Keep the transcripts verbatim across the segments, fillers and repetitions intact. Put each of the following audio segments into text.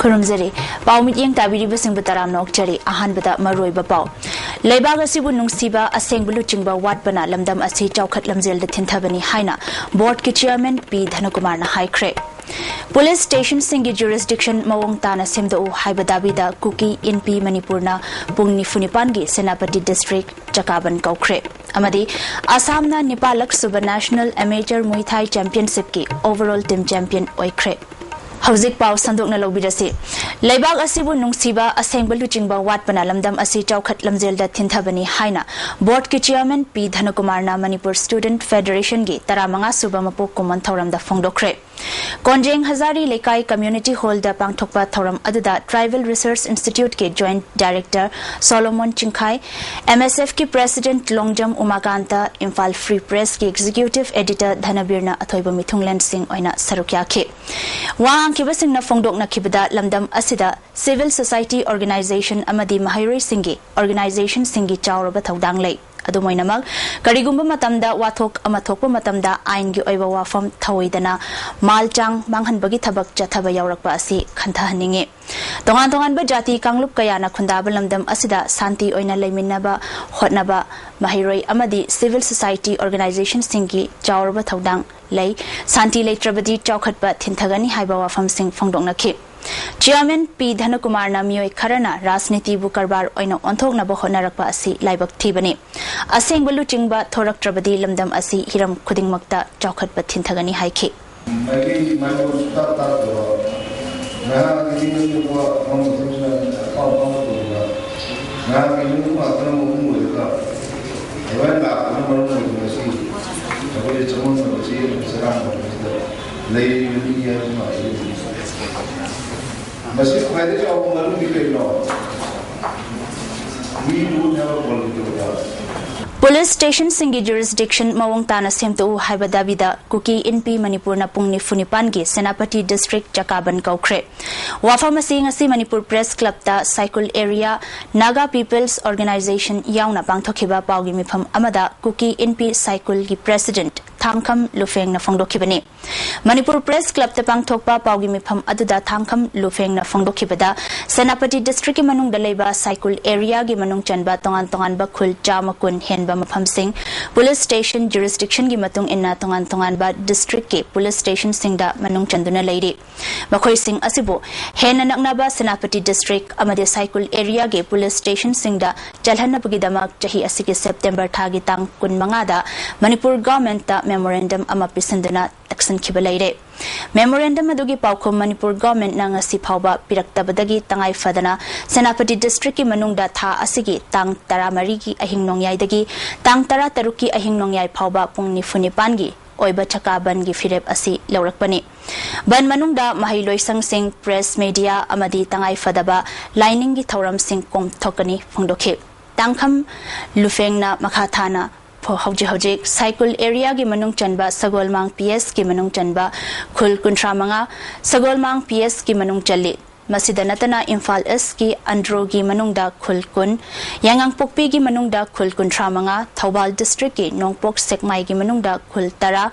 ꯈꯨꯔꯨꯝꯖꯔꯤ꯫ ꯄꯥꯎ ꯃꯤꯠꯌꯦꯡ ꯇꯥꯕꯤꯔꯤꯕꯁꯤꯡꯕꯨ ꯇꯔꯥꯝꯅ ꯑꯣꯛꯆꯔꯤ꯫ ꯑꯍꯥꯟꯕꯗ ꯃꯔꯨꯑꯣꯏꯕ ꯄꯥꯎ꯫ ꯂꯩꯕꯥꯛ ꯑꯁꯤꯕꯨ ꯅꯨꯡꯁꯤꯕ, ꯑꯁꯦꯡꯕ ꯂꯨꯆꯤꯡꯕ ꯋꯥꯠꯄꯅ ꯂꯝꯗꯝ ꯑꯁꯤ ꯆꯥꯎꯈꯠ ꯂꯝꯖꯦꯜꯗ ꯊꯤꯟꯊꯕꯅꯤ ꯍꯥꯏꯅ ꯕꯣꯔꯗꯀꯤ ꯆꯤꯌꯔꯃꯦꯟ ꯄꯤ ꯙꯅꯀꯨꯃꯥꯔꯅ ꯍꯥꯏꯈ꯭ꯔꯦ꯫ ꯄꯨꯂꯤꯁ ꯁ꯭ꯇꯦꯁꯟꯁꯤꯡꯒꯤ ꯖꯨꯔꯤꯁꯗꯤꯛꯁꯟ ꯃꯑꯣꯡ ꯇꯥꯅ ꯁꯦꯝꯗꯣꯛꯎ ꯍꯥꯏꯕ ꯗꯥꯕꯤꯗ ꯀꯨꯀꯤ ꯏꯟꯄꯤ ꯃꯅꯤꯄꯨꯔꯅ ꯄꯨꯡ ꯅꯤꯐꯨ ꯅꯤꯄꯥꯟꯒꯤ ꯁꯦꯅꯥꯄꯇꯤ ꯗꯤꯁꯇ꯭ꯔꯤꯛ ꯆꯀꯥꯕꯟ ꯀꯧꯈ꯭ꯔꯦ꯫ ꯑꯃꯗꯤ ꯑꯁꯥꯝꯅ ꯅꯤꯄꯥꯜꯂꯛ ꯁꯨꯕ ꯅꯦꯁꯅꯦꯜ ꯑꯦꯃꯦꯆꯔ ꯃꯨꯏ ꯊꯥꯏ ꯆꯦꯝꯄꯤꯌꯟꯁꯤꯞꯀꯤ ꯑꯣꯚꯔꯑꯣꯜ ꯇꯤꯝ ꯆꯦꯝꯄꯤꯌꯟ ꯑꯣꯏꯈ꯭ꯔꯦ꯫ ꯍꯧꯖꯤꯛ ꯄꯥꯎ ꯁꯟꯗꯣꯛꯅ ꯂꯧꯕꯤꯔꯁꯤ꯫ ꯂꯩꯕꯥꯛ ꯑꯁꯤꯕꯨ ꯅꯨꯡꯁꯤꯕ, ꯑꯁꯦꯡꯕ ꯂꯨꯆꯤꯡꯕ ꯋꯥꯠꯄꯅ ꯂꯝꯗꯝ ꯑꯁꯤ ꯆꯥꯎꯈꯠ ꯂꯝꯖꯦꯜꯗ ꯊꯤꯟꯊꯕꯅꯤ ꯍꯥꯏꯅ ꯕꯣꯔꯗꯀꯤ ꯆꯤꯌꯔꯃꯦꯟ ꯄꯤ ꯙꯅꯀꯨꯃꯥꯔꯅ ꯃꯅꯤꯄꯨꯔ ꯁ꯭ꯇꯨꯗꯦꯟꯠ ꯐꯦꯗꯔꯦꯁꯟꯒꯤ ꯇꯔꯥꯃꯉꯥ ꯁꯨꯕ ꯃꯄꯣꯛ ꯀꯨꯝꯑꯣꯟ ꯊꯧꯔꯝꯗ ꯐꯣꯡꯗꯣꯛꯈ꯭ꯔꯦ꯫ ꯀꯣꯟꯖꯦꯡ ꯍꯖꯥꯔꯤ ꯂꯩꯀꯥꯏ ꯀꯝꯃ꯭ꯌꯨꯅꯤꯇꯤ ꯍꯣꯜꯗ ꯄꯥꯡꯊꯣꯛꯄ ꯊꯧꯔꯝ ꯑꯗꯨꯗ ꯇ꯭ꯔꯥꯏꯕꯦꯜ ꯔꯤꯁꯔꯁ ꯏꯟꯁꯇꯤꯇ꯭ꯌꯨꯠꯀꯤ joint director Solomon Chingkhai, M S ꯑꯦꯐꯀꯤ ꯄ꯭ꯔꯦꯁꯤꯗꯦꯟꯠ ꯂꯣꯡꯖꯝ ꯎꯃꯥꯀꯥꯟꯇ, ꯏꯝꯐꯥꯜ ꯐ꯭ꯔꯤ ꯄ꯭ꯔꯦꯁꯀꯤ ꯑꯦꯛꯖꯤꯀ꯭ꯌꯨꯇꯤꯚ ꯑꯦꯗꯤꯇꯔ ꯙꯅꯕꯤꯔꯅ ꯑꯊꯣꯏꯕ ꯃꯤꯊꯨꯡꯂꯦꯟꯁꯤꯡ ꯑꯣꯏꯅ ꯁꯔꯨꯛ ꯌꯥꯈꯤ꯫ ꯋꯥ ꯉꯥꯡꯈꯤꯕꯁꯤꯡꯅ ꯐꯣꯡꯗꯣꯛꯅꯈꯤꯕꯗ ꯂꯝꯗꯝ ꯑꯁꯤꯗ ꯁꯤꯚꯤꯜ ꯁꯣꯁꯥꯏꯇꯤ ꯑꯣꯔꯒꯅꯥꯏꯖꯦꯁꯟ ꯑꯃꯗꯤ ꯃꯍꯩꯔꯣꯏꯁꯤꯡꯒꯤ ꯑꯣꯔꯒꯅꯥꯏꯖꯦꯁꯟꯁꯤꯡꯒꯤ ꯆꯥꯎꯔꯕ ꯊꯧꯗꯥꯡ ꯂꯩ꯫ ꯑꯗꯨꯝ ꯑꯣꯏꯅꯃꯛ, ꯀꯔꯤꯒꯨꯝꯕ ꯃꯇꯝꯗ ꯋꯥꯊꯣꯛ ꯑꯃ ꯊꯣꯛꯄ ꯃꯇꯝꯗ ꯑꯥꯏꯟꯒꯤ ꯑꯣꯏꯕ ꯋꯥꯐꯝ ꯊꯧꯑꯣꯏꯗꯅ ꯃꯥꯜ ꯆꯥꯡ ꯃꯥꯡꯍꯟꯕꯒꯤ ꯊꯕꯛ ꯆꯠꯊꯕ ꯌꯥꯎꯔꯛꯄ ꯑꯁꯤ ꯈꯟꯊꯍꯟꯅꯤꯡꯏ꯫ ꯇꯣꯉꯥꯟ ꯇꯣꯉꯥꯟꯕ ꯖꯥꯇꯤ ꯀꯥꯡꯂꯨꯞ ꯀꯌꯥꯅ ꯈꯨꯟꯗꯥꯕ ꯂꯝꯗꯝ ꯑꯁꯤꯗ ꯁꯥꯟꯇꯤ ꯑꯣꯏꯅ ꯂꯩꯃꯤꯟꯅꯕ ꯍꯣꯠꯅꯕ ꯃꯍꯩꯔꯣꯏ ꯑꯃꯗꯤ ꯁꯤꯚꯤꯜ ꯁꯣꯁꯥꯏꯇꯤ ꯑꯣꯔꯒꯅꯥꯏꯖꯦꯁꯟꯁꯤꯡꯒꯤ ꯆꯥꯎꯔꯕ ꯊꯧꯗꯥꯡ ꯂꯩ꯫ ꯁꯥꯟꯇꯤ ꯂꯩꯇ꯭ꯔꯕꯗꯤ ꯆꯥꯎꯈꯠꯄ ꯊꯤꯟꯊꯒꯅꯤ ꯍꯥꯏꯕ ꯋꯥꯐꯝꯁꯤꯡ ꯐꯣꯡꯗꯣꯛꯅꯈꯤ꯫ ꯆꯤꯌꯔꯃꯦꯟ ꯄꯤ ꯙꯅꯀꯨꯃꯥꯔꯅ ꯃꯤꯑꯣꯏ ꯈꯔꯅ ꯔꯥꯖꯅꯤꯇꯤꯕꯨ ꯀꯔꯕꯥꯔ ꯑꯣꯏꯅ ꯑꯣꯟꯊꯣꯛꯅꯕ ꯍꯣꯠꯅꯔꯛꯄ ꯑꯁꯤ ꯂꯥꯏꯕꯛ ꯊꯤꯕꯅꯤ꯫ ꯑꯁꯦꯡꯕ ꯂꯨꯆꯤꯡꯕ ꯊꯣꯔꯛꯇ꯭ꯔꯕꯗꯤ ꯂꯝꯗꯝ ꯑꯁꯤ ꯍꯤꯔꯝ ꯈꯨꯗꯤꯡꯃꯛꯇ ꯆꯥꯎꯈꯠꯄ ꯊꯤꯟꯊꯒꯅꯤ ꯍꯥꯏꯈꯤ꯫ ꯃꯥꯏꯀꯩ ꯃꯥꯏꯂꯣꯟ ꯁꯨꯡꯇꯥ ꯇꯥꯗꯕ, ꯉꯥꯏꯍꯥꯛꯀꯤ ꯅꯤꯡꯕ ꯑꯄꯥꯝꯕ ꯊꯕꯛꯁꯤꯅ ꯑꯄꯥꯝ ꯑꯄꯥꯝꯕ ꯇꯧꯕ, ꯉꯥꯏꯍꯥꯛꯀꯤ ꯅꯤꯡꯕ ꯉꯥꯛꯇꯅ ꯃꯄꯨꯡ ꯑꯣꯏꯔꯒ ꯑꯗꯨꯃꯥꯏꯅ ꯂꯥꯛꯄꯅ ꯃꯔꯝ ꯑꯣꯏꯗꯅ ꯉꯁꯤ ꯑꯩꯈꯣꯏ ꯆꯃꯝꯅꯕ ꯆꯦꯟꯕ ꯆꯔꯥꯡꯅꯕꯁꯤꯗ ꯂꯩꯔꯤꯕ ꯃꯤ ꯍꯥꯏꯕꯁꯤ ꯃꯥꯟꯅꯗꯦ꯫ ꯃꯁꯤ ꯈ꯭ꯋꯥꯏꯗꯒꯤ ꯆꯥꯎꯕ ꯃꯔꯝꯗꯤ ꯀꯩꯅꯣ? We don't have a political party. Police ꯁ꯭ꯇꯦꯁꯟꯁꯤꯡꯒꯤ ꯖꯨꯔꯤꯁꯗꯤꯛꯁꯟ ꯃꯑꯣꯡ ꯇꯥꯅ ꯁꯦꯝꯗꯣꯛꯎ ꯍꯥꯏꯕ ꯗꯥꯕꯤꯗ ꯀꯨꯀꯤ ꯏꯟꯄꯤ ꯃꯅꯤꯄꯨꯔꯅ ꯄꯨꯡ ꯅꯤꯐꯨ ꯅꯤꯄꯥꯟꯒꯤ ꯁꯦꯅꯥꯄꯇꯤ ꯗꯤꯁꯇ꯭ꯔꯤꯛ ꯆꯀꯥ ꯕꯟ ꯀꯧꯈ꯭ꯔꯦ꯫ ꯋꯥꯐꯝ ꯑꯁꯤ ꯉꯁꯤ ꯃꯅꯤꯄꯨꯔ ꯄ꯭ꯔꯦꯁ ꯀ꯭ꯂꯕꯇ Saikul area Naga peoples organisation ꯌꯥꯎꯅ ꯄꯥꯡꯊꯣꯛꯈꯤꯕ ꯄꯥꯎꯒꯤ ꯃꯤꯐꯝ ꯑꯃꯗ ꯀꯨꯀꯤ ꯏꯟꯄꯤ ꯁꯥꯏꯀꯨꯜꯒꯤ ꯄ꯭ꯔꯦꯁꯤꯗꯦꯟꯠ ꯊꯥꯡꯈꯝ ꯂꯨꯐꯦꯡꯅ ꯐꯣꯡꯗꯣꯛꯈꯤꯕꯅꯤ꯫ ꯃꯅꯤꯄꯨꯔ ꯄ꯭ꯔꯦꯁ ꯀ꯭ꯂꯕꯇ ꯄꯥꯡꯊꯣꯛꯄ ꯄꯥꯎꯒꯤ ꯃꯤꯐꯝ ꯑꯗꯨꯗ ꯊꯥꯡꯈꯝ ꯂꯨꯐꯦꯡꯅ ꯐꯣꯡꯗꯣꯛꯈꯤꯕꯗ, ꯁꯦꯅꯥꯄꯇꯤ ꯗꯤꯁꯇ꯭ꯔꯤꯛꯀꯤ ꯃꯅꯨꯡꯗ ꯂꯩꯕ ꯁꯥꯏꯀꯨꯜ ꯑꯦꯔꯤꯌꯥꯒꯤ ꯃꯅꯨꯡ ꯆꯟꯕ ꯇꯣꯉꯥꯟ ꯇꯣꯉꯥꯟꯕ ꯈꯨꯜ ꯆꯥꯝꯃ ꯀꯨꯟ ꯍꯦꯟꯕ ꯃꯐꯝꯁꯤꯡ ꯄꯨꯂꯤꯁ ꯁ꯭ꯇꯦꯁꯟ ꯖꯨꯔꯤꯁꯗꯤꯛꯁꯟꯒꯤ ꯃꯇꯨꯡ ꯏꯟꯅ ꯇꯣꯉꯥꯟ ꯇꯣꯉꯥꯟꯕ ꯗꯤꯁꯇ꯭ꯔꯤꯛꯀꯤ ꯄꯨꯂꯤꯁ ꯁ꯭ꯇꯦꯁꯟꯁꯤꯡꯗ ꯃꯅꯨꯡ ꯆꯟꯗꯨꯅ ꯂꯩꯔꯤ꯫ ꯃꯈꯣꯏꯁꯤꯡ ꯑꯁꯤꯕꯨ ꯍꯦꯟꯅ ꯅꯛꯅꯕ ꯁꯦꯅꯥꯄꯇꯤ ꯗꯤꯁꯇ꯭ꯔꯤꯛ ꯑꯃꯗꯤ ꯁꯥꯏꯀꯨꯜ ꯑꯦꯔꯤꯌꯥꯒꯤ ꯄꯨꯂꯤꯁ ꯁ꯭ꯇꯦꯁꯟꯁꯤꯡꯗ ꯆꯜꯍꯟꯅꯕꯒꯤꯗꯃꯛ ꯆꯍꯤ ꯑꯁꯤꯒꯤ ꯁꯦꯞꯇꯦꯝꯕꯔ ꯊꯥꯒꯤ ꯇꯥꯡ ꯀꯨꯟꯃꯉꯥꯗ ꯃꯅꯤꯄꯨꯔ ꯒꯚꯔꯟꯃꯦꯟꯠꯇ ꯃꯦꯃꯣꯔꯦꯟꯗꯝ ꯑꯃ ꯄꯤꯁꯤꯟꯗꯨꯅ ꯇꯛꯁꯤꯟꯈꯤꯕ ꯂꯩꯔꯦ꯫ ꯃꯦꯃꯣꯔꯦꯟꯗꯝ ꯑꯗꯨꯒꯤ ꯄꯥꯎꯈꯨꯝ ꯃꯅꯤꯄꯨꯔ ꯒꯚꯔꯟꯃꯦꯟꯠꯅ ꯉꯁꯤ ꯐꯥꯎꯕ ꯄꯤꯔꯛꯇꯕꯗꯒꯤ ꯇꯉꯥꯏ ꯐꯗꯅ ꯁꯦꯅꯥꯄꯇꯤ ꯗꯤꯁꯇ꯭ꯔꯤꯛꯀꯤ ꯃꯅꯨꯡꯗ ꯊꯥ ꯑꯁꯤꯒꯤ ꯇꯥꯡ ꯇꯔꯥꯃꯔꯤꯒꯤ ꯑꯍꯤꯡ ꯅꯣꯡꯌꯥꯏꯗꯒꯤ ꯇꯥꯡ ꯇꯔꯥꯇꯔꯨꯛꯀꯤ ꯑꯍꯤꯡ ꯅꯣꯡꯌꯥꯏ ꯐꯥꯎꯕ ꯄꯨꯡ ꯅꯤꯐꯨ ꯅꯤꯄꯥꯟꯒꯤ ꯑꯣꯏꯕ ꯆꯀꯥ ꯕꯟꯒꯤ ꯐꯤꯔꯦꯞ ꯑꯁꯤ ꯂꯧꯔꯛꯄꯅꯤ꯫ ꯕꯟ ꯃꯅꯨꯡꯗ ꯃꯍꯩ ꯂꯣꯏꯁꯪꯁꯤꯡ, ꯄ꯭ꯔꯦꯁ ꯃꯦꯗꯤꯌꯥ ꯑꯃꯗꯤ ꯇꯉꯥꯏ ꯐꯗꯕ ꯂꯥꯏꯅꯤꯡꯒꯤ ꯊꯧꯔꯝꯁꯤꯡ ꯀꯣꯝꯊꯣꯛꯀꯅꯤ ꯐꯣꯡꯗꯣꯛꯈꯤ꯫ ꯇꯥꯡꯈꯝ ꯂꯨꯐꯦꯡꯅ ꯃꯈꯥ ꯊꯥꯅ ꯐꯣ-, ꯍꯧꯖꯤꯛ ꯍꯧꯖꯤꯛ ꯁꯥꯏꯀꯨꯜ ꯑꯦꯔꯤꯌꯥꯒꯤ ꯃꯅꯨꯡ ꯆꯟꯕ ꯁꯒꯣꯜꯃꯥꯡ ꯄꯤ ꯑꯦꯁꯀꯤ ꯃꯅꯨꯡ ꯆꯟꯕ ꯈꯨꯜ ꯀꯨꯟꯊ꯭ꯔꯥ ꯃꯉꯥ, ꯁꯒꯣꯜꯃꯥꯡ ꯄꯤ ꯑꯦꯁꯀꯤ ꯃꯅꯨꯡ ꯆꯜꯂꯤ꯫ ꯃꯁꯤꯗ ꯅꯠꯇꯅ ꯏꯝꯐꯥꯜ ꯏꯁꯀꯤ ꯑꯟꯗ꯭ꯔꯣꯒꯤ ꯃꯅꯨꯡꯗ ꯈꯨꯜ ꯀꯨꯟ, ꯌꯥꯏꯉꯪꯄꯣꯛꯄꯤꯒꯤ ꯃꯅꯨꯡꯗ ꯈꯨꯜ ꯀꯨꯟꯊ꯭ꯔꯥ ꯃꯉꯥ, ꯊꯧꯕꯥꯜ ꯗꯤꯁꯇ꯭ꯔꯤꯛꯀꯤ ꯅꯣꯡꯄꯣꯛ ꯁꯦꯛꯃꯥꯏꯒꯤ ꯃꯅꯨꯡꯗ ꯈꯨꯜ ꯇꯔꯥ,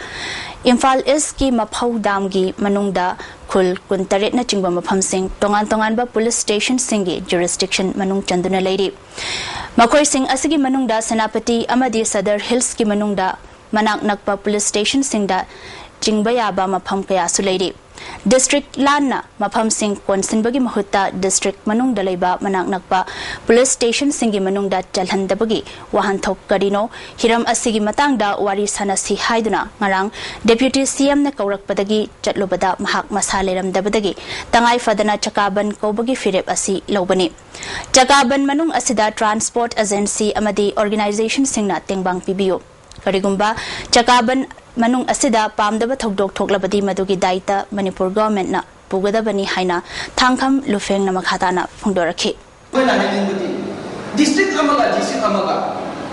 ꯏꯝꯐꯥꯜ ꯏꯁꯀꯤ ꯃꯐꯧ ꯗꯥꯝꯒꯤ ꯃꯅꯨꯡꯗ ꯈꯨꯜ ꯀꯨꯟꯇꯔꯦꯠꯅꯆꯤꯡꯕ ꯃꯐꯝꯁꯤꯡ ꯇꯣꯉꯥꯟ ꯇꯣꯉꯥꯟꯕ ꯄꯨꯂꯤꯁ ꯁ꯭ꯇꯦꯁꯟꯁꯤꯡꯒꯤ ꯖꯨꯔꯤꯁꯗꯤꯛꯁꯟ ꯃꯅꯨꯡ ꯆꯟꯗꯨꯅ ꯂꯩꯔꯤ꯫ ꯃꯈꯣꯏꯁꯤꯡ ꯑꯁꯤꯒꯤ ꯃꯅꯨꯡꯗ ꯁꯦꯅꯥꯄꯇꯤ ꯑꯃꯗꯤ ꯁꯗꯔ ꯍꯤꯜꯁꯀꯤ ꯃꯅꯨꯡꯗ ꯃꯅꯥꯛ ꯅꯛꯄ ꯄꯨꯂꯤꯁ ꯁ꯭ꯇꯦꯁꯟꯁꯤꯡꯗ ꯆꯤꯡꯕ ꯌꯥꯕ ꯃꯐꯝ ꯀꯌꯥꯁꯨ ꯂꯩꯔꯤ꯫ ꯗꯤꯁꯇ꯭ꯔꯤꯛ ꯂꯥꯟꯅ ꯃꯐꯝꯁꯤꯡ ꯀꯣꯟꯁꯤꯟꯕꯒꯤ ꯃꯍꯨꯠꯇ ꯗꯤꯁꯇ꯭ꯔꯤꯛ ꯃꯅꯨꯡꯗ ꯂꯩꯕ ꯃꯅꯥꯛ ꯅꯛꯄ ꯄꯨꯂꯤꯁ ꯁ꯭ꯇꯦꯁꯟꯁꯤꯡꯒꯤ ꯃꯅꯨꯡꯗ ꯆꯜꯍꯟꯗꯕꯒꯤ ꯋꯥꯍꯟꯊꯣꯛ ꯀꯔꯤꯅꯣ? ꯍꯤꯔꯝ ꯑꯁꯤꯒꯤ ꯃꯇꯥꯡꯗ ꯋꯥꯔꯤ ꯁꯥꯟꯅꯁꯤ ꯍꯥꯏꯗꯨꯅ ꯉꯔꯥꯡ ꯗꯦꯄ꯭ꯌꯨꯇꯤ ꯁꯤ ꯑꯦꯝꯅ ꯀꯧꯔꯛꯄꯗꯒꯤ ꯆꯠꯂꯨꯕꯗ ꯃꯍꯥꯛ ꯃꯁꯥ ꯂꯩꯔꯝꯗꯕꯗꯒꯤ ꯇꯉꯥꯏ ꯐꯗꯅ ꯆꯀꯥ ꯕꯟ ꯀꯧꯕꯒꯤ ꯐꯤꯔꯦꯞ ꯑꯁꯤ ꯂꯧꯕꯅꯤ꯫ ꯆꯀꯥ ꯕꯟ ꯃꯅꯨꯡ ꯑꯁꯤꯗ ꯇ꯭ꯔꯥꯟꯁꯄꯣꯔꯠ ꯑꯦꯖꯦꯟꯁꯤ ꯑꯃꯗꯤ ꯑꯣꯔꯒꯅꯥꯏꯖꯦꯁꯟꯁꯤꯡꯅ ꯇꯦꯡꯕꯥꯡ ꯄꯤꯕꯤꯌꯨ꯫ ꯀꯔꯤꯒꯨꯝꯕ ꯆꯀꯥ ꯕꯟ ꯃꯅꯨꯡ ꯑꯁꯤꯗ ꯄꯥꯝꯗꯕ ꯊꯧꯗꯣꯛ ꯊꯣꯛꯂꯕꯗꯤ ꯃꯗꯨꯒꯤ ꯗꯥꯏꯇ ꯃꯅꯤꯄꯨꯔ ꯒꯚꯔꯟꯃꯦꯟꯠꯅ ꯄꯨꯒꯗꯕꯅꯤ ꯍꯥꯏꯅ ꯊꯥꯡꯈꯝ ꯂꯨꯐꯦꯡꯅ ꯃꯈꯥ ꯇꯥꯅ ꯐꯣꯡꯗꯣꯔꯛꯈꯤ꯫ ꯑꯩꯈꯣꯏꯅ ꯍꯥꯏꯅꯤꯡꯕꯗꯤ ꯗꯤꯁꯇ꯭ꯔꯤꯛ ꯑꯃꯒ ꯗꯤꯁꯇ꯭ꯔꯤꯛ ꯑꯃꯒ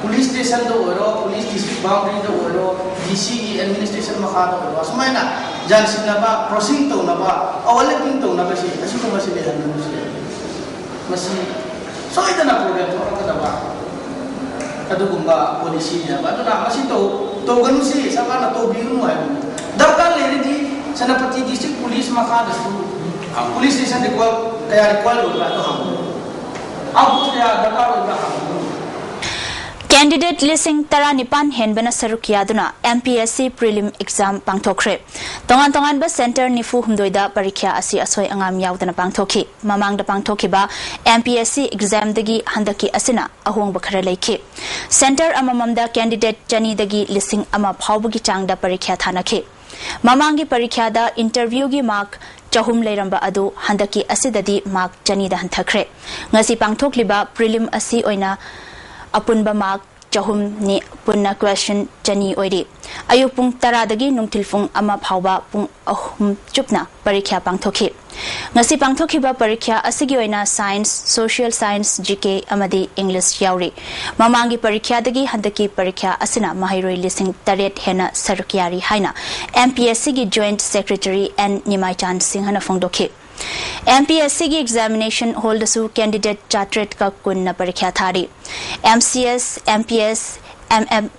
ꯄꯨꯂꯤꯁ ꯁ꯭ꯇꯦꯁꯟꯗ ꯑꯣꯏꯔꯣ, ꯄꯨꯂꯤꯁ ꯗꯤꯁꯇ꯭ꯔꯤꯛ ꯕꯥꯎꯟꯗꯔꯤꯗ ꯑꯣꯏꯔꯣ, ꯗꯤ ꯁꯤꯒꯤ ꯑꯦꯗꯃꯤꯅꯤꯁꯇ꯭ꯔꯦꯁꯟ ꯃꯈꯥꯗ ꯑꯣꯏꯔꯣ, ꯑꯁꯨꯃꯥꯏꯅ ꯌꯥꯟꯁꯤꯟꯅꯕ, ꯀ꯭ꯔꯣꯁꯤꯡ ꯇꯧꯅꯕ, ꯑꯣꯚꯔꯂꯦꯄꯤꯡ ꯇꯧꯅꯕꯁꯦ ꯑꯁꯤꯒꯨꯝꯕꯁꯤ ꯂꯩꯍꯟꯒꯅꯨ ꯁꯤ꯫ ꯃꯁꯤ ꯁꯣꯏꯗꯅ ꯄ꯭ꯔꯣꯕ꯭ꯂꯦꯝ ꯊꯣꯛꯂꯛꯀꯗꯕ ꯑꯗꯨꯒꯨꯝꯕ ꯄꯣꯂꯤꯁꯤꯅꯦꯕ꯫ ꯑꯗꯨꯅ ꯃꯁꯤ ꯇꯧ-, ꯇꯧꯒꯅꯨ ꯁꯤ ꯁꯔꯀꯥꯔꯅ ꯇꯧꯕꯤꯒꯅꯨ ꯍꯥꯏꯕꯅꯤ꯫ ꯗꯔꯀꯥꯔ ꯂꯩꯔꯗꯤ ꯁꯦꯅꯥꯄꯇꯤ ꯗꯤꯁꯇ꯭ꯔꯤꯛ ꯄꯨꯂꯤꯁ ꯃꯈꯥꯗꯁꯨ ꯄꯨꯂꯤꯁ ꯁ꯭ꯇꯦꯁꯟ ꯔꯤꯀ꯭ꯋꯥꯜ ꯀꯌꯥ ꯔꯤꯀ꯭ꯋꯥꯜ ꯑꯣꯏꯕ꯭ꯔꯥ ꯑꯗꯨ ꯍꯪꯕꯤꯌꯨ꯫ ꯑꯥꯎꯠꯄꯨꯠ ꯀꯌꯥ ꯗꯔꯀꯥꯔ ꯑꯣꯏꯕ꯭ꯔꯥ ꯍꯪꯕꯤꯌꯨ꯫ ꯀꯦꯟꯗꯤꯗꯦꯠ ꯂꯤꯁꯤꯡ ꯇꯔꯥꯅꯤꯄꯥꯟ ꯍꯦꯟꯕꯅ ꯁꯔꯨꯛ ꯌꯥꯗꯨꯅ M P S C prelim exam ꯄꯥꯡꯊꯣꯛꯈ꯭ꯔꯦ꯫ ꯇꯣꯉꯥꯟ ꯇꯣꯉꯥꯟꯕ ꯁꯦꯟꯇꯔ ꯅꯤꯐꯨ ꯍꯨꯝꯗꯣꯏꯗ ꯄꯔꯤꯈ꯭ꯌꯥ ꯑꯁꯤ ꯑꯁꯣꯏ ꯑꯉꯥꯝ ꯌꯥꯎꯗꯅ ꯄꯥꯡꯊꯣꯛꯈꯤ꯫ ꯃꯃꯥꯡꯗ ꯄꯥꯡꯊꯣꯛꯈꯤꯕ ꯑꯦꯝ ꯄꯤ ꯑꯦꯁ ꯁꯤ ꯑꯦꯛꯖꯥꯝꯗꯒꯤ ꯍꯟꯗꯛꯀꯤ ꯑꯁꯤꯅ ꯑꯍꯣꯡꯕ ꯈꯔ ꯂꯩꯈꯤ꯫ ꯁꯦꯟꯇꯔ ꯑꯃꯃꯝꯗ ꯀꯦꯟꯗꯤꯗꯦꯠ ꯆꯅꯤꯗꯒꯤ ꯂꯤꯁꯤꯡ ꯑꯃ ꯐꯥꯎꯕꯒꯤ ꯆꯥꯡꯗ ꯄꯔꯤꯈ꯭ꯌꯥ ꯊꯥꯅꯈꯤ꯫ ꯃꯃꯥꯡꯒꯤ ꯄꯔꯤꯈ꯭ꯌꯥꯗ ꯏꯟꯇꯔꯚ꯭ꯌꯨꯒꯤ ꯃꯥꯔꯛ ꯆꯍꯨꯝ ꯂꯩꯔꯝꯕ ꯑꯗꯨ ꯍꯟꯗꯛꯀꯤ ꯑꯁꯤꯗꯗꯤ ꯃꯥꯔꯛ ꯆꯅꯤꯗ ꯍꯟꯊꯈ꯭ꯔꯦ꯫ ꯉꯁꯤ ꯄꯥꯡꯊꯣꯛꯂꯤꯕ ꯄ꯭ꯔꯤꯂꯤꯝ ꯑꯁꯤ ꯑꯣꯏꯅ ꯑꯄꯨꯟꯕ ꯃꯥꯔꯛ ꯆꯍꯨꯝꯅꯤ, ꯄꯨꯟꯅ ꯀ꯭ꯋꯦꯁꯟ ꯆꯅꯤ ꯑꯣꯏꯔꯤ꯫ ꯑꯌꯨꯛ ꯄꯨꯡ ꯇꯔꯥꯗꯒꯤ ꯅꯨꯡꯊꯤꯜ ꯄꯨꯡ ꯑꯃ ꯐꯥꯎꯕ ꯄꯨꯡ ꯑꯍꯨꯝ ꯆꯨꯞꯅ ꯄꯔꯤꯈ꯭ꯌꯥ ꯄꯥꯡꯊꯣꯛꯈꯤ꯫ ꯉꯁꯤ ꯄꯥꯡꯊꯣꯛꯈꯤꯕ ꯄꯔꯤꯈ꯭ꯌꯥ ꯑꯁꯤꯒꯤ ꯑꯣꯏꯅ ꯁꯥꯏꯟꯁ, ꯁꯣꯁꯤꯌꯦꯜ ꯁꯥꯏꯟꯁ, ꯖꯤ ꯀꯦ ꯑꯃꯗꯤ ꯏꯪꯂꯤꯁ ꯌꯥꯎꯔꯤ꯫ ꯃꯃꯥꯡꯒꯤ ꯄꯔꯤꯈ꯭ꯌꯥꯗꯒꯤ ꯍꯟꯗꯛꯀꯤ ꯄꯔꯤꯈ꯭ꯌꯥ ꯑꯁꯤꯅ ꯃꯍꯩꯔꯣꯏ ꯂꯤꯁꯤꯡ ꯇꯔꯦꯠ ꯍꯦꯟꯅ ꯁꯔꯨꯛ ꯌꯥꯔꯤ ꯍꯥꯏꯅ ꯑꯦꯝ ꯄꯤ ꯑꯦꯁ ꯁꯤꯒꯤ ꯖꯣꯏꯟꯠ ꯁꯦꯀ꯭ꯔꯦꯇꯔꯤ ꯑꯦꯟ ꯅꯤꯃꯥꯏꯆꯥꯟ ꯁꯤꯡꯍꯅ ꯐꯣꯡꯗꯣꯛꯈꯤ꯫ ꯑꯦꯝ ꯄꯤ ꯑꯦꯁ ꯁꯤꯒꯤ ꯑꯦꯛꯖꯥꯃꯤꯅꯦꯁꯟ ꯍꯣꯜꯗꯁꯨ ꯀꯦꯟꯗꯤꯗꯦꯠ ꯆꯥꯇ꯭ꯔꯦꯠꯀ ꯀꯨꯟꯅ ꯄꯔꯤꯈ꯭ꯌꯥ ꯊꯥꯔꯤ꯫ M C S, M P S, M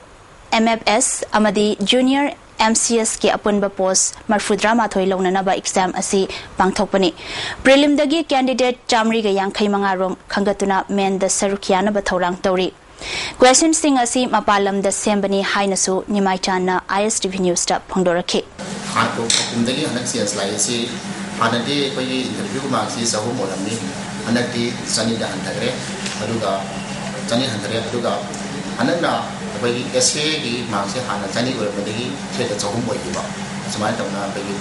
F S ꯑꯃꯗꯤ ꯖꯨꯅꯤꯌꯔ ꯑꯦꯝ ꯁꯤ ꯑꯦꯁꯀꯤ ꯑꯄꯨꯟꯕ ꯄꯣꯁ ꯃꯔꯐꯨꯇꯔꯥꯃꯥꯊꯣꯏ ꯂꯧꯅꯅꯕ ꯑꯦꯛꯖꯥꯝ ꯑꯁꯤ ꯄꯥꯡꯊꯣꯛꯄꯅꯤ꯫ ꯄ꯭ꯔꯤꯂꯤꯝꯗꯒꯤ ꯀꯦꯟꯗꯤꯗꯦꯠ ꯆꯥꯃꯔꯤꯒ ꯌꯥꯡꯈꯩ ꯃꯉꯥ ꯔꯣꯝ ꯈꯟꯒꯠꯇꯨꯅ ꯃꯦꯟꯗ ꯁꯔꯨꯛ ꯌꯥꯅꯕ ꯊꯧꯔꯥꯡ ꯇꯧꯔꯤ꯫ ꯀ꯭ꯋꯦꯁꯟꯁꯤꯡ ꯑꯁꯤ ꯃꯄꯥꯟ ꯂꯝꯗ ꯁꯦꯝꯕꯅꯤ ꯍꯥꯏꯅꯁꯨ ꯅꯤꯃꯥꯏꯆꯥꯟꯅ ꯑꯥꯏ ꯑꯦꯁ ꯇꯤ ꯚꯤ ꯅ꯭ꯌꯨꯁꯇ ꯐꯣꯡꯗꯣꯔꯛꯈꯤ꯫ ꯍꯥꯟꯅ ꯀꯨꯝꯗꯒꯤ ꯍꯟꯗꯛ ꯆꯦꯟꯖ ꯂꯥꯛꯏꯁꯤ, ꯍꯥꯟꯅꯗꯤ ꯑꯩꯈꯣꯏꯒꯤ ꯏꯟꯇꯔꯚ꯭ꯌꯨꯒꯤ ꯃꯥꯔꯛꯁꯤ ꯆꯍꯨꯝ ꯑꯣꯏꯔꯝꯃꯤ, ꯍꯟꯗꯛꯇꯤ ꯆꯅꯤꯗ ꯍꯟꯊꯈ꯭ꯔꯦ꯫ ꯑꯗꯨꯒ ꯆꯅꯤ ꯍꯟꯊꯔꯦ꯫ ꯑꯗꯨꯒ ꯍꯟꯗꯛꯅ ꯑꯩꯈꯣꯏꯒꯤ ꯑꯦꯁ ꯑꯦꯒꯤ ꯃꯥꯔꯛꯁꯦ ꯍꯥꯟꯅ ꯆꯅꯤ ꯑꯣꯏꯔꯝꯕꯗꯒꯤ ꯊ꯭ꯔꯤꯗ ꯆꯍꯨꯝ ꯑꯣꯏꯈꯤꯕ꯫ ꯑꯁꯨꯃꯥꯏꯅ ꯇꯧꯅ ꯑꯩꯈꯣꯏꯒꯤ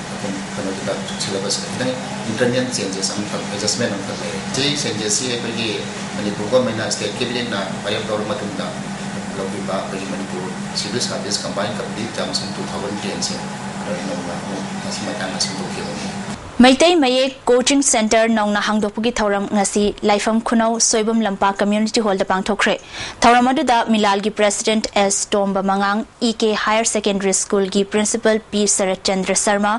ꯀꯩꯅꯣꯗꯨꯗ ꯁꯤꯂꯦꯕꯁꯇ ꯈꯤꯇꯪ ꯏꯟꯇꯔꯅꯦꯜ ꯆꯦꯟꯖꯦꯁ ꯑꯃꯈꯛ, ꯑꯦꯗꯖꯁꯃꯦꯟ ꯑꯃꯈꯛ ꯂꯩꯔꯦ꯫ ꯁꯤ ꯆꯦꯟꯖꯦꯁꯁꯤ ꯑꯩꯈꯣꯏꯒꯤ ꯃꯅꯤꯄꯨꯔ ꯒꯣꯔꯃꯦꯟꯅ, ꯁ꯭ꯇꯦꯠ ꯀꯦꯕꯤꯅꯦꯠꯅ ꯋꯥꯔꯦꯞ ꯂꯧꯔ ꯃꯇꯨꯡꯗ ꯂꯧꯈꯤꯕ ꯑꯩꯈꯣꯏꯒꯤ Manipur civil service combined competitive examination two thousand ꯇꯦꯟꯁꯦ ꯅꯧꯅ ꯑꯃꯨꯛ ꯃꯁꯤ ꯃꯇꯥꯡꯗ ꯁꯦꯝꯗꯣꯛꯈꯤꯕꯅꯤ꯫ ꯃꯩꯇꯩ ꯃꯌꯦꯛ ꯀꯣꯆꯤꯡ ꯁꯦꯟꯇꯔ ꯅꯧꯅ ꯍꯥꯡꯗꯣꯛꯄꯒꯤ ꯊꯧꯔꯝ ꯉꯁꯤ ꯂꯥꯏꯐꯝ ꯈꯨꯅꯧ ꯁꯣꯏꯕꯝ ꯂꯝꯄꯥꯛ ꯀꯝꯃ꯭ꯌꯨꯅꯤꯇꯤ ꯍꯣꯜꯗ ꯄꯥꯡꯊꯣꯛꯈ꯭ꯔꯦ꯫ ꯊꯧꯔꯝ ꯑꯗꯨꯗ ꯃꯤꯂꯥꯜꯒꯤ ꯄ꯭ꯔꯦꯁꯤꯗꯦꯟꯠ ꯑꯦꯁ ꯇꯣꯝꯕ ꯃꯉꯥꯡ, ꯏ ꯀꯦ ꯍꯥꯌꯔ ꯁꯦꯀꯦꯟꯗꯔꯤ ꯁ꯭ꯀꯨꯜꯒꯤ ꯄ꯭ꯔꯤꯟꯁꯤꯄꯥꯜ ꯄꯤ ꯁꯔꯠꯆꯟꯗ꯭ꯔ ꯁꯔꯃ,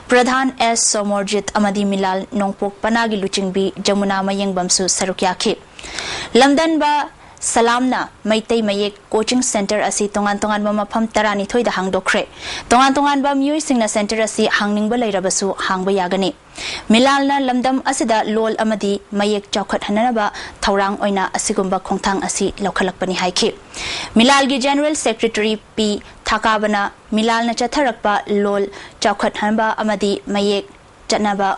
ꯄ꯭ꯔꯙꯥꯟ ꯑꯦꯁ ꯁꯣꯃꯣꯔꯖꯤꯠ ꯑꯃꯗꯤ ꯃꯤꯂꯥꯜ ꯅꯣꯡꯄꯣꯛ ꯄꯅꯥꯒꯤ ꯂꯨꯆꯤꯡꯕꯤ ꯖꯃꯨꯅꯥ ꯃꯌꯦꯡꯕꯝꯁꯨ ꯁꯔꯨꯛ ꯌꯥꯈꯤ꯫ ꯂꯝꯗꯟꯕ ꯁꯂꯥꯝꯅ ꯃꯩꯇꯩ ꯃꯌꯦꯛ ꯀꯣꯆꯤꯡ ꯁꯦꯟꯇꯔ ꯑꯁꯤ ꯇꯣꯉꯥꯟ ꯇꯣꯉꯥꯟꯕ ꯃꯐꯝ ꯇꯔꯥꯅꯤꯊꯣꯏꯗ ꯍꯥꯡꯗꯣꯛꯈ꯭ꯔꯦ꯫ ꯇꯣꯉꯥꯟ ꯇꯣꯉꯥꯟꯕ ꯃꯤꯑꯣꯏꯁꯤꯡꯅ ꯁꯦꯟꯇꯔ ꯑꯁꯤ ꯍꯥꯡꯅꯤꯡꯕ ꯂꯩꯔꯕꯁꯨ ꯍꯥꯡꯕ ꯌꯥꯒꯅꯤ꯫ ꯃꯤꯂꯥꯜꯅ ꯂꯝꯗꯝ ꯑꯁꯤꯗ ꯂꯣꯜ ꯑꯃꯗꯤ ꯃꯌꯦꯛ ꯆꯥꯎꯈꯠꯍꯟꯅꯕ ꯊꯧꯔꯥꯡ ꯑꯣꯏꯅ ꯑꯁꯤꯒꯨꯝꯕ ꯈꯣꯡꯊꯥꯡ ꯑꯁꯤ ꯂꯧꯈꯠꯂꯛꯄꯅꯤ ꯍꯥꯏꯈꯤ꯫ ꯃꯤꯂꯥꯜꯒꯤ ꯖꯦꯅꯔꯦꯜ ꯁꯦꯀ꯭ꯔꯦꯇꯔꯤ ꯄꯤ ꯊꯥꯀꯥꯕꯅ ꯃꯤꯂꯥꯜꯅ ꯆꯠꯊꯔꯛꯄ ꯂꯣꯜ ꯆꯥꯎꯈꯠꯍꯟꯕ ꯑꯃꯗꯤ ꯃꯌꯦꯛ ꯆꯠꯅꯕ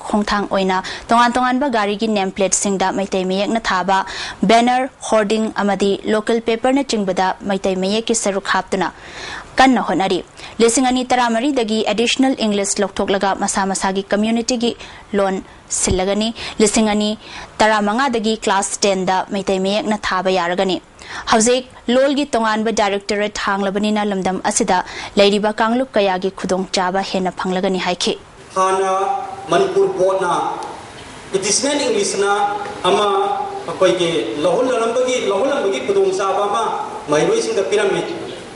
ꯈꯣꯡꯊꯥꯡ ꯑꯣꯏꯅ ꯇꯣꯉꯥꯟ ꯇꯣꯉꯥꯟꯕ ꯒꯥꯔꯤꯒꯤ ꯅꯦꯝ ꯄ꯭ꯂꯦꯠꯁꯤꯡꯗ ꯃꯩꯇꯩ ꯃꯌꯦꯛꯅ ꯊꯥꯕ ꯕꯦꯅꯔ, ꯍꯣꯔꯗꯤꯡ ꯑꯃꯗꯤ ꯂꯣꯀꯦꯜ ꯄꯦꯄꯔꯅꯆꯤꯡꯕꯗ ꯃꯩꯇꯩ ꯃꯌꯦꯛꯀꯤ ꯁꯔꯨꯛ ꯍꯥꯞꯇꯨꯅ ꯀꯟꯅ ꯍꯣꯠꯅꯔꯤ꯫ ꯂꯤꯁꯤꯡ ꯑꯅꯤ ꯇꯔꯥꯃꯔꯤꯗꯒꯤ ꯑꯦꯗꯤꯁꯅꯦꯜ ꯏꯪꯂꯤꯁ ꯂꯧꯊꯣꯛꯂꯒ ꯃꯁꯥ ꯃꯁꯥꯒꯤ ꯀꯝꯃ꯭ꯌꯨꯅꯤꯇꯤꯒꯤ ꯂꯣꯟ ꯁꯤꯜꯂꯒꯅꯤ꯫ ꯂꯤꯁꯤꯡ ꯑꯅꯤ ꯇꯔꯥꯃꯉꯥꯗꯒꯤ ꯀ꯭ꯂꯥꯁ ꯇꯦꯟꯗ ꯃꯩꯇꯩ ꯃꯌꯦꯛꯅ ꯊꯥꯕ ꯌꯥꯔꯒꯅꯤ꯫ ꯍꯧꯖꯤꯛ ꯂꯣꯜꯒꯤ ꯇꯣꯉꯥꯟꯕ ꯗꯥꯏꯔꯦꯛꯇꯣꯔꯦꯠ ꯍꯥꯡꯂꯕꯅꯤꯅ ꯂꯝꯗꯝ ꯑꯁꯤꯗ ꯂꯩꯔꯤꯕ ꯀꯥꯡꯂꯨꯞ ꯀꯌꯥꯒꯤ ꯈꯨꯗꯣꯡꯆꯥꯕ ꯍꯦꯟꯅ ꯐꯪꯂꯒꯅꯤ ꯍꯥꯏꯈꯤ꯫ ꯍꯥꯟꯅ ꯃꯅꯤꯄꯨꯔ ꯕꯣꯔꯗꯅ ꯑꯦꯗꯤꯁꯅꯦꯜ ꯏꯪꯂꯤꯁꯅ ꯑꯃ ꯑꯩꯈꯣꯏꯒꯤ ꯂꯧꯍꯜꯂꯝꯕꯒꯤ ꯂꯧꯍꯜꯂꯝꯕꯒꯤ ꯈꯨꯗꯣꯡꯆꯥꯕ ꯑꯃ ꯃꯍꯩꯔꯣꯏꯁꯤꯡꯗ ꯄꯤꯔꯝꯃꯤ꯫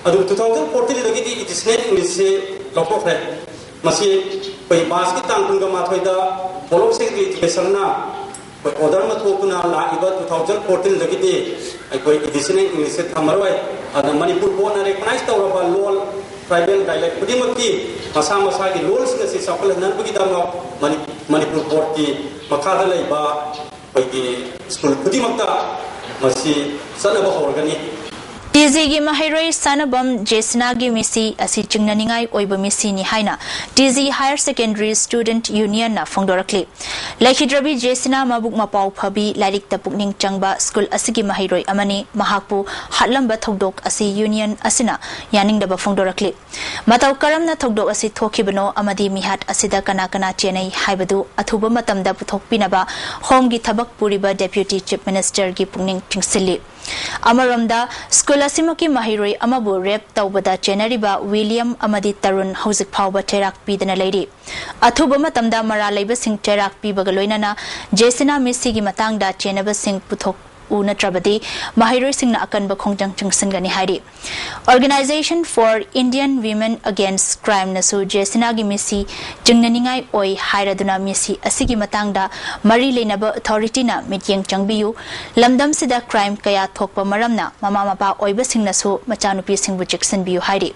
ꯑꯗꯨꯕꯨ ꯇꯨ ꯊꯥꯎꯖꯟ ꯐꯣꯔꯇꯤꯟꯗꯒꯤꯗꯤ ꯑꯦꯗꯤꯁꯅꯦꯜ ꯏꯪꯂꯤꯁꯁꯦ ꯂꯧꯊꯣꯛꯈ꯭ꯔꯦ꯫ ꯃꯁꯤ ꯑꯩꯈꯣꯏ ꯃꯥꯔꯆꯀꯤ ꯇꯥꯡ ꯀꯨꯟꯒ ꯃꯥꯊꯣꯏꯗ ꯕꯣꯔꯗ ꯑꯣꯐ ꯁꯦꯀ꯭ꯔꯦꯇꯔꯤ ꯑꯦꯖꯨꯀꯦꯁꯟꯅ ꯑꯩꯈꯣꯏ ꯑꯣꯔꯗꯔ ꯑꯃ ꯊꯣꯛꯇꯨꯅ ꯂꯥꯛꯂꯤꯕ ꯇꯨ ꯊꯥꯎꯖꯟ ꯐꯣꯔꯇꯤꯟꯗꯒꯤꯗꯤ ꯑꯩꯈꯣꯏ ꯑꯦꯗꯤꯁꯅꯦꯜ ꯏꯪꯂꯤꯁꯁꯦ ꯊꯝꯃꯔꯣꯏ꯫ ꯑꯗꯨꯅ ꯃꯅꯤꯄꯨꯔ ꯕꯣꯔꯗꯅ ꯔꯦꯀꯣꯒꯅꯥꯏꯖ ꯇꯧꯔꯕ ꯂꯣꯜ, ꯇ꯭ꯔꯥꯏꯕꯦꯜ ꯗꯥꯏꯂꯦꯛ ꯈꯨꯗꯤꯡꯃꯛꯀꯤ ꯃꯁꯥ ꯃꯁꯥꯒꯤ ꯂꯣꯜꯁꯤꯡ ꯑꯁꯤ ꯆꯥꯎꯈꯠꯍꯟꯅꯕꯒꯤꯗꯃꯛ ꯃꯅꯤ-, ꯃꯅꯤꯄꯨꯔ ꯕꯣꯔꯗꯀꯤ ꯃꯈꯥꯗ ꯂꯩꯕ ꯑꯩꯈꯣꯏꯒꯤ ꯁ꯭ꯀꯨꯜ ꯈꯨꯗꯤꯡꯃꯛꯇ ꯃꯁꯤ ꯆꯠꯅꯕ ꯍꯧꯔꯒꯅꯤ꯫ ꯇꯤ ꯖꯤꯒꯤ ꯃꯍꯩꯔꯣꯏ ꯁꯥꯅꯕꯝ ꯖꯦꯁꯤꯅꯥꯒꯤ ꯃꯤꯁꯤ ꯑꯁꯤ ꯆꯤꯡꯅꯅꯤꯡꯉꯥꯏ ꯑꯣꯏꯕ ꯃꯤꯁꯤꯅꯤ ꯍꯥꯏꯅ T G higher secondary student ꯌꯨꯅꯤꯌꯟꯅ ꯐꯣꯡꯗꯣꯔꯛꯂꯤ꯫ ꯂꯩꯈꯤꯗ꯭ꯔꯕꯤ ꯖꯦꯁꯤꯅꯥ ꯃꯕꯨꯛ ꯃꯄꯥꯎ ꯐꯕꯤ, ꯂꯥꯏꯔꯤꯛꯇ ꯄꯨꯛꯅꯤꯡ ꯆꯪꯕ ꯁ꯭ꯀꯨꯜ ꯑꯁꯤꯒꯤ ꯃꯍꯩꯔꯣꯏ ꯑꯃꯅꯤ꯫ ꯃꯍꯥꯛꯄꯨ ꯍꯥꯠꯂꯝꯕ ꯊꯧꯗꯣꯛ ꯑꯁꯤ ꯌꯨꯅꯤꯌꯟ ꯑꯁꯤꯅ ꯌꯥꯅꯤꯡꯗꯕ ꯐꯣꯡꯗꯣꯔꯛꯂꯤ꯫ ꯃꯇꯧ ꯀꯔꯝꯅ ꯊꯧꯗꯣꯛ ꯑꯁꯤ ꯊꯣꯛꯈꯤꯕꯅꯣ ꯑꯃꯗꯤ ꯃꯤꯍꯥꯠ ꯑꯁꯤꯗ ꯀꯅꯥ ꯀꯅꯥ ꯆꯦꯟꯅꯩ ꯍꯥꯏꯕꯗꯨ ꯑꯊꯨꯕ ꯃꯇꯝꯗ ꯄꯨꯊꯣꯛꯄꯤꯅꯕ ꯍꯣꯝꯒꯤ ꯊꯕꯛ ꯄꯨꯔꯤꯕ ꯗꯦꯄ꯭ꯌꯨꯇꯤ ꯆꯤꯐ ꯃꯤꯅꯤꯁꯇꯔꯒꯤ ꯄꯨꯛꯅꯤꯡ ꯆꯤꯡꯁꯤꯜꯂꯤ꯫ ꯑꯃꯔꯣꯝꯗ, ꯁ꯭ꯀꯨꯜ ꯑꯁꯤꯃꯛꯀꯤ ꯃꯍꯩꯔꯣꯏ ꯑꯃꯕꯨ ꯔꯦꯞ ꯇꯧꯕꯗ ꯆꯦꯟꯅꯔꯤꯕ ꯋꯤꯂꯤꯌꯝ ꯑꯃꯗꯤ ꯇꯔꯨꯟ ꯍꯧꯖꯤꯛ ꯐꯥꯎꯕ ꯆꯩꯔꯥꯛ ꯄꯤꯗꯅ ꯂꯩꯔꯤ꯫ ꯑꯊꯨꯕ ꯃꯇꯝꯗ ꯃꯔꯥꯜ ꯂꯩꯕꯁꯤꯡ ꯆꯩꯔꯥꯛ ꯄꯤꯕꯒ ꯂꯣꯏꯅꯅ ꯖꯦꯁꯤꯅꯥ ꯃꯤꯁꯤꯒꯤ ꯃꯇꯥꯡꯗ ꯆꯦꯟꯅꯕꯁꯤꯡ ꯄꯨꯊꯣꯛꯎ, ꯅꯠꯇ꯭ꯔꯕꯗꯤ ꯃꯍꯩꯔꯣꯏꯁꯤꯡꯅ ꯑꯀꯟꯕ ꯈꯣꯡꯖꯪ ꯆꯪꯁꯤꯟꯒꯅꯤ ꯍꯥꯏꯔꯤ꯫ Organisation for Indian Women Against Crimeꯅꯁꯨ ꯖꯦꯁꯤꯅꯥꯒꯤ ꯃꯤꯁꯤ ꯆꯤꯡꯅꯅꯤꯡꯉꯥꯏ ꯑꯣꯏ ꯍꯥꯏꯔꯗꯨꯅ ꯃꯤꯁꯤ ꯑꯁꯤꯒꯤ ꯃꯇꯥꯡꯗ ꯃꯔꯤ ꯂꯩꯅꯕ ꯑꯣꯊꯣꯔꯤꯇꯤꯅ ꯃꯤꯠꯌꯦꯡ ꯆꯪꯕꯤꯌꯨ, ꯂꯝꯗꯝꯁꯤꯗ ꯀ꯭ꯔꯥꯏꯝ ꯀꯌꯥ ꯊꯣꯛꯄ ꯃꯔꯝꯅ ꯃꯃꯥ ꯃꯄꯥ ꯑꯣꯏꯕꯁꯤꯡꯅꯁꯨ ꯃꯆꯥꯅꯨꯄꯤꯁꯤꯡꯕꯨ ꯆꯦꯛꯁꯤꯟꯕꯤꯌꯨ ꯍꯥꯏꯔꯤ꯫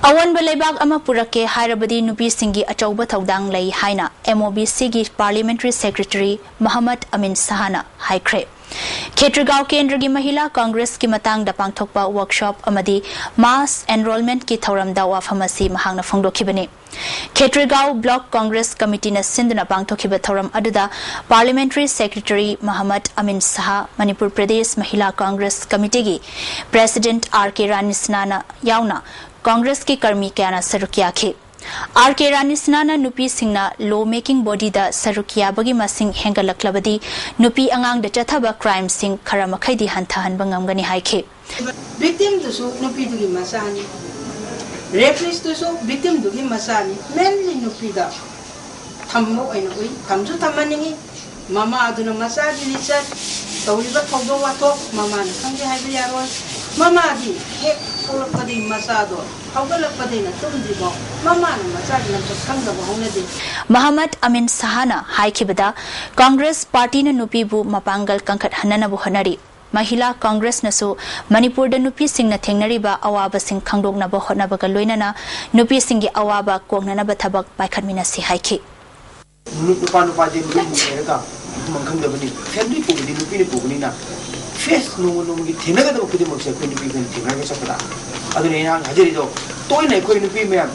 ꯑꯑꯣꯟꯕ ꯂꯩꯕꯥꯛ ꯑꯃ ꯄꯨꯔꯛꯀꯦ ꯍꯥꯏꯔꯕꯗꯤ ꯅꯨꯄꯤꯁꯤꯡꯒꯤ ꯑꯆꯧꯕ ꯊꯧꯗꯥꯡ ꯂꯩ ꯍꯥꯏꯅ MOBCꯒꯤ Parliamentary Secretary ꯃꯍꯃꯗ ꯑꯃꯤꯟ ꯁꯍꯥꯅ ꯍꯥꯏꯈ꯭ꯔꯦ꯫ ꯈꯦꯇ꯭ꯔꯤꯒꯥꯎ ꯀꯦꯟꯗ꯭ꯔꯒꯤ ꯃꯍꯤꯂꯥ ꯀꯪꯒ꯭ꯔꯦꯁꯀꯤ ꯃꯇꯥꯡꯗ ꯄꯥꯡꯊꯣꯛꯄ ꯋꯥꯔꯛꯁꯣꯞ ꯑꯃꯗꯤ ꯃꯥꯁ ꯑꯦꯟꯔꯣꯜꯃꯦꯟꯠꯀꯤ ꯊꯧꯔꯝꯗ ꯋꯥꯐꯝ ꯑꯁꯤ ꯃꯍꯥꯛꯅ ꯐꯣꯡꯗꯣꯛꯈꯤꯕꯅꯤ꯫ ꯈꯦꯇ꯭ꯔꯤꯒꯥꯎ ꯕ꯭ꯂꯣꯛ ꯀꯪꯒ꯭ꯔꯦꯁ ꯀꯃꯤꯇꯤꯅ ꯁꯤꯟꯗꯨꯅ ꯄꯥꯡꯊꯣꯛꯈꯤꯕ ꯊꯧꯔꯝ ꯑꯗꯨꯗ Parliamentary Secretary ꯃꯍꯃꯗ ꯑꯃꯤꯟ ꯁꯍꯥ, Manipur Pradesh ꯃꯍꯤꯂꯥ Congress ꯀꯃꯤꯇꯤꯒꯤ President R K ꯔꯥꯅꯤꯁꯅꯥꯅ ꯌꯥꯎꯅ ꯀꯪꯒ꯭ꯔꯦꯁꯀꯤ ꯀꯔꯃꯤ ꯀꯌꯥꯅ ꯁꯔꯨꯛ ꯌꯥꯈꯤ꯫ R K ꯔꯥꯅꯤꯁꯅꯥꯅ ꯅꯨꯄꯤꯁꯤꯡꯅ law making bodyꯗ ꯁꯔꯨꯛ ꯌꯥꯕꯒꯤ ꯃꯁꯤꯡ ꯍꯦꯟꯒꯠꯂꯛꯂꯕꯗꯤ ꯅꯨꯄꯤ ꯑꯉꯥꯡꯗ ꯆꯠꯊꯕ crimeꯁꯤꯡ ꯈꯔ ꯃꯈꯩꯗꯤ ꯍꯟꯊꯍꯟꯕ ꯉꯝꯒꯅꯤ ꯍꯥꯏꯈꯤ꯫ Victimꯗꯨꯁꯨ ꯅꯨꯄꯤꯗꯨꯒꯤ ꯃꯆꯥꯅꯤ꯫ Rapistꯇꯨꯁꯨ victimꯗꯨꯒꯤ ꯃꯆꯥꯅꯤ꯫ Mainly ꯅꯨꯄꯤꯗ ꯊꯝꯕ ꯑꯣꯏꯅ ꯎꯏ꯫ ꯊꯝꯁꯨ ꯊꯝꯍꯟꯅꯤꯡꯉꯤ꯫ ꯃꯃꯥꯗꯨꯅ ꯃꯆꯥꯒꯤ ꯂꯤꯆꯠ, ꯇꯧꯔꯤꯕ ꯊꯧꯗꯣꯛ ꯋꯥꯊꯣꯛ ꯃꯃꯥꯅ ꯈꯪꯗꯦ ꯍꯥꯏꯕ ꯌꯥꯔꯣꯏ꯫ ꯃꯃꯥꯗꯤ ꯍꯦꯛ ꯊꯣꯛꯂꯛꯄꯗꯒꯤ ꯃꯆꯥꯗꯣ ꯍꯧꯒꯠꯂꯛꯄꯗꯒꯤꯅ ꯇꯨꯝꯗ꯭ꯔꯤꯐꯥꯎ ꯃꯃꯥꯅ ꯃꯆꯥꯒꯤ ꯂꯝꯆꯠ ꯈꯪꯗꯕ ꯍꯧꯅꯗꯦ꯫ ꯃꯍꯃꯗ ꯑꯃꯤꯟ ꯁꯍꯥꯅ ꯍꯥꯏꯈꯤꯕꯗ, ꯀꯪꯒ꯭ꯔꯦꯁ ꯄꯥꯔꯇꯤꯅ ꯅꯨꯄꯤꯕꯨ ꯃꯄꯥꯡꯒꯜ ꯀꯟꯈꯠꯍꯟꯅꯅꯕ ꯍꯣꯠꯅꯔꯤ꯫ ꯃꯍꯤꯂꯥ ꯀꯪꯒ꯭ꯔꯦꯁꯅꯁꯨ ꯃꯅꯤꯄꯨꯔꯗ ꯅꯨꯄꯤꯁꯤꯡꯅ ꯊꯦꯡꯅꯔꯤꯕ ꯑꯋꯥꯕꯁꯤꯡ ꯈꯪꯗꯣꯛꯅꯕ ꯍꯣꯠꯅꯕꯒ ꯂꯣꯏꯅꯅ ꯅꯨꯄꯤꯁꯤꯡꯒꯤ ꯑꯋꯥꯕ ꯀꯣꯛꯅꯅꯕ ꯊꯕꯛ ꯄꯥꯏꯈꯠꯃꯤꯟꯅꯁꯤ ꯍꯥꯏꯈꯤ꯫ ꯅꯨꯄꯥ ꯅꯨꯄꯥꯁꯦ ꯅꯨꯄꯤ ꯅꯨꯡꯁꯤꯔꯒ ꯃꯐꯝ ꯈꯪꯗꯕꯅꯤ꯫ Family ꯄꯨꯕꯗꯤ ꯅꯨꯄꯤꯅ ꯄꯨꯕꯅꯤꯅ face ꯅꯣꯡꯃ ꯅꯣꯡꯃꯒꯤ ꯊꯦꯡꯅꯒꯗꯕ ꯈꯨꯗꯤꯡꯃꯛꯁꯦ ꯑꯩꯈꯣꯏ ꯅꯨꯄꯤ ꯑꯩꯈꯣꯏꯅ ꯊꯦꯡꯅꯔꯒ ꯆꯠꯄ ꯇꯥꯕꯅꯤ꯫ ꯑꯗꯨꯅ ꯑꯩꯅ ꯍꯥꯏꯖꯔꯤꯗꯣ, ꯇꯣꯏꯅ ꯑꯩꯈꯣꯏ ꯅꯨꯄꯤ ꯃꯌꯥꯝ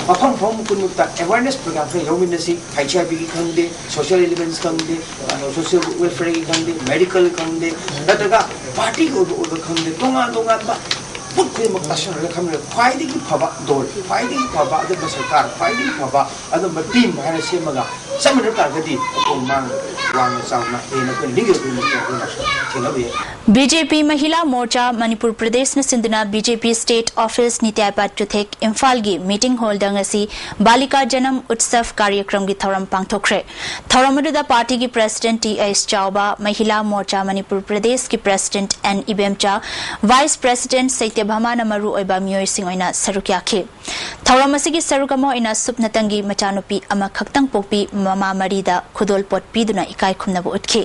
ꯃꯐꯝ ꯃꯐꯝ ꯈꯨꯗꯤꯡꯃꯛꯇ awareness program ꯈꯔ ꯌꯥꯎꯃꯤꯟꯅꯁꯤ꯫ H I Vꯒꯤ ꯈꯪꯗꯦ, social relevance ꯈꯪꯗꯦ, social welfareꯒꯤ ꯈꯪꯗꯦ, medical ꯈꯪꯗꯦ, ꯅꯠꯇ꯭ꯔꯒ partyꯒꯤ ꯑꯣꯏꯕ ꯑꯣꯏꯕ ꯈꯪꯗꯦ, ꯇꯣꯉꯥꯟ ꯇꯣꯉꯥꯟꯕ ꯄꯣꯠ ꯈꯨꯗꯤꯡꯃꯛ ꯇꯥꯁꯤꯟꯅꯔꯒ ꯈꯪꯗꯦ꯫ ꯈ꯭ꯋꯥꯏꯗꯒꯤ ꯐꯕ ꯗꯣꯜ, ꯈ꯭ꯋꯥꯏꯗꯒꯤ ꯐꯕ ꯑꯗꯨꯝꯕ ꯁꯔꯀꯥꯔ, ꯈ꯭ꯋꯥꯏꯗꯒꯤ ꯐꯕ ꯑꯗꯨꯝꯕ team ꯍꯥꯏꯅ ꯁꯦꯝꯃꯒ ꯆꯠꯃꯤꯟꯅ ꯇꯥꯔꯒꯗꯤ ꯑꯩꯈꯣꯏ ꯃꯥꯡꯒꯅꯤ꯫ ꯋꯥꯡꯅ ꯆꯥꯎꯅ ꯍꯦꯟꯅ ꯑꯩꯈꯣꯏꯅ ꯂꯤꯛ ꯌꯧꯗ꯭ꯔꯤꯉꯩꯗ ꯑꯩꯈꯣꯏꯅ ꯊꯦꯡꯅꯕ ꯌꯥꯏ꯫ ꯕꯤ ꯖꯦ ꯄꯤ ꯃꯍꯤꯂꯥ ꯃꯣꯔꯆꯥ ꯃꯅꯤꯄꯨꯔ ꯄ꯭ꯔꯗꯦꯁꯅ ꯁꯤꯟꯗꯨꯅ ꯕꯤ ꯖꯦ ꯄꯤ ꯁ꯭ꯇꯦꯠ ꯑꯣꯐꯤꯁ ꯅꯤꯇ꯭ꯌꯥꯏꯄꯥꯠ ꯆꯨꯊꯦꯛ ꯏꯝꯐꯥꯜꯒꯤ ꯃꯤꯇꯤꯡ ꯍꯣꯜꯗ ꯉꯁꯤ ꯕꯥꯂꯤꯀꯥ ꯖꯅꯝ ꯎꯠꯁꯕ ꯀꯥꯔꯌꯀ꯭ꯔꯝꯒꯤ ꯊꯧꯔꯝ ꯄꯥꯡꯊꯣꯛꯈ꯭ꯔꯦ꯫ ꯊꯧꯔꯝ ꯑꯗꯨꯗ ꯄꯥꯔꯇꯤꯒꯤ ꯄ꯭ꯔꯁꯤꯗꯦꯟꯠ ꯇꯤ ꯑꯩꯆ ꯆꯥꯎꯕ, ꯃꯍꯤꯂꯥ ꯃꯣꯔꯆꯥ ꯃꯅꯤꯄꯨꯔ ꯄ꯭ꯔꯗꯦꯁꯀꯤ ꯄ꯭ꯔꯁꯤꯗꯦꯟꯠ ꯑꯦꯟ ꯏꯕꯦꯝꯆꯥ, ꯚꯥꯏꯁ ꯄ꯭ꯔꯁꯤꯗꯦꯟꯠ ꯁꯩꯇ꯭ꯌꯚꯥꯃꯥꯅ ꯃꯔꯨꯑꯣꯏꯕ ꯃꯤꯑꯣꯏꯁꯤꯡ ꯑꯣꯏꯅ ꯁꯔꯨꯛ ꯌꯥꯈꯤ꯫ ꯊꯧꯔꯝ ꯑꯁꯤꯒꯤ ꯁꯔꯨꯛ ꯑꯃ ꯑꯣꯏꯅ ꯁꯨꯞꯅꯇꯪꯒꯤ ꯃꯆꯥꯅꯨꯄꯤ ꯑꯃꯈꯛꯇꯪ ꯄꯣꯛꯄꯤ ꯃꯃꯥ ꯃꯔꯤꯗ ꯈꯨꯗꯣꯜꯄꯣꯠ ꯄꯤꯗꯨꯅ ꯏꯀꯥꯏ ꯈꯨꯝꯅꯕ ꯎꯠꯈꯤ꯫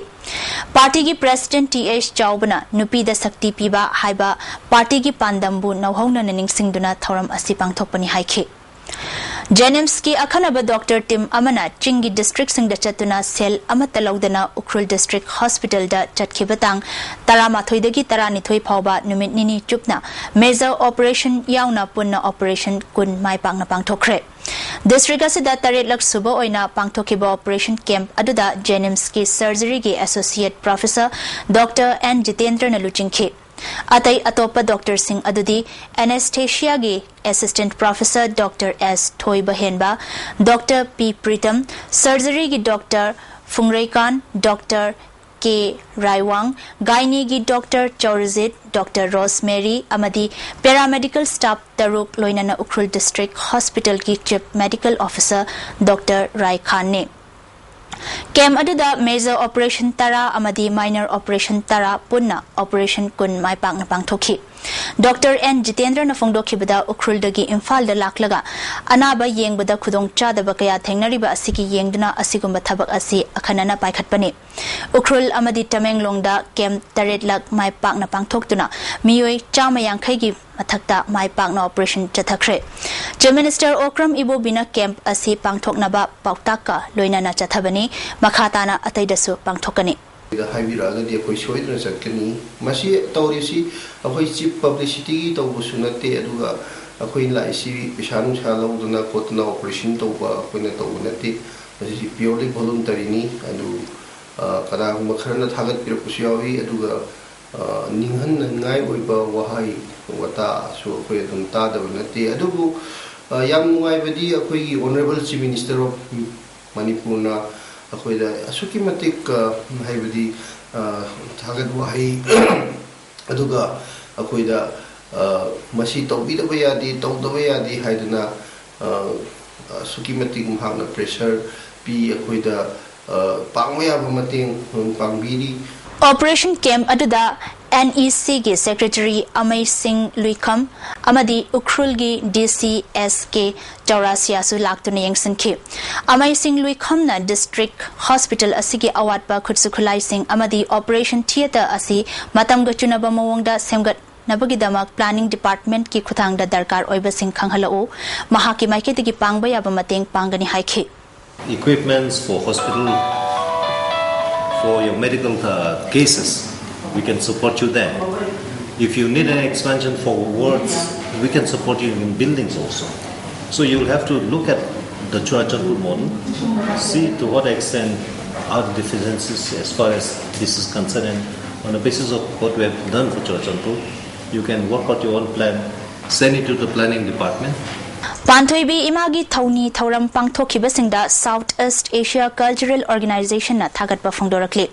ꯄꯥꯔꯇꯤꯒꯤ ꯄ꯭ꯔꯁꯤꯗꯦꯟꯠ ꯇꯤ ꯑꯩꯆ ꯆꯥꯎꯕꯅ ꯅꯨꯄꯤꯗ ꯁꯛꯇꯤ ꯄꯤꯕ ꯍꯥꯏꯕ ꯄꯥꯔꯇꯤꯒꯤ ꯄꯥꯟꯗꯝꯕꯨ ꯅꯧꯍꯧꯅꯅ ꯅꯤꯡꯁꯤꯡꯗꯨꯅ ꯊꯧꯔꯝ ꯑꯁꯤ ꯄꯥꯡꯊꯣꯛꯄꯅꯤ ꯍꯥꯏꯈꯤ꯫ ꯖꯦꯅꯤꯝꯁꯀꯤ ꯑꯈꯟꯅꯕ ꯗꯣꯛꯇꯔ ꯇꯤꯝ ꯑꯃꯅ ꯆꯤꯡꯒꯤ ꯗꯤꯁꯇ꯭ꯔꯤꯛꯁꯤꯡꯗ ꯆꯠꯇꯨꯅ ꯁꯦꯜ ꯑꯃꯠꯇ ꯂꯧꯗꯅ ꯎꯈ꯭ꯔꯨꯜ ꯗꯤꯁꯇ꯭ꯔꯤꯛ ꯍꯣꯁꯄꯤꯇꯥꯜꯗ ꯆꯠꯈꯤꯕ ꯇꯥꯡ ꯇꯔꯥꯃꯥꯊꯣꯏꯗꯒꯤ ꯇꯔꯥꯅꯤꯊꯣꯏ ꯐꯥꯎꯕ ꯅꯨꯃꯤꯠ ꯅꯤꯅꯤ ꯆꯨꯞꯅ ꯃꯦꯖꯔ ꯑꯣꯄꯔꯦꯁꯟ ꯌꯥꯎꯅ ꯄꯨꯟꯅ ꯑꯣꯄꯔꯦꯁꯟ ꯀꯨꯟ ꯃꯥꯏ ꯄꯥꯛꯅ ꯄꯥꯡꯊꯣꯛꯈ꯭ꯔꯦ꯫ ꯗꯤꯁꯇ꯭ꯔꯤꯛ ꯑꯁꯤꯗ ꯇꯔꯦꯠꯂꯛ ꯁꯨꯕ ꯑꯣꯏꯅ ꯄꯥꯡꯊꯣꯛꯈꯤꯕ ꯑꯣꯄꯔꯦꯁꯟ ꯀꯦꯝꯞ ꯑꯗꯨꯗ ꯖꯦꯅꯤꯝꯁꯀꯤ ꯁꯔꯖꯔꯤꯒꯤ ꯑꯦꯁꯣꯁꯤꯌꯦꯠ ꯄ꯭ꯔꯣꯐꯦꯁꯔ ꯗꯣꯛꯇꯔ ꯑꯦꯟ ꯖꯤꯇꯦꯟꯗ꯭ꯔꯅ ꯂꯨꯆꯤꯡꯈꯤ꯫ ꯑꯇꯩ ꯑꯇꯣꯞꯄ ꯗꯣꯛꯇꯔꯁꯤꯡ ꯑꯗꯨꯗꯤ ꯑꯦꯅꯦꯁꯊꯦꯁꯤꯌꯥꯒꯤ ꯑꯦꯁꯤꯁꯇꯦꯟꯠ ꯄ꯭ꯔꯣꯐꯦꯁꯔ ꯗꯣꯛꯇꯔ ꯑꯦꯁ ꯊꯣꯏꯕꯍꯦꯟꯕ, ꯗꯣꯛꯇꯔ ꯄꯤ ꯄ꯭ꯔꯤꯇꯝ, ꯁꯔꯖꯔꯤꯒꯤ doctor Phungreikan, doctor K Raiwang, ꯒꯥꯏꯅꯤꯒꯤ ꯗꯣꯛꯇꯔ ꯆꯧꯔꯖꯤꯠ, ꯗꯣꯛꯇꯔ ꯔꯣꯁꯃꯦꯔꯤ ꯑꯃꯗꯤ ꯄꯦꯔꯥꯃꯦꯗꯤꯀꯦꯜ ꯁ꯭ꯇꯥꯐ ꯇꯔꯨꯛ, ꯂꯣꯏꯅꯅ ꯎꯈ꯭ꯔꯨꯜ ꯗꯤꯁꯇ꯭ꯔꯤꯛ ꯍꯣꯁꯄꯤꯇꯥꯜꯒꯤ ꯆꯤꯐ ꯃꯦꯗꯤꯀꯦꯜ ꯑꯣꯐꯤꯁꯔ ꯗꯣꯛꯇꯔ ꯔꯥꯏꯈꯥꯟꯅꯤ꯫ ꯀꯦꯝꯞ ꯑꯗꯨꯗ ꯃꯦꯖꯔ ꯑꯣꯄꯔꯦꯁꯟ ꯇꯔꯥ ꯑꯃꯗꯤ ꯃꯥꯏꯅꯔ ꯑꯣꯄꯔꯦꯁꯟ ꯇꯔꯥ ꯄꯨꯟꯅ ꯑꯣꯄꯔꯦꯁꯟ ꯀꯨꯟ ꯃꯥꯏ ꯄꯥꯛꯅ ꯄꯥꯡꯊꯣꯛꯈꯤ꯫ ꯗꯣꯛꯇꯔ ꯑꯦꯟ ꯖꯤꯇꯦꯟꯗ꯭ꯔꯅ ꯐꯣꯡꯗꯣꯛꯈꯤꯕꯗ, ꯎꯈ꯭ꯔꯨꯜꯗꯒꯤ ꯏꯝꯐꯥꯜꯗ ꯂꯥꯛꯂꯒ ꯑꯅꯥꯕ ꯌꯦꯡꯕꯗ ꯈꯨꯗꯣꯡꯆꯥꯗꯕ ꯀꯌꯥ ꯊꯦꯡꯅꯔꯤꯕ ꯑꯁꯤꯒꯤ ꯌꯦꯡꯗꯨꯅ ꯑꯁꯤꯒꯨꯝꯕ ꯊꯕꯛ ꯑꯁꯤ ꯑꯈꯟꯅꯅ ꯄꯥꯏꯈꯠꯄꯅꯤ꯫ ꯎꯈ꯭ꯔꯨꯜ ꯑꯃꯗꯤ ꯇꯃꯦꯡꯂꯣꯡꯗ ꯀꯦꯝꯞ ꯇꯔꯦꯠꯂꯛ ꯃꯥꯏ ꯄꯥꯛꯅ ꯄꯥꯡꯊꯣꯛꯇꯨꯅ ꯃꯤꯑꯣꯏ ꯆꯥꯝꯃ ꯌꯥꯡꯈꯩꯒꯤ ꯃꯊꯛꯇ ꯃꯥꯏ ꯄꯥꯛꯅ ꯑꯣꯄꯔꯦꯁꯟ ꯆꯠꯊꯈ꯭ꯔꯦ꯫ ꯆꯤꯐ ꯃꯤꯅꯤꯁꯇꯔ ꯑꯣꯀ꯭ꯔꯝ ꯏꯕꯣꯕꯤꯅ ꯀꯦꯝꯞ ꯑꯁꯤ ꯄꯥꯡꯊꯣꯛꯅꯕ ꯄꯥꯎꯇꯥꯛꯀ ꯂꯣꯏꯅꯅ ꯆꯠꯊꯕꯅꯤ꯫ ꯃꯈꯥ ꯇꯥꯅ ꯑꯇꯩꯗꯁꯨ ꯄꯥꯡꯊꯣꯛꯀꯅꯤ꯫ ꯍꯥꯏꯕꯤꯔꯛꯑꯒꯗꯤ ꯑꯩꯈꯣꯏ ꯁꯣꯏꯗꯅ ꯆꯠꯀꯅꯤ꯫ ꯃꯁꯤ ꯇꯧꯔꯤꯁꯤ ꯑꯩꯈꯣꯏ ꯆꯤꯞ ꯄꯕ꯭ꯂꯤꯁꯤꯇꯤꯒꯤ ꯇꯧꯕꯁꯨ ꯅꯠꯇꯦ, ꯑꯗꯨꯒ ꯑꯩꯈꯣꯏꯅ ꯂꯥꯛꯏꯁꯤ ꯄꯩꯁꯥ ꯅꯨꯡꯁꯥ ꯂꯧꯗꯅ ꯈꯣꯠꯇꯅ ꯑꯣꯄꯔꯦꯁꯟ ꯇꯧꯕ ꯑꯩꯈꯣꯏꯅ ꯇꯧꯕ ꯅꯠꯇꯦ꯫ ꯃꯁꯤꯁꯤ purely voluntary ꯅꯤ꯫ ꯑꯗꯨ, ꯑ, ꯀꯅꯥꯒꯨꯝꯕ ꯈꯔꯅ ꯊꯥꯒꯠꯄꯤꯔꯛꯄꯁꯨ ꯌꯥꯎꯏ, ꯑꯗꯨꯒ, ꯑ, ꯅꯤꯡꯍꯟꯅꯉꯥꯏ ꯑꯣꯏꯕ ꯋꯥꯍꯩ ꯋꯥꯇꯥꯁꯨ ꯑꯩꯈꯣꯏ ꯑꯗꯨꯝ ꯇꯥꯗꯕ ꯅꯠꯇꯦ꯫ ꯑꯗꯨꯕꯨ, ꯑ, ꯌꯥꯝ ꯅꯨꯡꯉꯥꯏꯕꯗꯤ ꯑꯩꯈꯣꯏꯒꯤ Honourable Chief Minister of ꯃꯅꯤꯄꯨꯔꯅ ꯑꯩꯈꯣꯏꯗ ꯑꯁꯨꯛꯀꯤ ꯃꯇꯤꯛ, ꯑ, ꯍꯥꯏꯕꯗꯤ, ꯑ, ꯊꯥꯒꯠ ꯋꯥꯍꯩ, ꯑꯗꯨꯒ ꯑꯩꯈꯣꯏꯗ, ꯑ, ꯃꯁꯤ ꯇꯧꯕꯤꯗꯕ ꯌꯥꯗꯦ, ꯇꯧꯗꯕ ꯌꯥꯗꯦ ꯍꯥꯏꯗꯨꯅ, ꯑ, ꯑꯁꯨꯛꯀꯤ ꯃꯇꯤꯛ ꯃꯍꯥꯛꯅ pressure ꯄꯤ, ꯑꯩꯈꯣꯏꯗ, ꯑ, ꯄꯥꯡꯕ ꯌꯥꯕ ꯃꯇꯦꯡ ꯄꯥꯡꯕꯤꯔꯤ꯫ Operation camp ꯑꯗꯨꯗ NEC ꯒꯤ secretary ꯑꯃꯩꯁꯤꯡ ꯂꯨꯏꯈꯝ ꯑꯃꯗꯤ ꯎꯈ꯭ꯔꯨꯜꯒꯤ DC S K ꯆꯧꯔꯥꯁꯤꯌꯥꯁꯨ ꯂꯥꯛꯇꯨꯅ ꯌꯦꯡꯁꯤꯟꯈꯤ꯫ ꯑꯃꯩꯁꯤꯡ ꯂꯨꯏꯈꯝꯅ district hospital ꯑꯁꯤꯒꯤ ꯑꯋꯥꯠꯄ ꯈꯨꯠꯁꯨ ꯈꯨꯠꯂꯥꯏꯁꯤꯡ ꯑꯃꯗꯤ operation theatre ꯑꯁꯤ ꯃꯇꯝꯒ ꯆꯨꯅꯕ ꯃꯑꯣꯡꯗ ꯁꯦꯝꯒꯠꯅꯕꯒꯤꯗꯃꯛ planning department ꯀꯤ ꯈꯨꯠꯊꯥꯡꯗ ꯗꯔꯀꯥꯔ ꯑꯣꯏꯕꯁꯤꯡ ꯈꯪꯍꯜꯂꯛꯎ, ꯃꯍꯥꯛꯀꯤ ꯃꯥꯏꯀꯩꯗꯒꯤ ꯄꯥꯡꯕ ꯌꯥꯕ ꯃꯇꯦꯡ ꯄꯥꯡꯒꯅꯤ ꯍꯥꯏꯈꯤ꯫ Equipments for hospital, for your medical, uh, cases, we can support you there. If you need an expansion for wards, we can support you in buildings also. So you'll have to look at the Churachandpur model, see to what extent our deficiencies as far as this is concerned, and on the basis of what we have done for Churachandpur, you can work out your own plan, send it to the planning department. ꯄꯥꯟꯊꯣꯏꯕꯤ ꯏꯃꯥꯒꯤ ꯊꯧꯅꯤ ꯊꯧꯔꯝ ꯄꯥꯡꯊꯣꯛꯈꯤꯕꯁꯤꯡꯗ South East Asia Cultural Organization ꯅ ꯊꯥꯒꯠꯄ ꯐꯣꯡꯗꯣꯔꯛꯂꯤ꯫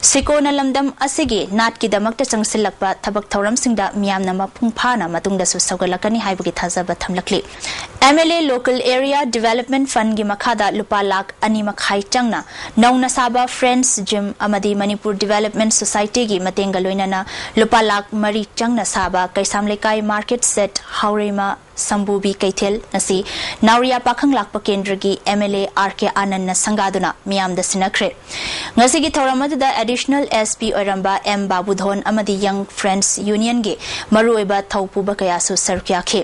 ꯁꯤꯀꯣꯅ ꯂꯝꯗꯝ ꯑꯁꯤꯒꯤ ꯅꯥꯠꯀꯤꯗꯃꯛꯇ ꯆꯪꯁꯤꯜꯂꯛꯄ ꯊꯕꯛ ꯊꯧꯔꯝꯁꯤꯡꯗ ꯃꯤꯌꯥꯝꯅ ꯃꯄꯨꯡ ꯐꯥꯅ ꯃꯇꯨꯡꯗꯁꯨ ꯁꯧꯒꯠꯂꯛꯀꯅꯤ ꯍꯥꯏꯕꯒꯤ ꯊꯥꯖꯕ ꯊꯝꯂꯛꯂꯤ꯫ MLA Local Area Development Fund ꯒꯤ ꯃꯈꯥꯗ ꯂꯨꯄꯥ ꯂꯥꯈ ꯑꯅꯤ ꯃꯈꯥꯏ ꯆꯪꯅ ꯅꯧꯅ ꯁꯥꯕ Friends Gym ꯑꯃꯗꯤ Manipur Development Society ꯒꯤ ꯃꯇꯦꯡꯒ ꯂꯣꯏꯅꯅ ꯂꯨꯄꯥ ꯂꯥꯈ ꯃꯔꯤ ꯆꯪꯅ ꯁꯥꯕ ꯀꯩꯁꯥꯝ ꯂꯩꯀꯥꯏ market shed ꯍꯥꯎꯔꯩꯃ ꯁꯝꯕꯨꯕꯤ ꯀꯩꯊꯦꯜ ꯑꯁꯤ ꯅꯥꯎꯔꯤꯌꯥ ꯄꯥꯈꯪ ꯂꯥꯛꯄ ꯀꯦꯟꯗ꯭ꯔꯒꯤ MLA R K Anand ꯅ ꯁꯪꯒꯥꯗꯨꯅ ꯃꯤꯌꯥꯝꯗ ꯁꯤꯟꯅꯈ꯭ꯔꯦ꯫ ꯉꯁꯤꯒꯤ ꯊꯧꯔꯝ ꯑꯗꯨꯗ Additional SP ꯑꯣꯏꯔꯝꯕ M ꯕꯥꯕꯨꯙꯣꯟ ꯑꯃꯗꯤ Young Friends Union ꯒꯤ ꯃꯔꯨꯑꯣꯏꯕ ꯊꯧ ꯄꯨꯕ ꯀꯌꯥꯁꯨ ꯁꯔꯨꯛ ꯌꯥꯈꯤ꯫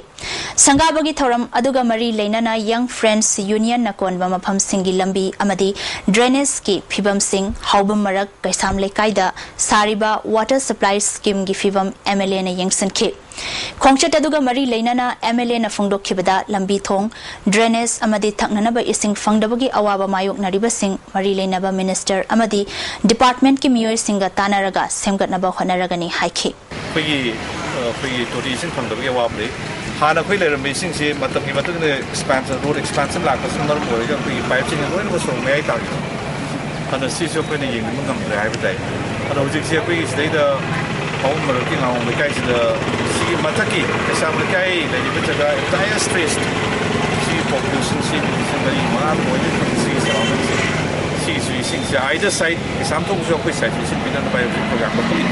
ꯁꯪꯒꯥꯕꯒꯤ ꯊꯧꯔꯝ ꯑꯗꯨꯒ ꯃꯔꯤ ꯂꯩꯅꯅ Young Friends Union ꯅ ꯀꯣꯟꯕ ꯃꯐꯝꯁꯤꯡꯒꯤ ꯂꯝꯕꯤ ꯑꯃꯗꯤ drainage ꯀꯤ ꯐꯤꯕꯝꯁꯤꯡ, ꯍꯥꯎꯕꯝ ꯃꯔꯛ ꯀꯩꯁꯥꯝ ꯂꯩꯀꯥꯏꯗ ꯁꯥꯔꯤꯕ water supply scheme ꯒꯤ ꯐꯤꯕꯝ MLA ꯅ ꯌꯦꯡꯁꯤꯟꯈꯤ꯫ ꯈꯣꯡꯆꯠ ꯑꯗꯨꯒ ꯃꯔꯤ ꯂꯩꯅꯅ MLA ꯅ ꯐꯣꯡꯗꯣꯛꯈꯤꯕꯗ ꯂꯝꯕꯤ ꯊꯣꯡ, drainage ꯑꯃꯗꯤ ꯊꯛꯅꯅꯕ ꯏꯁꯤꯡ ꯐꯪꯗꯕꯒꯤ ꯑꯋꯥꯕ ꯃꯥꯌꯣꯛꯅꯔꯤꯕꯁꯤꯡ ꯃꯔꯤ ꯂꯩꯅꯕ minister ꯑꯃꯗꯤ department ꯀꯤ ꯃꯤꯑꯣꯏꯁꯤꯡꯒ ꯇꯥꯟꯅꯔꯒ ꯁꯦꯝꯒꯠꯅꯕ ꯍꯣꯠꯅꯔꯒꯅꯤ ꯍꯥꯏꯈꯤ꯫ ꯑꯩꯈꯣꯏꯒꯤ, ꯑ, ꯑꯩꯈꯣꯏꯒꯤ ꯇꯣꯇꯤ ꯏꯁꯤꯡ ꯐꯪꯗꯕꯒꯤ ꯑꯋꯥꯕ ꯂꯩ꯫ ꯍꯥꯟꯅ ꯑꯩꯈꯣꯏ ꯂꯩꯔꯝꯕ ꯏꯁꯤꯡꯁꯤ ꯃꯇꯝꯒꯤ ꯃꯇꯨꯡ ꯏꯟꯅ expansion, road expansion ꯂꯥꯛꯄꯁꯤꯅ ꯃꯔꯝ ꯑꯣꯏꯔꯒ ꯑꯩꯈꯣꯏꯒꯤ pipe ꯁꯤꯡ ꯂꯣꯏꯅꯃꯛ ꯁꯣꯔꯣꯛ ꯃꯌꯥꯏ ꯇꯥꯈꯤꯕ꯫ ꯑꯗꯣ ꯁꯤꯁꯨ ꯑꯩꯈꯣꯏꯅ ꯌꯦꯡꯕ ꯉꯝꯗ꯭ꯔꯦ ꯍꯥꯏꯕ ꯇꯥꯏ꯫ ꯑꯗꯣ ꯍꯧꯖꯤꯛꯁꯦ ꯑꯩꯈꯣꯏꯒꯤ ꯁꯤꯗꯩꯗ ꯄꯥꯎꯝ ꯃꯔꯛꯀꯤ ꯉꯥꯋꯣꯡ ꯂꯩꯀꯥꯏꯁꯤꯗ, ꯁꯤꯒꯤ ꯃꯊꯛꯀꯤ ꯀꯩꯁꯥꯝ ꯂꯩꯀꯥꯏ ꯂꯩꯔꯤꯕ ꯖꯒꯥ entire stretch, ꯁꯤꯒꯤ population ꯁꯤ ꯂꯤꯁꯤꯡ ꯃꯔꯤ ꯃꯉꯥ ꯂꯣꯏꯅ ꯁꯤꯒꯤ surrounding ꯁꯤ, ꯁꯤꯒꯤꯁꯨ ꯏꯁꯤꯡꯁꯦ either side, ꯀꯩꯁꯥꯝ ꯊꯣꯛꯄꯁꯨ ꯑꯩꯈꯣꯏ side ꯁꯤ ꯏꯁꯤꯡ ꯄꯤꯅꯅꯕ ꯍꯥꯏꯕꯁꯤ program ꯑꯃ ꯂꯩ꯫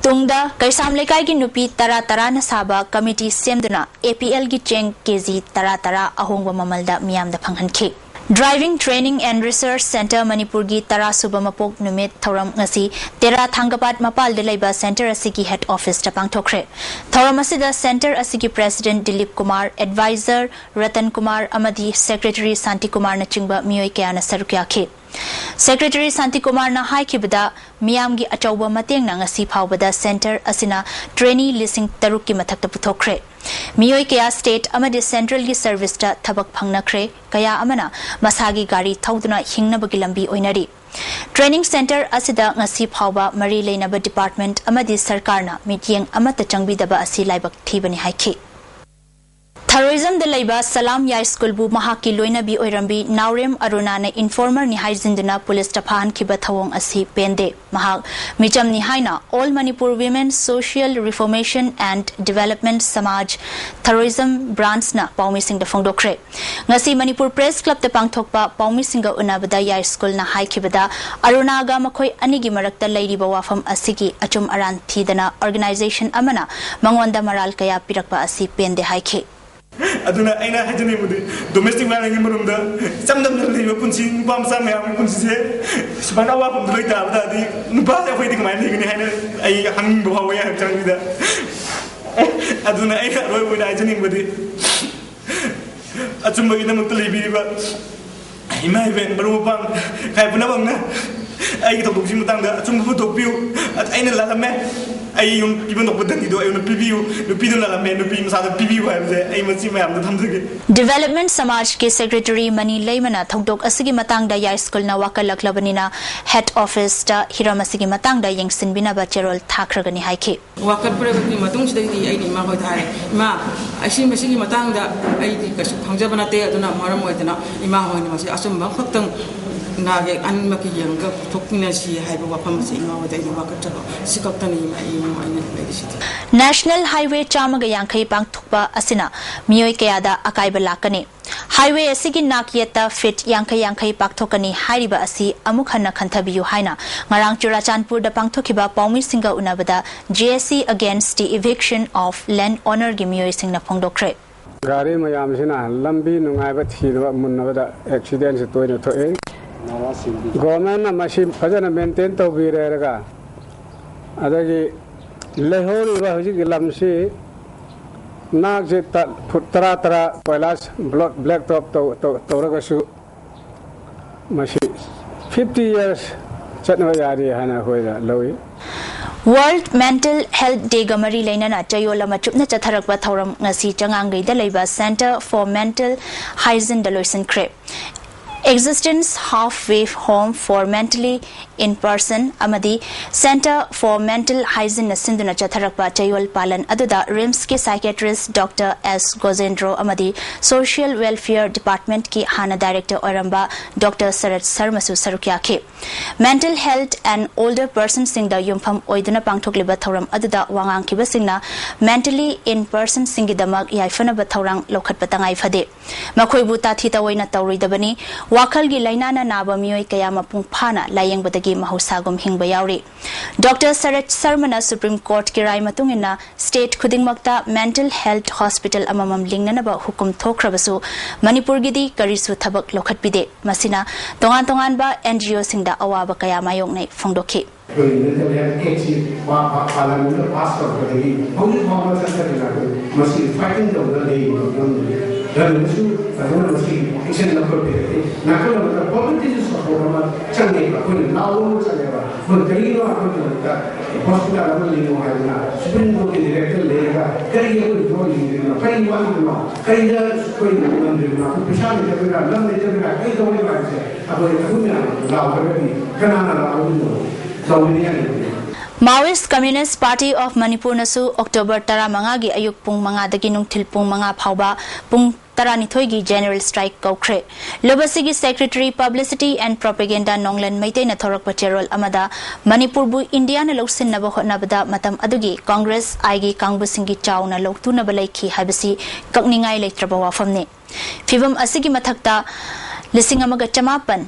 ꯇꯨꯡꯗ ꯀꯩꯁꯥꯝ ꯂꯩꯀꯥꯏꯒꯤ ꯅꯨꯄꯤ ꯇꯔꯥ ꯇꯔꯥꯅ ꯁꯥꯕ committee ꯁꯦꯝꯗꯨꯅ A P L ꯒꯤ ꯆꯦꯡ K G ꯇꯔꯥ ꯇꯔꯥ ꯑꯍꯣꯡꯕ ꯃꯃꯜꯗ ꯃꯤꯌꯥꯝꯗ ꯐꯪꯍꯟꯈꯤ꯫ Driving Training and Research Centre ꯃꯅꯤꯄꯨꯔꯒꯤ ꯇꯔꯥ ꯁꯨꯕ ꯃꯄꯣꯛ ꯅꯨꯃꯤꯠ ꯊꯧꯔꯝ ꯉꯁꯤ ꯇꯦꯔꯥ ꯊꯥꯡꯒꯄꯥꯠ ꯃꯄꯥꯜꯗ ꯂꯩꯕ centre ꯑꯁꯤꯒꯤ head office ꯇ ꯄꯥꯡꯊꯣꯛꯈ꯭ꯔꯦ꯫ ꯊꯧꯔꯝ ꯑꯁꯤꯗ centre ꯑꯁꯤꯒꯤ president ꯗꯤꯂꯤꯞ ꯀꯨꯃꯥꯔ, advisor ꯔꯇꯟ ꯀꯨꯃꯥꯔ ꯑꯃꯗꯤ secretary ꯁꯥꯟꯇꯤ ꯀꯨꯃꯥꯔꯅꯆꯤꯡꯕ ꯃꯤꯑꯣꯏ ꯀꯌꯥꯅ ꯁꯔꯨꯛ ꯌꯥꯈꯤ꯫ Secretary ꯁꯥꯟꯇꯤ ꯀꯨꯃꯥꯔꯅ ꯍꯥꯏꯈꯤꯕꯗ, ꯃꯤꯌꯥꯝꯒꯤ ꯑꯆꯧꯕ ꯃꯇꯦꯡꯅ ꯉꯁꯤ ꯐꯥꯎꯕꯗ centre ꯑꯁꯤꯅ trainee ꯂꯤꯁꯤꯡ ꯇꯔꯨꯛꯀꯤ ꯃꯊꯛꯇ ꯄꯨꯊꯣꯛꯈ꯭ꯔꯦ꯫ ꯃꯤꯑꯣꯏ ꯀꯌꯥ state ꯑꯃꯗꯤ central ꯒꯤ service ꯇ ꯊꯕꯛ ꯐꯪꯅꯈ꯭ꯔꯦ, ꯀꯌꯥ ꯑꯃꯅ ꯃꯁꯥꯒꯤ ꯒꯥꯔꯤ ꯊꯧꯗꯨꯅ ꯍꯤꯡꯅꯕꯒꯤ ꯂꯝꯕꯤ ꯑꯣꯏꯅꯔꯤ꯫ Training centre ꯑꯁꯤꯗ ꯉꯁꯤ ꯐꯥꯎꯕ ꯃꯔꯤ ꯂꯩꯅꯕ department ꯑꯃꯗꯤ ꯁꯔꯀꯥꯔꯅ ꯃꯤꯠꯌꯦꯡ ꯑꯃꯠꯇ ꯆꯪꯕꯤꯗꯕ ꯑꯁꯤ ꯂꯥꯏꯕꯛ ꯊꯤꯕꯅꯤ ꯍꯥꯏꯈꯤ꯫ ꯊꯔꯣꯏꯖꯝꯗ ꯂꯩꯕ ꯁꯂꯥꯝ ꯌꯥꯏ ꯁ꯭ꯀꯨꯜꯕꯨ ꯃꯍꯥꯛꯀꯤ ꯂꯣꯏꯅꯕꯤ ꯑꯣꯏꯔꯝꯕꯤ ꯅꯥꯎꯔꯦꯝ ꯑꯔꯨꯅꯥꯅ informer ꯅꯤ ꯍꯥꯏꯖꯤꯟꯗꯨꯅ ꯄꯨꯂꯤꯁꯇ ꯐꯥꯍꯟꯈꯤꯕ ꯊꯧꯑꯣꯡ ꯑꯁꯤ ꯄꯦꯟꯗꯦ꯫ ꯃꯍꯥꯛ ꯃꯤꯆꯝꯅꯤ ꯍꯥꯏꯅ All Manipur Women Social Reformation and Development Samaj ꯊꯔꯣꯏꯖꯝ branch ꯅ ꯄꯥꯎꯃꯤꯁꯤꯡꯗ ꯐꯣꯡꯗꯣꯛꯈ꯭ꯔꯦ꯫ ꯉꯁꯤ ꯃꯅꯤꯄꯨꯔ Press Club ꯇ ꯄꯥꯡꯊꯣꯛꯄ ꯄꯥꯎꯃꯤꯁꯤꯡꯒ ꯎꯅꯕꯗ ꯌꯥꯏ ꯁ꯭ꯀꯨꯜꯅ ꯍꯥꯏꯈꯤꯕꯗ, ꯑꯔꯨꯅꯥꯒ ꯃꯈꯣꯏ ꯑꯅꯤꯒꯤ ꯃꯔꯛꯇ ꯂꯩꯔꯤꯕ ꯋꯥꯐꯝ ꯑꯁꯤꯒꯤ ꯑꯆꯨꯝ ꯑꯔꯥꯟ ꯊꯤꯗꯅ organization ꯑꯃꯅ ꯃꯉꯣꯟꯗ ꯃꯔꯥꯜ ꯀꯌꯥ ꯄꯤꯔꯛꯄ ꯑꯁꯤ ꯄꯦꯟꯗꯦ ꯍꯥꯏꯈꯤ꯫ ꯑꯗꯨꯅ ꯑꯩꯅ ꯍꯥꯏꯖꯅꯤꯡꯕꯗꯤ, domestic violence ꯒꯤ ꯃꯔꯨꯝꯗ ꯏꯆꯝ ꯆꯝꯅ ꯂꯩꯕ ꯄꯨꯟꯁꯤ, ꯅꯨꯄꯥ ꯃꯆꯥ ꯃꯌꯥꯝꯒꯤ ꯄꯨꯟꯁꯤꯁꯦ ꯁꯨꯃꯥꯏꯅ ꯑꯋꯥꯐꯝꯗ ꯂꯣꯏ ꯇꯥꯕ ꯇꯥꯔꯗꯤ, ꯅꯨꯄꯥꯁꯦ ꯑꯩꯈꯣꯏꯗꯤ ꯀꯃꯥꯏꯅ ꯂꯩꯒꯅꯤ ꯍꯥꯏꯅ ꯑꯩ ꯍꯪꯅꯤꯡꯕ ꯐꯥꯎꯕ ꯌꯥꯏ ꯍꯛꯆꯥꯡꯁꯤꯗ꯫ ꯑꯗꯨꯅ ꯑꯩꯅ ꯑꯔꯣꯏꯕ ꯑꯣꯏꯅ ꯍꯥꯏꯖꯅꯤꯡꯕꯗꯤ, ꯑꯆꯨꯝꯕꯒꯤꯗꯃꯛꯇ ꯂꯩꯕꯤꯔꯤꯕ ꯏꯃꯥ ꯏꯕꯦꯟ, ꯃꯔꯨꯞ ꯃꯄꯥꯡ, ꯏꯀꯥꯏ ꯄꯨꯝꯅꯃꯛꯅ ꯑꯩꯒꯤ ꯊꯧꯗꯣꯛꯁꯤꯒꯤ ꯃꯇꯥꯡꯗ ꯑꯆꯨꯝꯕ ꯄꯨꯊꯣꯛꯄꯤꯌꯨ꯫ ꯑꯩꯅ ꯂꯥꯜꯂꯝꯃꯦ, ꯑꯩ ꯌꯨꯝ ꯄꯤꯐꯝ ꯊꯣꯛꯄ ꯙꯟꯗꯤꯗꯣ ꯑꯩꯉꯣꯟꯗ ꯄꯤꯕꯤꯌꯨ, ꯅꯨꯄꯤꯗꯨ ꯂꯥꯜꯂꯝꯃꯦ, ꯅꯨꯄꯤ ꯃꯁꯥꯗ ꯄꯤꯕꯤꯌꯨ ꯍꯥꯏꯕꯁꯦ ꯑꯩ ꯃꯁꯤ ꯃꯌꯥꯝꯗ ꯊꯝꯖꯒꯦ꯫ Development ꯁꯃꯥꯖꯀꯤ secretary ꯃꯅꯤ ꯂꯩꯃꯅ ꯊꯧꯗꯣꯛ ꯑꯁꯤꯒꯤ ꯃꯇꯥꯡꯗ ꯌꯥꯏ ꯁ꯭ꯀꯨꯜꯅ ꯋꯥꯀꯠꯂꯛꯂꯕꯅꯤꯅ head office ꯇ ꯍꯤꯔꯝ ꯑꯁꯤꯒꯤ ꯃꯇꯥꯡꯗ ꯌꯦꯡꯁꯤꯟꯕꯤꯅꯕ ꯆꯦꯔꯣꯜ ꯊꯥꯈ꯭ꯔꯒꯅꯤ ꯍꯥꯏꯈꯤ꯫ ꯋꯥꯀꯠꯄꯤꯔꯕꯒꯤ ꯃꯇꯨꯡꯁꯤꯗꯒꯤꯗꯤ ꯑꯩꯅ ꯏꯃꯥ ꯍꯣꯏꯗ ꯍꯥꯏꯔꯦ, "ꯏꯃꯥ, ꯑꯩꯁꯤ ꯃꯁꯤꯒꯤ ꯃꯇꯥꯡꯗ ꯑꯩꯗꯤ ꯀꯩꯁꯨ ꯈꯪꯖꯕ ꯅꯠꯇꯦ, ꯑꯗꯨꯅ ꯃꯔꯝ ꯑꯣꯏꯗꯅ ꯏꯃꯥ ꯍꯣꯏꯅ ꯃꯁꯤ ꯑꯆꯨꯝꯕ ꯑꯃꯈꯛꯇꯪ ꯅꯥꯒ ꯌꯦꯛ ꯑꯅꯤꯃꯛꯀꯤ ꯌꯦꯡꯉꯒ ꯄꯨꯊꯣꯛꯃꯤꯟꯅꯁꯤ ꯍꯥꯏꯕ ꯋꯥꯐꯝ ꯑꯁꯤ ꯏꯃꯥ ꯍꯣꯏꯗ ꯑꯩꯅ ꯋꯥꯀꯠꯆꯕ꯫ ꯁꯤ ꯈꯛꯇꯅꯤ ꯏꯃꯥ, ꯏꯃꯥ ꯑꯩꯅ ꯂꯩꯔꯤꯁꯤꯗꯤ꯫ National Highway ꯆꯥꯝꯃꯒ ꯌꯥꯡꯈꯩ ꯄꯥꯡꯊꯣꯛꯄ ꯑꯁꯤꯅ ꯃꯤꯑꯣꯏ ꯀꯌꯥꯗ ꯑꯀꯥꯏꯕ ꯂꯥꯛꯀꯅꯤ? Highway ꯑꯁꯤꯒꯤ ꯅꯥꯛ ꯌꯦꯠꯇ feet ꯌꯥꯡꯈꯩ ꯌꯥꯡꯈꯩ ꯄꯥꯛꯊꯣꯛꯀꯅꯤ ꯍꯥꯏꯔꯤꯕ ꯑꯁꯤ ꯑꯃꯨꯛ ꯍꯟꯅ ꯈꯟꯊꯕꯤꯌꯨ ꯍꯥꯏꯅ ꯉꯔꯥꯡ ꯆꯨꯔꯥꯆꯥꯟꯄꯨꯔꯗ ꯄꯥꯡꯊꯣꯛꯈꯤꯕ ꯄꯥꯎꯃꯤꯁꯤꯡꯒ ꯎꯅꯕꯗ J A C Against the Eviction of Land Ownerꯒꯤ ꯃꯤꯑꯣꯏꯁꯤꯡꯅ ꯐꯣꯡꯗꯣꯛꯈ꯭ꯔꯦ꯫ ꯒꯥꯔꯤ ꯃꯌꯥꯝꯁꯤꯅ ꯂꯝꯕꯤ ꯅꯨꯡꯉꯥꯏꯕ ꯊꯤꯅꯕ ꯃꯨꯟꯅꯕꯗ ꯑꯦꯛꯁꯤꯗꯦꯟꯁꯤ ꯇꯣꯏꯅ ꯊꯣꯛꯏ꯫ ꯒꯣꯔꯃꯦꯟꯅ ꯃꯁꯤ ꯐꯖꯅ ꯃꯦꯟꯇꯦꯟ ꯇꯧꯕꯤꯔꯦ ꯍꯥꯏꯔꯒ, ꯑꯗꯒꯤ ꯂꯩꯍꯧꯔꯤꯕ ꯍꯧꯖꯤꯛꯀꯤ ꯂꯝꯁꯤ ꯅꯥꯛꯁꯦ ꯐꯨꯠ ꯇꯔꯥ ꯇꯔꯥ ꯀꯣꯏꯂꯥꯁ ꯕ꯭ꯂꯣꯛ ꯕ꯭ꯂꯦꯛ ꯇꯣꯞ ꯇꯧꯔꯒꯁꯨ ꯃꯁꯤ ꯐꯤꯐꯇꯤ ꯌꯔꯁ ꯆꯠꯅꯕ ꯌꯥꯔꯤ ꯍꯥꯏꯅ ꯑꯩꯈꯣꯏꯅ ꯂꯧꯏ꯫ World Mental Health Dayꯒ ꯃꯔꯤ ꯂꯩꯅꯅ ꯆꯌꯣꯜ ꯑꯃ ꯆꯨꯞꯅ ꯆꯠꯊꯔꯛꯄ ꯊꯧꯔꯝ ꯉꯁꯤ ꯆꯉꯥꯡꯒꯩꯗ ꯂꯩꯕ Centre for Mental Hygieneꯗ ꯂꯣꯏꯁꯤꯟꯈ꯭ꯔꯦ꯫ Existence Halfway Home for Mentally Ill Person ꯑꯃꯗꯤ Centre for Mental Hygieneꯅ ꯁꯤꯟꯗꯨꯅ ꯆꯠꯊꯔꯛꯄ ꯆꯌꯣꯜ ꯄꯥꯂꯟ ꯑꯗꯨꯗ RIMSꯀꯤ psychiatrist Doctor S ꯒꯣꯖꯦꯟꯗ꯭ꯔꯣ ꯑꯃꯗꯤ Social Welfare Departmentꯀꯤ ꯍꯥꯟꯅ director ꯑꯣꯏꯔꯝꯕ Doctor ꯁꯔꯠ ꯁꯔꯃꯁꯨ ꯁꯔꯨꯛ ꯌꯥꯈꯤ꯫ Mental health and older personꯁꯤꯡꯗ ꯌꯨꯝꯐꯝ ꯑꯣꯏꯗꯨꯅ ꯄꯥꯡꯊꯣꯛꯂꯤꯕ ꯊꯧꯔꯝ ꯑꯗꯨꯗ ꯋꯥ ꯉꯥꯡꯈꯤꯕꯁꯤꯡꯅ mentally ill personꯁꯤꯡꯒꯤꯗꯃꯛ ꯌꯥꯏꯐꯅꯕ ꯊꯧꯔꯥꯡ ꯂꯧꯈꯠꯄ ꯇꯉꯥꯏ ꯐꯗꯦ꯫ ꯃꯈꯣꯏꯕꯨ ꯇꯥꯊꯤ ꯇꯑꯣꯏꯅ ꯇꯧꯔꯣꯏꯗꯕꯅꯤ꯫ ꯋꯥꯈꯜꯒꯤ ꯂꯥꯏꯅꯥꯅ ꯅꯥꯕ ꯃꯤꯑꯣꯏ ꯀꯌꯥ ꯃꯄꯨꯡ ꯐꯥꯅ ꯂꯥꯌꯦꯡꯕꯗꯒꯤ ꯃꯍꯧꯁꯥꯒꯨꯝ ꯍꯤꯡꯕ ꯌꯥꯎꯔꯤ꯫ Doctor ꯁꯔꯠ ꯁꯔꯃꯅ Supreme Courtꯀꯤ ꯔꯥꯏ ꯃꯇꯨꯡ ꯏꯟꯅ state ꯈꯨꯗꯤꯡꯃꯛꯇ mental health hospital ꯑꯃꯃꯝ ꯂꯤꯡꯅꯅꯕ ꯍꯨꯀꯨꯝ ꯊꯣꯛꯈ꯭ꯔꯕꯁꯨ ꯃꯅꯤꯄꯨꯔꯒꯤꯗꯤ ꯀꯔꯤꯁꯨ ꯊꯕꯛ ꯂꯧꯈꯠꯄꯤꯗꯦ꯫ ꯃꯁꯤꯅ ꯇꯣꯉꯥꯟ ꯇꯣꯉꯥꯟꯕ NGOꯁꯤꯡꯗ ꯑꯋꯥꯕ ꯀꯌꯥ ꯃꯥꯌꯣꯛꯅꯩ ꯐꯣꯡꯗꯣꯛꯈꯤ꯫ ꯑꯩꯈꯣꯏ mental health actꯁꯤ ꯄꯥ-, ꯄꯥ-, ꯄꯥꯔꯂꯤꯌꯥꯃꯦꯟꯗ pass ꯇꯧꯔꯛꯄꯗꯒꯤ ꯍꯧꯖꯤꯛ ꯐꯥꯎꯕ ꯆꯠꯊꯗꯅ ꯑꯩꯈꯣꯏ ꯃꯁꯤ fighting ꯇꯧꯗꯨꯅ ꯂꯩꯔꯤꯕ ꯐꯤꯕꯝꯗꯨꯅꯤ꯫ ꯒꯚꯔꯟꯃꯦꯟꯠꯁꯨ ꯐꯖꯅ ꯃꯁꯤ action ꯂꯧꯈꯠꯄꯤꯔꯛꯇꯦ꯫ ꯅꯥꯀꯜ ꯑꯃꯗ publicꯇꯁꯨ support ꯑꯃ ꯆꯪꯉꯦꯕ, ꯑꯩꯈꯣꯏꯅ ꯂꯥꯎꯕ ꯑꯃ ꯆꯪꯉꯦꯕ꯫ ꯑꯩꯈꯣꯏ ꯀꯔꯤꯒꯤꯅꯣ ꯑꯩꯈꯣꯏꯒꯤꯗꯃꯛꯇ hospital ꯑꯃ ꯂꯤꯡꯉꯣ ꯍꯥꯏꯗꯅ Supreme Courtꯀꯤ director ꯂꯩꯔꯒ ꯀꯔꯤꯒꯤ ꯑꯩꯈꯣꯏ ꯊꯕꯛ ꯂꯤꯡꯗ꯭ꯔꯤꯕꯅꯣ? ꯀꯔꯤ ꯋꯥꯠꯂꯤꯕꯅꯣ? ꯀꯔꯤꯗ ꯑꯩꯈꯣꯏ ꯉꯝꯗ꯭ꯔꯤꯕꯅꯣ? ꯑꯩꯈꯣꯏ ꯄꯩꯁꯥ ꯂꯩꯇꯕꯩꯔꯥ? ꯂꯝ ꯂꯩꯇꯕꯩꯔꯥ? ꯀꯔꯤ ꯇꯧꯔꯤꯕ ꯍꯥꯏꯕꯁꯦ ꯑꯩꯈꯣꯏ ꯑꯩꯈꯣꯏ ꯃꯌꯥꯝ ꯂꯥꯎꯗ꯭ꯔꯒꯗꯤ ꯀꯅꯥꯅ ꯂꯥꯎꯗꯣꯏꯅꯣ? ꯇꯧꯕꯗꯤ ꯌꯥꯗꯦ꯫ Maoist Communist Party of ꯃꯅꯤꯄꯨꯔꯅꯁꯨ October ꯇꯔꯥꯃꯉꯥꯒꯤ ꯑꯌꯨꯛ ꯄꯨꯡ ꯃꯉꯥꯗꯒꯤ ꯅꯨꯡꯊꯤꯜ ꯄꯨꯡ ꯃꯉꯥ ꯐꯥꯎꯕ ꯄꯨꯡ ꯇꯔꯥꯅꯤꯊꯣꯏꯒꯤ general strike ꯀꯧꯈ꯭ꯔꯦ꯫ ꯂꯨꯞ ꯑꯁꯤꯒꯤ secretary publicity and propaganda ꯅꯣꯡꯂꯟ ꯃꯩꯇꯩꯅ ꯊꯣꯔꯛꯄ ꯆꯦꯔꯣꯜ ꯑꯃꯗ ꯃꯅꯤꯄꯨꯔꯕꯨ ꯏꯟꯗꯤꯌꯥꯅ ꯂꯧꯁꯤꯟꯅꯕ ꯍꯣꯠꯅꯕꯗ ꯃꯇꯝ ꯑꯗꯨꯒꯤ ꯀꯪꯒ꯭ꯔꯦꯁ ꯑꯥꯏꯒꯤ ꯀꯥꯡꯕꯨꯁꯤꯡꯒꯤ ꯆꯥꯎꯅ ꯂꯧꯇꯨꯅꯕ ꯂꯩꯈꯤ ꯍꯥꯏꯕꯁꯤ ꯀꯛꯅꯤꯡꯉꯥꯏ ꯂꯩꯇ꯭ꯔꯕ ꯋꯥꯐꯝꯅꯤ꯫ ꯐꯤꯚꯝ ꯑꯁꯤꯒꯤ ꯃꯊꯛꯇ ꯂꯤꯁꯤꯡ ꯑꯃꯒ ꯆꯃꯥꯄꯟ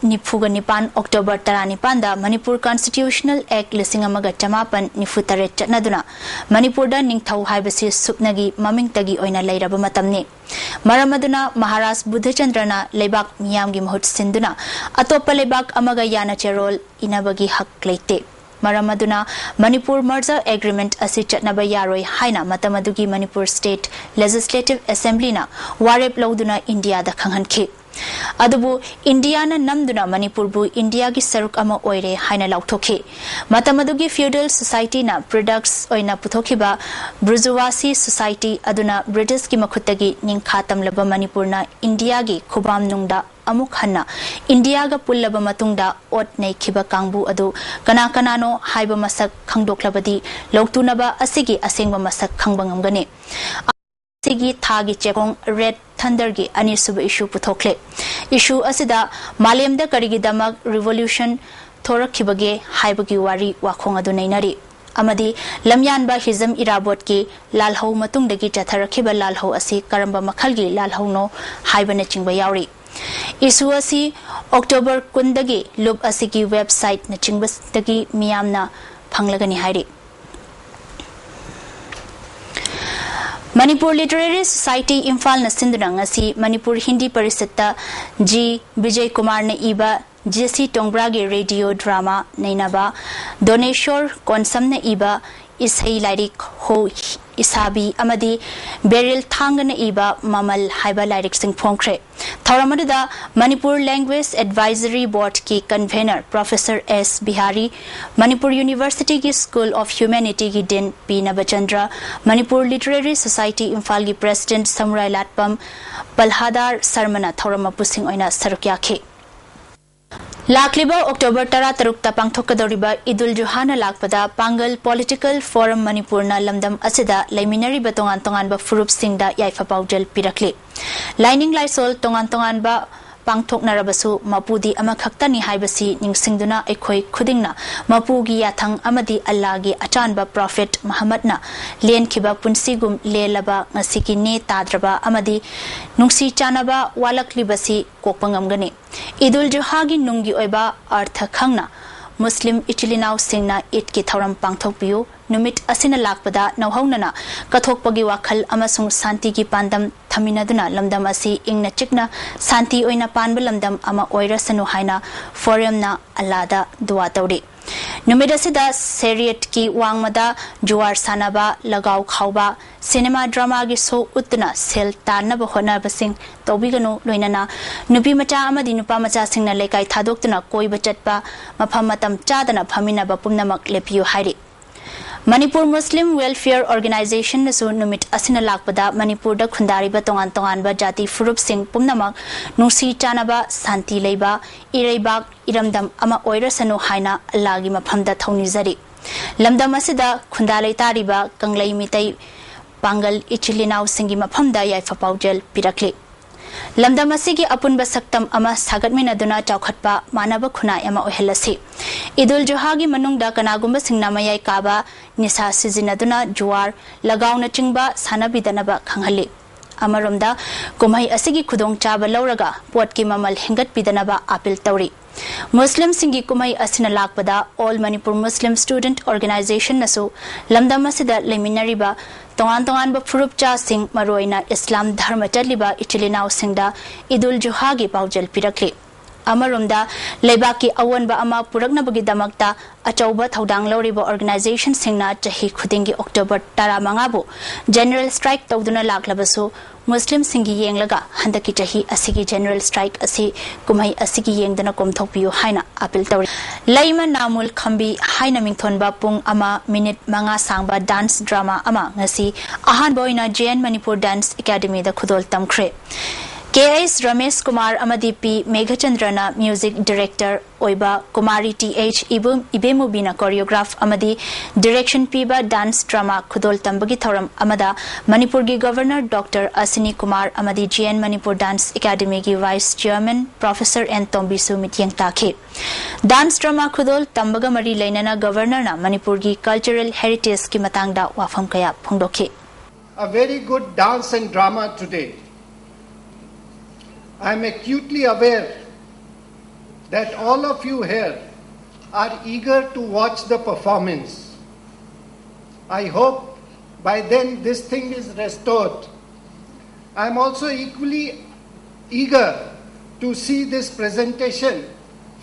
ꯅꯤꯐꯨꯒ ꯅꯤꯄꯥꯟ October ꯇꯔꯥꯅꯤꯄꯥꯟꯗ ꯃꯅꯤꯄꯨꯔ Constitutional Act ꯂꯤꯁꯤꯡ ꯑꯃꯒ ꯆꯃꯥꯄꯟ ꯅꯤꯐꯨ ꯇꯔꯦꯠ ꯆꯠꯅꯗꯨꯅ ꯃꯅꯤꯄꯨꯔꯗ ꯅꯤꯡꯊꯧ ꯍꯥꯏꯕꯁꯤ ꯁꯨꯞꯅꯒꯤ ꯃꯃꯤꯡꯇꯒꯤ ꯑꯣꯏꯅ ꯂꯩꯔꯕ ꯃꯇꯝꯅꯤ꯫ ꯃꯔꯝ ꯑꯗꯨꯅ ꯃꯍꯥꯔꯥꯖ ꯕꯨꯙꯆꯟꯗ꯭ꯔꯅ ꯂꯩꯕꯥꯛ ꯃꯤꯌꯥꯝꯒꯤ ꯃꯍꯨꯠ ꯁꯤꯟꯗꯨꯅ ꯑꯇꯣꯞꯄ ꯂꯩꯕꯥꯛ ꯑꯃꯒ ꯌꯥꯅ ꯆꯦꯔꯣꯜ ꯏꯅꯕꯒꯤ ꯍꯛ ꯂꯩꯇꯦ꯫ ꯃꯔꯝ ꯑꯗꯨꯅ ꯃꯅꯤꯄꯨꯔ merger agreement ꯑꯁꯤ ꯆꯠꯅꯕ ꯌꯥꯔꯣꯏ ꯍꯥꯏꯅ ꯃꯇꯝ ꯑꯗꯨꯒꯤ ꯃꯅꯤꯄꯨꯔ state legislative assemblyꯅ ꯋꯥꯔꯦꯞ ꯂꯧꯗꯨꯅ ꯏꯟꯗꯤꯌꯥꯗ ꯈꯪꯍꯟꯈꯤ꯫ ꯑꯗꯨꯕꯨ ꯏꯟꯗꯤꯌꯥꯅ ꯅꯝꯗꯨꯅ ꯃꯅꯤꯄꯨꯔꯕꯨ ꯏꯟꯗꯤꯌꯥꯒꯤ ꯁꯔꯨꯛ ꯑꯃ ꯑꯣꯏꯔꯦ ꯍꯥꯏꯅ ꯂꯥꯎꯊꯣꯛꯈꯤ꯫ ꯃꯇꯝ ꯑꯗꯨꯒꯤ feudal societyꯅ products ꯑꯣꯏꯅ ꯄꯨꯊꯣꯛꯈꯤꯕ bourgeoisie society ꯑꯗꯨꯅ Britishꯀꯤ ꯃꯈꯨꯠꯇꯒꯤ ꯅꯤꯡꯈꯥ ꯇꯝꯂꯕ ꯃꯅꯤꯄꯨꯔꯅ ꯏꯟꯗꯤꯌꯥꯒꯤ ꯈꯨꯕꯥꯝꯅꯨꯡꯗ ꯑꯃꯨꯛ ꯍꯟꯅ ꯏꯟꯗꯤꯌꯥꯒ ꯄꯨꯜꯂꯕ ꯃꯇꯨꯡꯗ ꯑꯣꯠ ꯅꯩꯈꯤꯕ ꯀꯥꯡꯕꯨ ꯑꯗꯨ ꯀꯅꯥ ꯀꯅꯥꯅꯣ ꯍꯥꯏꯕ ꯃꯁꯛ ꯈꯪꯗꯣꯛꯂꯕꯗꯤ ꯂꯧꯇꯨꯅꯕ ꯑꯁꯤꯒꯤ ꯑꯁꯦꯡꯕ ꯃꯁꯛ ꯈꯪꯕ ꯉꯝꯒꯅꯤ꯫ ꯑꯁꯤꯒꯤ ꯊꯥꯒꯤ ꯆꯦꯐꯣꯡ Red Thunderꯒꯤ ꯑꯅꯤꯁꯨꯕ issue ꯄꯨꯊꯣꯛꯂꯦ꯫ Issue ꯑꯁꯤꯗ ꯃꯥꯂꯦꯝꯗ ꯀꯔꯤꯒꯤꯗꯃꯛ revolution ꯊꯣꯔꯛꯈꯤꯕꯒꯦ ꯍꯥꯏꯕꯒꯤ ꯋꯥꯔꯤ ꯋꯥꯈꯣꯡ ꯑꯗꯨ ꯅꯩꯅꯔꯤ꯫ ꯑꯃꯗꯤ ꯂꯝꯌꯥꯟꯕ ꯍꯤꯖꯝ ꯏꯔꯥꯕꯣꯠꯀꯤ ꯂꯥꯜꯍꯧ ꯃꯇꯨꯡꯗꯒꯤ ꯆꯠꯊꯔꯛꯈꯤꯕ ꯂꯥꯜꯍꯧ ꯑꯁꯤ ꯀꯔꯝꯕ ꯃꯈꯜꯒꯤ ꯂꯥꯜꯍꯧꯅꯣ ꯍꯥꯏꯕꯅꯆꯤꯡꯕ ꯌꯥꯎꯔꯤ꯫ Issue ꯑꯁꯤ October ꯀꯨꯟꯗꯒꯤ ꯂꯨꯞ ꯑꯁꯤꯒꯤ websiteꯅꯆꯤꯡꯕꯗꯒꯤ ꯃꯤꯌꯥꯝꯅ ꯐꯪꯂꯒꯅꯤ ꯍꯥꯏꯔꯤ꯫ ꯃꯅꯤꯄꯨꯔ Literary Society ꯏꯝꯐꯥꯜꯅ ꯁꯤꯟꯗꯨꯅ ꯉꯁꯤ ꯃꯅꯤꯄꯨꯔ ꯍꯤꯟꯗꯤ ꯄꯔꯤꯁꯠꯇ ꯖꯤ ꯕꯤꯖꯌ ꯀꯨꯃꯥꯔꯅ ꯏꯕ ꯖꯦ ꯁꯤ ꯇꯣꯡꯕ꯭ꯔꯥꯒꯤ radio drama ꯅꯩꯅꯕ, ꯗꯣꯅꯦꯁꯣꯔ ꯀꯣꯟꯁꯝꯅ ꯏꯕ ꯏꯁꯩ ꯂꯥꯏꯔꯤꯛ ꯍꯣ ꯏꯁꯥꯕꯤ ꯑꯃꯗꯤ ꯕꯦꯔꯤꯜ ꯊꯥꯡꯒꯅ ꯏꯕ ꯃꯃꯜ ꯍꯥꯏꯕ ꯂꯥꯏꯔꯤꯛꯁꯤꯡ ꯐꯣꯡꯈ꯭ꯔꯦ꯫ ꯊꯧꯔꯝ ꯑꯗꯨꯗ Manipur Language Advisory Boardꯀꯤ convener Professor S Bihari, Manipur Universityꯒꯤ School of Humanityꯒꯤ Dean P Nabachandra, Manipur Literary Society ꯏꯝꯐꯥꯜꯒꯤ President ꯁꯃꯨꯔꯥꯏ ꯂꯥꯠꯄꯝ ꯄꯜꯍꯥꯗꯥꯔ ꯁꯔꯃꯅ ꯊꯧꯔꯝ ꯃꯄꯨꯁꯤꯡ ꯑꯣꯏꯅ ꯁꯔꯨꯛ ꯌꯥꯈꯤ꯫ ꯂꯥꯛꯂꯤꯕ ꯑꯣꯛꯇꯣꯕꯔ ꯇꯔꯥꯇꯔꯨꯛꯇ ꯄꯥꯡꯊꯣꯛꯀꯗꯧꯔꯤꯕ ꯏꯗꯨꯜ ꯖꯨꯍꯥꯅ ꯂꯥꯛꯄꯗ ꯄꯥꯡꯒꯜ ꯄꯣꯂꯤꯇꯤꯀꯦꯜ ꯐꯣꯔꯝ ꯃꯅꯤꯄꯨꯔꯅ ꯂꯝꯗꯝ ꯑꯁꯤꯗ ꯂꯩꯃꯤꯟꯅꯔꯤꯕ ꯇꯣꯉꯥꯟ ꯇꯣꯉꯥꯟꯕ ꯐꯨꯔꯨꯞꯁꯤꯡꯗ ꯌꯥꯏꯐ ꯄꯥꯎꯖꯦꯜ ꯄꯤꯔꯛꯂꯤ꯫ ꯂꯥꯏꯅꯤꯡ ꯂꯥꯏꯁꯣꯜ ꯇꯣꯉꯥꯟ ꯇꯣꯉꯥꯟꯕ ꯄꯥꯡꯊꯣꯛꯅꯔꯕꯁꯨ ꯃꯄꯨꯗꯤ ꯑꯃꯈꯛꯇꯅꯤ ꯍꯥꯏꯕꯁꯤ ꯅꯤꯡꯁꯤꯡꯗꯨꯅ ꯑꯩꯈꯣꯏ ꯈꯨꯗꯤꯡꯅ ꯃꯄꯨꯒꯤ ꯌꯥꯊꯪ ꯑꯃꯗꯤ ꯑꯜꯂꯥꯒꯤ ꯑꯆꯥꯟꯕ ꯄ꯭ꯔꯣꯐꯦꯠ ꯃꯨꯍꯝꯃꯗꯅ ꯂꯦꯟꯈꯤꯕ ꯄꯨꯟꯁꯤꯒꯨꯝ ꯂꯦꯜꯂꯕ ꯉꯁꯤꯒꯤ ꯅꯦ ꯇꯥꯗ꯭ꯔꯕ ꯑꯃꯗꯤ ꯅꯨꯡꯁꯤ ꯆꯥꯟꯅꯕ ꯋꯥꯠꯂꯛꯂꯤꯕꯁꯤ ꯀꯣꯛꯄ ꯉꯝꯒꯅꯤ꯫ ꯏꯗꯨꯜ ꯖꯨꯍꯥꯒꯤ ꯅꯨꯡꯒꯤ ꯑꯣꯏꯕ ꯑꯔꯊ ꯈꯪꯅ ꯃꯨꯁꯂꯤꯝ ꯏꯆꯤꯜ ꯏꯅꯥꯎꯁꯤꯡꯅ ꯏꯗꯀꯤ ꯊꯧꯔꯝ ꯄꯥꯡꯊꯣꯛꯄꯤꯌꯨ꯫ ꯅꯨꯃꯤꯠ ꯑꯁꯤꯅ ꯂꯥꯛꯄꯗ ꯅꯧꯍꯧꯅꯅ ꯀꯠꯊꯣꯛꯄꯒꯤ ꯋꯥꯈꯜ ꯑꯃꯁꯨꯡ ꯁꯥꯟꯇꯤꯒꯤ ꯄꯥꯟꯗꯝ ꯊꯝꯃꯤꯟꯅꯗꯨꯅ ꯂꯝꯗꯝ ꯑꯁꯤ ꯏꯪꯅ ꯆꯤꯛꯅ ꯁꯥꯟꯇꯤ ꯑꯣꯏꯅ ꯄꯥꯟꯕ ꯂꯝꯗꯝ ꯑꯃ ꯑꯣꯏꯔꯁꯅꯨ ꯍꯥꯏꯅ ꯐꯣꯔꯝꯅ ꯑꯜꯂꯥꯗ ꯗꯨꯋꯥ ꯇꯧꯔꯤ꯫ ꯅꯨꯃꯤꯠ ꯑꯁꯤꯗ ꯁꯦꯔꯤꯌꯠꯀꯤ ꯋꯥꯡꯃꯗ ꯖꯨꯋꯥꯔ ꯁꯥꯟꯅꯕ, ꯂꯒꯥꯎ ꯈꯥꯎꯕ, ꯁꯤꯅꯦꯃꯥ ꯗ꯭ꯔꯃꯥꯒꯤ ꯁꯣ ꯎꯠꯇꯨꯅ ꯁꯦꯜ ꯇꯥꯟꯅꯕ ꯍꯣꯠꯅꯕꯁꯤꯡ ꯇꯧꯕꯤꯒꯅꯨ, ꯂꯣꯏꯅꯅ ꯅꯨꯄꯤ ꯃꯆꯥ ꯑꯃꯗꯤ ꯅꯨꯄꯥ ꯃꯆꯥꯁꯤꯡꯅ ꯂꯩꯀꯥꯏ ꯊꯥꯗꯣꯛꯇꯨꯅ ꯀꯣꯏꯕ ꯆꯠꯄ, ꯃꯐꯝ ꯃꯇꯝ ꯆꯥꯗꯅ ꯐꯝꯃꯤꯟꯅꯕ ꯄꯨꯝꯅꯃꯛ ꯂꯦꯞꯄꯤꯌꯨ ꯍꯥꯏꯔꯤ꯫ ꯃꯅꯤꯄꯨꯔ ꯃꯨꯁꯂꯤꯝ ꯋꯦꯜꯐꯤꯌꯔ ꯑꯣꯔꯒꯅꯥꯏꯖꯦꯁꯟꯅꯁꯨ ꯅꯨꯃꯤꯠ ꯑꯁꯤꯅ ꯂꯥꯛꯄꯗ ꯃꯅꯤꯄꯨꯔꯗ ꯈꯨꯟꯗꯥꯔꯤꯕ ꯇꯣꯉꯥꯟ ꯇꯣꯉꯥꯟꯕ ꯖꯥꯇꯤ ꯐꯨꯔꯨꯞꯁꯤꯡ ꯄꯨꯝꯅꯃꯛ ꯅꯨꯡꯁꯤ ꯆꯥꯟꯅꯕ, ꯁꯥꯟꯇꯤ ꯂꯩꯕ, ꯏꯔꯩꯕꯥꯛ, ꯏꯔꯝꯗꯝ ꯑꯃ ꯑꯣꯏꯔꯁꯅꯨ ꯍꯥꯏꯅ ꯑꯜꯂꯥꯒꯤ ꯃꯐꯝꯗ ꯊꯧꯅꯤꯖꯔꯤ꯫ ꯂꯝꯗꯝ ꯑꯁꯤꯗ ꯈꯨꯟꯗꯥ ꯂꯩꯇꯥꯔꯤꯕ ꯀꯪꯂꯩ ꯃꯤꯇꯩ ꯄꯥꯡꯒꯜ ꯏꯆꯤꯜ ꯏꯅꯥꯎꯁꯤꯡꯒꯤ ꯃꯐꯝꯗ ꯌꯥꯏꯐ ꯄꯥꯎꯖꯦꯜ ꯄꯤꯔꯛꯂꯤ꯫ ꯂꯝꯗꯝ ꯑꯁꯤꯒꯤ ꯑꯄꯨꯟꯕ ꯁꯛꯇꯝ ꯑꯃ ꯁꯥꯒꯠꯃꯤꯟꯅꯗꯨꯅ ꯆꯥꯎꯈꯠꯄ ꯃꯥꯟꯅꯕ ꯈꯨꯟꯅꯥꯏ ꯑꯃ ꯑꯣꯏꯍꯜꯂꯁꯤ꯫ ꯏꯗꯨꯜ ꯖꯨꯍꯥꯒꯤ ꯃꯅꯨꯡꯗ ꯀꯅꯥꯒꯨꯝꯕꯁꯤꯡꯅ ꯃꯌꯥꯏ ꯀꯥꯕ, ꯅꯤꯁꯥ ꯁꯤꯖꯤꯟꯅꯗꯨꯅ ꯖꯨꯋꯥꯔ, ꯂꯒꯥꯎꯅꯆꯤꯡꯕ ꯁꯥꯟꯅꯕꯤꯗꯅꯕ ꯈꯪꯍꯜꯂꯤ꯫ ꯑꯃꯔꯣꯝꯗ ꯀꯨꯝꯍꯩ ꯑꯁꯤꯒꯤ ꯈꯨꯗꯣꯡꯆꯥꯕ ꯂꯧꯔꯒ ꯄꯣꯠꯀꯤ ꯃꯃꯜ ꯍꯦꯟꯒꯠꯄꯤꯗꯅꯕ ꯑꯥꯄꯤꯜ ꯇꯧꯔꯤ꯫ ꯃꯨꯁꯂꯤꯝꯁꯤꯡꯒꯤ ꯀꯨꯝꯍꯩ ꯑꯁꯤꯅ ꯂꯥꯛꯄꯗ All Manipur Muslim Student Organizationꯅꯁꯨ ꯂꯝꯗꯝ ꯑꯁꯤꯗ ꯂꯩꯃꯤꯟꯅꯔꯤꯕ ꯇꯣꯉꯥꯟ ꯇꯣꯉꯥꯟꯕ ꯐꯨꯔꯨꯞꯆꯥꯁꯤꯡ, ꯃꯔꯨꯑꯣꯏꯅ ꯏꯁꯂꯥꯝ ꯙꯔꯃ ꯆꯠꯂꯤꯕ ꯏꯆꯤꯜ ꯏꯅꯥꯎꯁꯤꯡꯗ ꯏꯗꯨꯜ ꯖꯨꯍꯥꯒꯤ ꯄꯥꯎꯖꯦꯜ ꯄꯤꯔꯛꯂꯤ꯫ ꯑꯃꯔꯣꯝꯗ ꯂꯩꯕꯥꯛꯀꯤ ꯑꯑꯣꯟꯕ ꯑꯃ ꯄꯨꯔꯛꯅꯕꯒꯤꯗꯃꯛꯇ ꯑꯆꯧꯕ ꯊꯧꯗꯥꯡ ꯂꯧꯔꯤꯕ ꯑꯣꯔꯒꯅꯥꯏꯖꯦꯁꯟꯁꯤꯡꯅ ꯆꯍꯤ ꯈꯨꯗꯤꯡꯒꯤ ꯑꯣꯛꯇꯣꯕꯔ ꯇꯔꯥꯃꯉꯥꯕꯨ ꯖꯦꯅꯔꯦꯜ ꯁ꯭ꯇ꯭ꯔꯥꯏꯛ ꯇꯧꯗꯨꯅ ꯂꯥꯛꯂꯕꯁꯨ, ꯃꯨꯁꯂꯤꯝꯁꯤꯡꯒꯤ ꯌꯦꯡꯂꯒ ꯍꯟꯗꯛꯀꯤ ꯆꯍꯤ ꯑꯁꯤꯒꯤ ꯖꯦꯅꯔꯦꯜ ꯁ꯭ꯇ꯭ꯔꯥꯏꯛ ꯑꯁꯤ ꯀꯨꯝꯍꯩ ꯑꯁꯤꯒꯤ ꯌꯦꯡꯗꯨꯅ ꯀꯣꯝꯊꯣꯛꯄꯤꯌꯨ ꯍꯥꯏꯅ ꯑꯥꯄꯤꯜ ꯇꯧꯔꯤ꯫ ꯂꯩꯃ ꯅꯥꯃꯨꯜ ꯈꯝꯕꯤ ꯍꯥꯏꯅ ꯃꯤꯡꯊꯣꯟꯕ ꯄꯨꯡ ꯑꯃ ꯃꯤꯅꯤꯠ ꯃꯉꯥ ꯁꯥꯡꯕ ꯗꯥꯟꯁ ꯗ꯭ꯔꯃꯥ ꯑꯃ ꯉꯁꯤ ꯑꯍꯥꯟꯕ ꯑꯣꯏꯅ ꯖꯦ ꯑꯦꯟ ꯃꯅꯤꯄꯨꯔ ꯗꯥꯟꯁ ꯑꯦꯀꯥꯗꯃꯤꯗ ꯈꯨꯗꯣꯜ ꯇꯝꯈ꯭ꯔꯦ꯫ ꯀꯦ ꯑꯩꯆ ꯔꯃꯦꯁ ꯀꯨꯃꯥꯔ ꯑꯃꯗꯤ ꯄꯤ ꯃꯦꯘꯆꯟꯗ꯭ꯔꯅ ꯃ꯭ꯌꯨꯖꯤꯛ ꯗꯤꯔꯦꯛꯇꯔ ꯑꯣꯏꯕ, ꯀꯨꯃꯥꯔꯤ ꯇꯤ ꯑꯩꯆ ꯏꯕꯨ-, ꯏꯕꯦꯃꯨꯕꯤꯅ ꯀꯣꯔꯤꯌꯣꯒ꯭ꯔꯥꯐ ꯑꯃꯗꯤ ꯗꯤꯔꯦꯛꯁꯟ ꯄꯤꯕ ꯗꯥꯟꯁ ꯗ꯭ꯔꯃꯥ ꯈꯨꯗꯣꯜ ꯇꯝꯕꯒꯤ ꯊꯧꯔꯝ ꯑꯃꯗ ꯃꯅꯤꯄꯨꯔꯒꯤ ꯒꯚꯔꯅꯔ ꯗꯣꯛꯇꯔ ꯑꯁꯤꯅꯤ ꯀꯨꯃꯥꯔ ꯑꯃꯗꯤ ꯖꯤ ꯑꯦꯟ ꯃꯅꯤꯄꯨꯔ ꯗꯥꯟꯁ ꯑꯦꯀꯥꯗꯃꯤꯒꯤ ꯚꯥꯏꯁ ꯆꯤꯌꯔꯃꯦꯟ ꯄ꯭ꯔꯣꯐꯦꯁꯔ ꯑꯦꯟ ꯇꯣꯝꯕꯤꯁꯨ ꯃꯤꯠꯌꯦꯡ ꯇꯥꯈꯤ꯫ ꯗꯥꯟꯁ ꯗ꯭ꯔꯃꯥ ꯈꯨꯗꯣꯜ ꯇꯝꯕꯒ ꯃꯔꯤ ꯂꯩꯅꯅ ꯒꯚꯔꯅꯔꯅ ꯃꯅꯤꯄꯨꯔꯒꯤ ꯀꯜꯆꯔꯦꯜ ꯍꯦꯔꯤꯇꯦꯖꯀꯤ ꯃꯇꯥꯡꯗ ꯋꯥꯐꯝ ꯀꯌꯥ ꯐꯣꯡꯗꯣꯛꯈꯤ꯫ A very good dance and drama today. I am acutely aware that all of you here are eager to watch the performance. I hope by then this thing is restored. I am also equally eager to see this presentation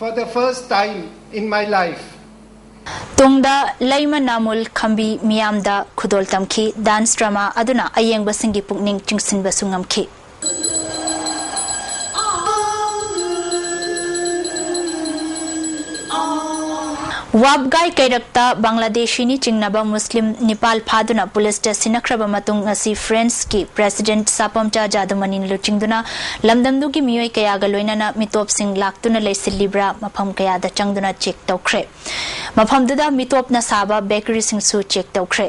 for the first time in my life. ꯇꯨꯡꯗ ꯂꯩꯃ ꯅꯥꯃꯨꯜ ꯈꯝꯕꯤ ꯃꯤꯌꯥꯝꯗ ꯈꯨꯗꯣꯜ ꯇꯝꯈꯤ꯫ Dance drama ꯑꯗꯨꯅ ꯑꯌꯦꯡꯕꯁꯤꯡꯒꯤ ꯄꯨꯛꯅꯤꯡ ꯆꯤꯡꯁꯤꯟꯕꯁꯨ ꯉꯝꯈꯤ꯫ ꯋꯥꯕꯒꯥꯏ ꯀꯩꯔꯛꯇ ꯕꯪꯒ꯭ꯂꯥꯗꯦꯁꯤꯅꯤ ꯆꯤꯡꯅꯕ ꯃꯨꯁꯂꯤꯝ ꯅꯤꯄꯥꯜ ꯐꯥꯗꯨꯅ ꯄꯨꯂꯤꯁꯇ ꯁꯤꯟꯅꯈ꯭ꯔꯕ ꯃꯇꯨꯡ, ꯉꯁꯤ ꯐ꯭ꯔꯦꯟꯁꯀꯤ ꯄ꯭ꯔꯦꯁꯤꯗꯦꯟꯠ ꯁꯥꯄꯝꯆꯥ ꯖꯥꯗꯨꯃꯅꯤꯅ ꯂꯨꯆꯤꯡꯗꯨꯅ ꯂꯝꯗꯝꯗꯨꯒꯤ ꯃꯤꯑꯣꯏ ꯀꯌꯥꯒ ꯂꯣꯏꯅꯅ ꯃꯤꯇꯣꯞꯁꯤꯡ ꯂꯥꯛꯇꯨꯅ ꯂꯩꯁꯤꯜꯂꯤꯕ꯭ꯔꯥ ꯃꯐꯝ ꯀꯌꯥꯗ ꯆꯪꯗꯨꯅ ꯆꯦꯛ ꯇꯧꯈ꯭ꯔꯦ꯫ ꯃꯐꯝꯗꯨꯗ ꯃꯤꯇꯣꯞꯅ ꯁꯥꯕ ꯕꯦꯀꯔꯤꯁꯤꯡꯁꯨ ꯆꯦꯛ ꯇꯧꯈ꯭ꯔꯦ꯫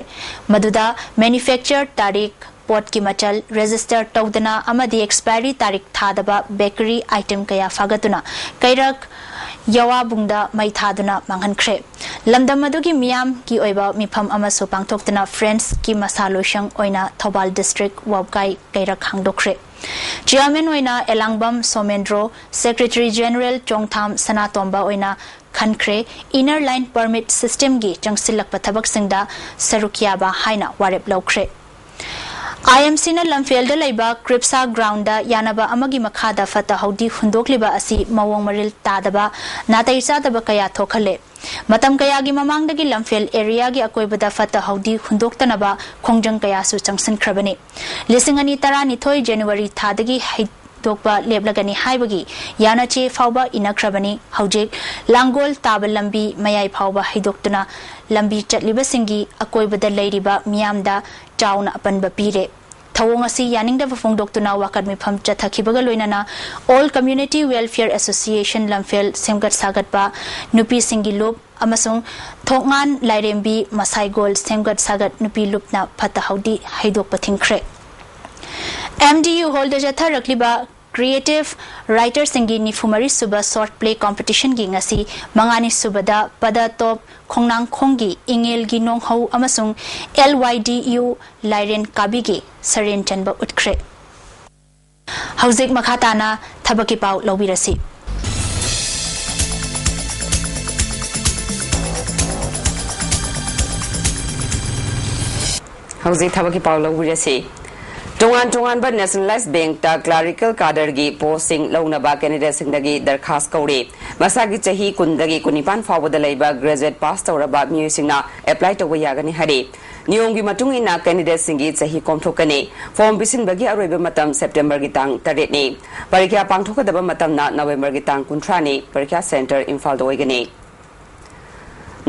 ꯃꯗꯨꯗ ꯃꯦꯅꯨꯐꯦꯛꯆꯔ ꯇꯥꯔꯤꯛ, ꯄꯣꯠꯀꯤ ꯃꯆꯜ ꯔꯦꯖꯤꯁꯇꯔ ꯇꯧꯗꯅ ꯑꯃꯗꯤ ꯑꯦꯛꯁꯄꯥꯏꯔꯤ ꯇꯥꯔꯤꯛ ꯊꯥꯗꯕ ꯕꯦꯀꯔꯤ ꯑꯥꯏꯇꯦꯝ ꯀꯌꯥ ꯐꯥꯒꯠꯇꯨꯅ ꯀꯩꯔꯛ ꯌꯋꯥꯕꯨꯡꯗ ꯃꯩ ꯊꯥꯗꯨꯅ ꯃꯥꯡꯍꯟꯈ꯭ꯔꯦ꯫ ꯂꯝꯗꯝ ꯑꯗꯨꯒꯤ ꯃꯤꯌꯥꯝꯒꯤ ꯑꯣꯏꯕ ꯃꯤꯐꯝ ꯑꯃꯁꯨ ꯄꯥꯡꯊꯣꯛꯇꯨꯅ ꯐ꯭ꯔꯦꯟꯁꯀꯤ ꯃꯁꯥ ꯂꯣꯏꯁꯪ ꯑꯣꯏꯅ ꯊꯧꯕꯥꯜ ꯗꯤꯁꯇ꯭ꯔꯤꯛ ꯋꯥꯕꯒꯥꯏ ꯀꯩꯔꯛ ꯍꯥꯡꯗꯣꯛꯈ꯭ꯔꯦ꯫ ꯆꯤꯌꯔꯃꯦꯟ ꯑꯣꯏꯅ ꯑꯦꯂꯥꯡꯕꯝ ꯁꯣꯃꯦꯟꯗ꯭ꯔꯣ, ꯁꯦꯀ꯭ꯔꯦꯇꯔꯤ ꯖꯦꯅꯔꯦꯜ ꯆꯣꯡꯊꯥꯝ ꯁꯅꯥꯇꯣꯝꯕ ꯑꯣꯏꯅ ꯈꯟꯈ꯭ꯔꯦ꯫ ꯏꯅꯔ ꯂꯥꯏꯟ ꯄꯔꯃꯤꯠ ꯁꯤꯁꯇꯦꯝꯒꯤ ꯆꯪꯁꯤꯜꯂꯛꯄ ꯊꯕꯛꯁꯤꯡꯗ ꯁꯔꯨꯛ ꯌꯥꯕ ꯍꯥꯏꯅ ꯋꯥꯔꯦꯞ ꯂꯧꯈ꯭ꯔꯦ꯫ ꯑꯥꯏ ꯑꯦꯝ ꯁꯤꯅ ꯂꯝꯐꯦꯜꯗ ꯂꯩꯕ ꯀ꯭ꯔꯤꯞꯁꯥ ꯒ꯭ꯔꯥꯎꯟꯗ ꯌꯥꯅꯕ ꯑꯃꯒꯤ ꯃꯈꯥꯗ ꯐꯠꯇ ꯍꯥꯎꯗꯤ ꯍꯨꯟꯗꯣꯛꯂꯤꯕ ꯑꯁꯤ ꯃꯑꯣꯡ ꯃꯔꯤꯜ ꯇꯥꯗꯕ, ꯅꯥꯇꯩ ꯆꯥꯗꯕ ꯀꯌꯥ ꯊꯣꯛꯍꯜꯂꯦ꯫ ꯃꯇꯝ ꯀꯌꯥꯒꯤ ꯃꯃꯥꯡꯗꯒꯤ ꯂꯝꯐꯦꯜ ꯑꯦꯔꯤꯌꯥꯒꯤ ꯑꯀꯣꯏꯕꯗ ꯐꯠꯇ ꯍꯥꯎꯗꯤ ꯍꯨꯟꯗꯣꯛꯇꯅꯕ ꯈꯣꯡꯖꯪ ꯀꯌꯥꯁꯨ ꯆꯪꯁꯤꯟꯈ꯭ꯔꯕꯅꯤ꯫ ꯂꯤꯁꯤꯡ ꯑꯅꯤ ꯇꯔꯥꯅꯤꯊꯣꯏ ꯖꯅꯋꯥꯔꯤ ꯊꯥꯗꯒꯤ ꯍꯩꯗꯣꯛꯄ ꯂꯦꯞꯂꯒꯅꯤ ꯍꯥꯏꯕꯒꯤ ꯌꯥꯅꯆꯦ ꯐꯥꯎꯕ ꯏꯟꯅꯈ꯭ꯔꯕꯅꯤ꯫ ꯍꯧꯖꯤꯛ ꯂꯥꯡꯒꯣꯜ ꯇꯥꯕ ꯂꯝꯕꯤ ꯃꯌꯥꯏ ꯐꯥꯎꯕ ꯍꯩꯗꯣꯛꯇꯨꯅ ꯂꯝꯕꯤ ꯆꯠꯂꯤꯕꯁꯤꯡꯒꯤ ꯑꯀꯣꯏꯕꯗ ꯂꯩꯔꯤꯕ ꯃꯤꯌꯥꯝꯗ ꯆꯥꯎꯅ ꯑꯄꯟꯕ ꯄꯤꯔꯦ꯫ ꯊꯧꯑꯣꯡ ꯑꯁꯤ ꯌꯥꯅꯤꯡꯗꯕ ꯐꯣꯡꯗꯣꯛꯇꯨꯅ ꯋꯥꯀꯠ ꯃꯤꯐꯝ ꯆꯠꯊꯈꯤꯕꯒ ꯂꯣꯏꯅꯅ All Community Welfare Association ꯂꯝꯐꯦꯜ ꯁꯦꯝꯒꯠ ꯁꯥꯒꯠꯄ, ꯅꯨꯄꯤꯁꯤꯡꯒꯤ ꯂꯨꯞ ꯑꯃꯁꯨꯡ ꯊꯣꯛꯉꯥꯟ ꯂꯥꯏꯔꯦꯝꯕꯤ ꯃꯁꯥꯏꯒꯣꯜ ꯁꯦꯝꯒꯠ ꯁꯥꯒꯠ ꯅꯨꯄꯤ ꯂꯨꯞꯅ ꯐꯠꯇ ꯍꯥꯎꯗꯤ ꯍꯩꯗꯣꯛꯄ ꯊꯤꯡꯈ꯭ꯔꯦ꯫ M D U hall ꯗ ꯆꯠꯊꯔꯛꯂꯤꯕ Creative Writers ꯁꯤꯡꯒꯤ ꯅꯤꯐꯨ ꯃꯔꯤ ꯁꯨꯕ short play competition ꯒꯤ ꯉꯁꯤ ꯃꯉꯥꯅꯤ ꯁꯨꯕꯗ ꯄꯗ ꯇꯣꯞ ꯈꯣꯡꯅꯥꯡꯈꯣꯡꯒꯤ ꯏꯉꯦꯜꯒꯤ ꯅꯣꯡꯍꯧ ꯑꯃꯁꯨꯡ L Y D U ꯂꯥꯏꯔꯦꯟ ꯀꯥꯕꯤꯒꯤ ꯁꯔꯦꯟ ꯆꯟꯕ ꯎꯠꯈ꯭ꯔꯦ꯫ ꯍꯧꯖꯤꯛ ꯃꯈꯥ ꯇꯥꯅ ꯊꯕꯛꯀꯤ ꯄꯥꯎ ꯂꯧꯕꯤꯔꯁꯤ꯫ ꯍꯧꯖꯤꯛ ꯊꯕꯛꯀꯤ ꯄꯥꯎ ꯂꯧꯕꯤꯔꯁꯤ꯫ ꯇꯣꯉꯥꯟ ꯇꯣꯉꯥꯟꯕ Nationalized Bank ꯇ clerical cadre ꯒꯤ post ꯁꯤꯡ ꯂꯧꯅꯕ candidate ꯁꯤꯡꯗꯒꯤ ꯗꯔꯈꯥꯁ ꯀꯧꯔꯦ꯫ ꯃꯁꯥꯒꯤ ꯆꯍꯤ ꯀꯨꯟꯗꯒꯤ ꯀꯨꯟꯅꯤꯄꯥꯟ ꯐꯥꯎꯕꯗ ꯂꯩꯕ graduate pass ꯇꯧꯔꯕ ꯃꯤꯑꯣꯏꯁꯤꯡꯅ apply ꯇꯧꯕ ꯌꯥꯒꯅꯤ ꯍꯥꯏꯔꯤ꯫ ꯅꯤꯌꯣꯝꯒꯤ ꯃꯇꯨꯡ ꯏꯟꯅ candidate ꯁꯤꯡꯒꯤ ꯆꯍꯤ ꯀꯣꯝꯊꯣꯛꯀꯅꯤ꯫ Form ꯄꯤꯁꯤꯟꯕꯒꯤ ꯑꯔꯣꯏꯕ ꯃꯇꯝ September ꯒꯤ ꯇꯥꯡ ꯇꯔꯦꯠꯅꯤ꯫ ꯄꯔꯤꯈ꯭ꯌꯥ ꯄꯥꯡꯊꯣꯛꯀꯗꯕ ꯃꯇꯝꯅ November ꯒꯤ ꯇꯥꯡ ꯀꯨꯟꯊ꯭ꯔꯥꯅꯤ꯫ ꯄꯔꯤꯈ꯭ꯌꯥ centre ꯏꯝꯐꯥꯜꯗ ꯑꯣꯏꯒꯅꯤ꯫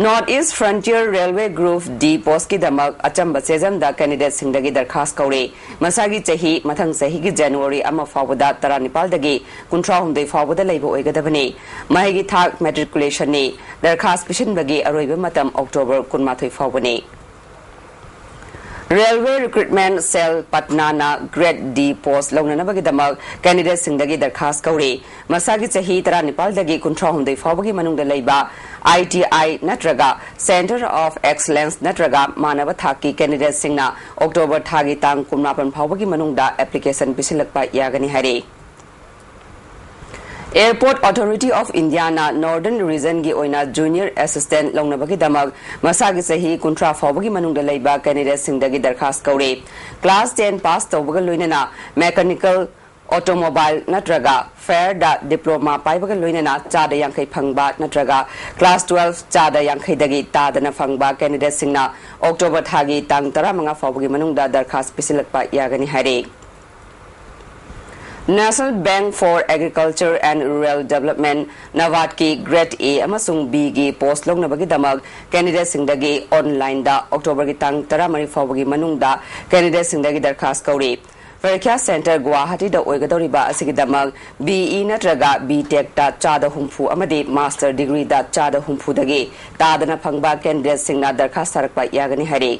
North East Frontier Railway Group D post ꯀꯤꯗꯃꯛ ꯑꯆꯝꯕ ꯆꯦꯖꯝꯗ candidate ꯁꯤꯡꯗꯒꯤ ꯗꯔꯈꯥꯁ ꯀꯧꯔꯦ꯫ ꯃꯁꯥꯒꯤ ꯆꯍꯤ ꯃꯊꯪ ꯆꯍꯤꯒꯤ January ꯑꯃ ꯐꯥꯎꯕꯗ ꯇꯔꯥꯅꯤꯄꯥꯜꯗꯒꯤ ꯀꯨꯟꯊ꯭ꯔꯥꯍꯨꯝꯗꯣꯏ ꯐꯥꯎꯕꯗ ꯂꯩꯕ ꯑꯣꯏꯒꯗꯕꯅꯤ꯫ ꯃꯍꯩꯒꯤ ꯊꯥꯛ matriculation ꯅꯤ꯫ ꯗꯔꯈꯥꯁ ꯄꯤꯁꯤꯟꯕꯒꯤ ꯑꯔꯣꯏꯕ ꯃꯇꯝ October ꯀꯨꯟꯃꯥꯊꯣꯏ ꯐꯥꯎꯕꯅꯤ꯫ Railway Recruitment Cell Patna ꯅ Grade D post ꯂꯧꯅꯅꯕꯒꯤꯗꯃꯛ candidate ꯁꯤꯡꯗꯒꯤ ꯗꯔꯈꯥꯁ ꯀꯧꯔꯤ꯫ ꯃꯁꯥꯒꯤ ꯆꯍꯤ ꯇꯔꯥꯅꯤꯄꯥꯜꯗꯒꯤ ꯀꯨꯟꯊ꯭ꯔꯥꯍꯨꯝꯗꯣꯏ ꯐꯥꯎꯕꯒꯤ ꯃꯅꯨꯡꯗ ꯂꯩꯕ I T I ꯅꯠꯇ꯭ꯔꯒ Centre of Excellence ꯅꯠꯇ꯭ꯔꯒ ꯃꯥꯟꯅꯕ ꯊꯥꯛꯀꯤ candidate ꯁꯤꯡꯅ October ꯊꯥꯒꯤ ꯇꯥꯡ ꯀꯨꯟꯃꯥꯄꯟ ꯐꯥꯎꯕꯒꯤ ꯃꯅꯨꯡꯗ application ꯄꯤꯁꯤꯜꯂꯛꯄ ꯌꯥꯒꯅꯤ ꯍꯥꯏꯔꯤ꯫ Airport Authority of India ꯅ Northern Region ꯒꯤ ꯑꯣꯏꯅ Junior Assistant ꯂꯧꯅꯕꯒꯤꯗꯃꯛ ꯃꯁꯥꯒꯤ ꯆꯍꯤ ꯀꯨꯟꯊ꯭ꯔꯥ ꯐꯥꯎꯕꯒꯤ ꯃꯅꯨꯡꯗ ꯂꯩꯕ candidate ꯁꯤꯡꯗꯒꯤ ꯗꯔꯈꯥꯁ ꯀꯧꯔꯤ꯫ Class ten pass ꯇꯧꯕꯒ ꯂꯣꯏꯅꯅ Mechanical Automobile ꯅꯠꯇ꯭ꯔꯒ Fire ꯗ diploma ꯄꯥꯏꯕꯒ ꯂꯣꯏꯅꯅ ꯆꯥꯗ ꯌꯥꯡꯈꯩ ꯐꯪꯕ ꯅꯠꯇ꯭ꯔꯒ Class twelve ꯆꯥꯗ ꯌꯥꯡꯈꯩꯗꯒꯤ ꯇꯥꯗꯅ ꯐꯪꯕ candidate ꯁꯤꯡꯅ October ꯊꯥꯒꯤ ꯇꯥꯡ ꯇꯔꯥꯃꯉꯥ ꯐꯥꯎꯕꯒꯤ ꯃꯅꯨꯡꯗ ꯗꯔꯈꯥꯁ ꯄꯤꯁꯤꯜꯂꯛꯄ ꯌꯥꯒꯅꯤ ꯍꯥꯏꯔꯤ꯫ National Bank for Agriculture and Rural Development, NABARD ꯀꯤ Grade A ꯑꯃꯁꯨꯡ B ꯒꯤ post ꯂꯧꯅꯕꯒꯤꯗꯃꯛ candidateꯁꯤꯡꯗꯒꯤ onlineꯗ Octoberꯒꯤ ꯇꯥꯡ ꯇꯔꯥꯃꯔꯤ ꯐꯥꯎꯕꯒꯤ ꯃꯅꯨꯡꯗ candidateꯁꯤꯡꯗꯒꯤ ꯗꯔꯈꯥꯁ ꯀꯧꯔꯤ꯫ ꯄꯔꯤꯈ꯭ꯌꯥ centre ꯒꯨꯋꯥꯍꯥꯇꯤꯗ ꯑꯣꯏꯒꯗꯧꯔꯤꯕ ꯑꯁꯤꯒꯤꯗꯃꯛ BE ꯅꯠꯇ꯭ꯔꯒ B.Tech ꯇ ꯆꯥꯗ ꯍꯨꯝꯐꯨ ꯑꯃꯗꯤ master degreeꯗ ꯆꯥꯗ ꯍꯨꯝꯐꯨꯗꯒꯤ ꯇꯥꯗꯅ ꯐꯪꯕ candidateꯁꯤꯡꯅ ꯗꯔꯈꯥꯁ ꯊꯥꯔꯛꯄ ꯌꯥꯒꯅꯤ ꯍꯥꯏꯔꯤ꯫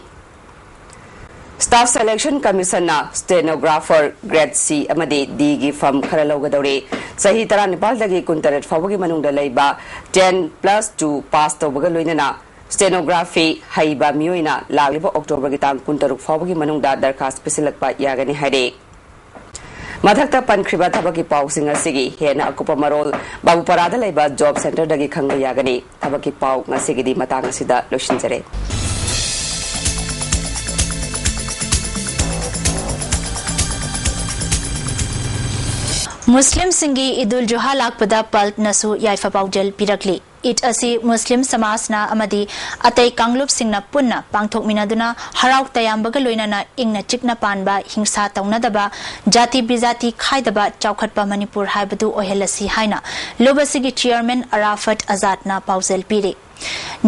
Staff Selection Commissionꯅ stenographer Grade C ꯑꯃꯗꯤ D ꯒꯤ firm ꯈꯔ ꯂꯧꯒꯗꯧꯔꯤ꯫ ꯆꯍꯤ ꯇꯔꯥꯅꯤꯄꯥꯜꯗꯒꯤ ꯀꯨꯟꯇꯔꯦꯠ ꯐꯥꯎꯕꯒꯤ ꯃꯅꯨꯡꯗ ꯂꯩꯕ ten plus two pass ꯇꯧꯕꯒ ꯂꯣꯏꯅꯅ stenography ꯍꯩꯕ ꯃꯤꯑꯣꯏꯅ ꯂꯥꯛꯂꯤꯕ Octoberꯒꯤ ꯇꯥꯡ ꯀꯨꯟꯇꯔꯨꯛ ꯐꯥꯎꯕꯒꯤ ꯃꯅꯨꯡꯗ ꯗꯔꯈꯥꯁ ꯄꯤꯁꯤꯜꯂꯛꯄ ꯌꯥꯒꯅꯤ ꯍꯥꯏꯔꯤ꯫ ꯃꯊꯛꯇ ꯄꯟꯈ꯭ꯔꯤꯕ ꯊꯕꯛꯀꯤ ꯄꯥꯎꯁꯤꯡ ꯑꯁꯤꯒꯤ ꯍꯦꯟꯅ ꯑꯀꯨꯞꯄ ꯃꯔꯣꯜ ꯕꯥꯕꯨꯄꯥꯔꯥꯗ ꯂꯩꯕ Job Centreꯗꯒꯤ ꯈꯪꯕ ꯌꯥꯒꯅꯤ꯫ ꯊꯕꯛꯀꯤ ꯄꯥꯎ ꯉꯁꯤꯒꯤꯗꯤ ꯃꯇꯥꯡ ꯑꯁꯤꯗ ꯂꯣꯏꯁꯤꯟꯖꯔꯦ꯫ ꯃꯨꯁꯂꯤꯝꯁꯤꯡꯒꯤ ꯏꯗꯨꯜ ꯖꯨꯍꯥ ꯂꯥꯛꯄꯗ ꯄꯜꯠꯅꯁꯨ ꯌꯥꯏꯐ ꯄꯥꯎꯖꯦꯜ ꯄꯤꯔꯛꯂꯤ꯫ ꯏꯗ ꯑꯁꯤ ꯃꯨꯁꯂꯤꯝ ꯁꯃꯥꯖꯅ ꯑꯃꯗꯤ ꯑꯇꯩ ꯀꯥꯡꯂꯨꯞꯁꯤꯡꯅ ꯄꯨꯟꯅ ꯄꯥꯡꯊꯣꯛꯃꯤꯟꯅꯗꯨꯅ ꯍꯔꯥꯎ ꯇꯌꯥꯝꯕꯒ ꯂꯣꯏꯅꯅ ꯏꯪꯅ ꯆꯤꯛꯅ ꯄꯥꯟꯕ, ꯍꯤꯡꯁꯥ ꯇꯧꯅꯗꯕ, ꯖꯥꯇꯤ ꯕꯤꯖꯥꯇꯤ ꯈꯥꯏꯗꯕ ꯆꯥꯎꯈꯠꯄ ꯃꯅꯤꯄꯨꯔ ꯍꯥꯏꯕꯗꯨ ꯑꯣꯏꯍꯜꯂꯁꯤ ꯍꯥꯏꯅ ꯂꯨꯞ ꯑꯁꯤꯒꯤ chairman ꯑꯔꯥꯐꯠ ꯑꯖꯥꯗꯅ ꯄꯥꯎꯖꯦꯜ ꯄꯤꯔꯤ꯫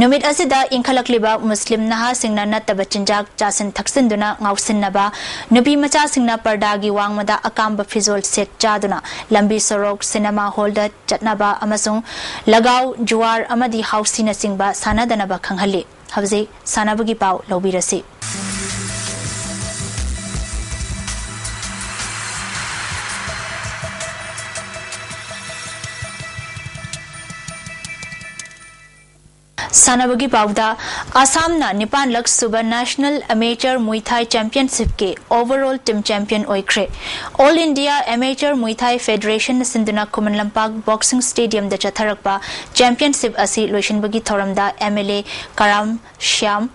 ꯅꯨꯃꯤꯠ ꯑꯁꯤꯗ ꯏꯟꯈꯠꯂꯛꯂꯤꯕ ꯃꯨꯁꯂꯤꯝ ꯅꯍꯥꯁꯤꯡꯅ ꯅꯠꯇꯕ ꯆꯤꯟꯖꯥꯛ ꯆꯥꯁꯤꯟ ꯊꯛꯆꯤꯟꯗꯨꯅ ꯉꯥꯎꯁꯤꯟꯅꯕ, ꯅꯨꯄꯤ ꯃꯆꯥꯁꯤꯡꯅ ꯄꯔꯗꯥꯒꯤ ꯋꯥꯡꯃꯗ ꯑꯀꯥꯝꯕ ꯐꯤꯖꯣꯜ ꯁꯦꯠ ꯆꯥꯗꯨꯅ ꯂꯝꯕꯤ ꯁꯣꯔꯣꯛ, ꯁꯤꯅꯦꯃꯥ ꯍꯣꯜꯗ ꯆꯠꯅꯕ ꯑꯃꯁꯨꯡ ꯂꯒꯥꯎ, ꯖꯨꯋꯥꯔ ꯑꯃꯗꯤ ꯍꯥꯎꯁꯤꯅꯆꯤꯡꯕ ꯁꯥꯟꯅꯗꯅꯕ ꯈꯪꯍꯜꯂꯤ꯫ ꯍꯧꯖꯤꯛ ꯁꯥꯟꯅꯕꯒꯤ ꯄꯥꯎ ꯂꯧꯕꯤꯔꯁꯤ꯫ ꯁꯥꯟꯅꯕꯒꯤ ꯄꯥꯎꯗ, ꯑꯁꯥꯝꯅ ꯅꯤꯄꯥꯟꯂꯛ ꯁꯨꯕ National Amateur Muay Thai Championshipꯀꯤ overall team champion ꯑꯣꯏꯈ꯭ꯔꯦ꯫ All India Amateur Muay Thai Federation ꯁꯤꯟꯗꯨꯅ ꯈꯨꯃꯟ ꯂꯝꯄꯥꯛ Boxing Stadiumꯗ ꯆꯠꯊꯔꯛꯄ championship ꯑꯁꯤ ꯂꯣꯏꯁꯤꯟꯕꯒꯤ ꯊꯧꯔꯝꯗ MLA ꯀꯔꯥꯝ ꯁ꯭ꯌꯥꯝ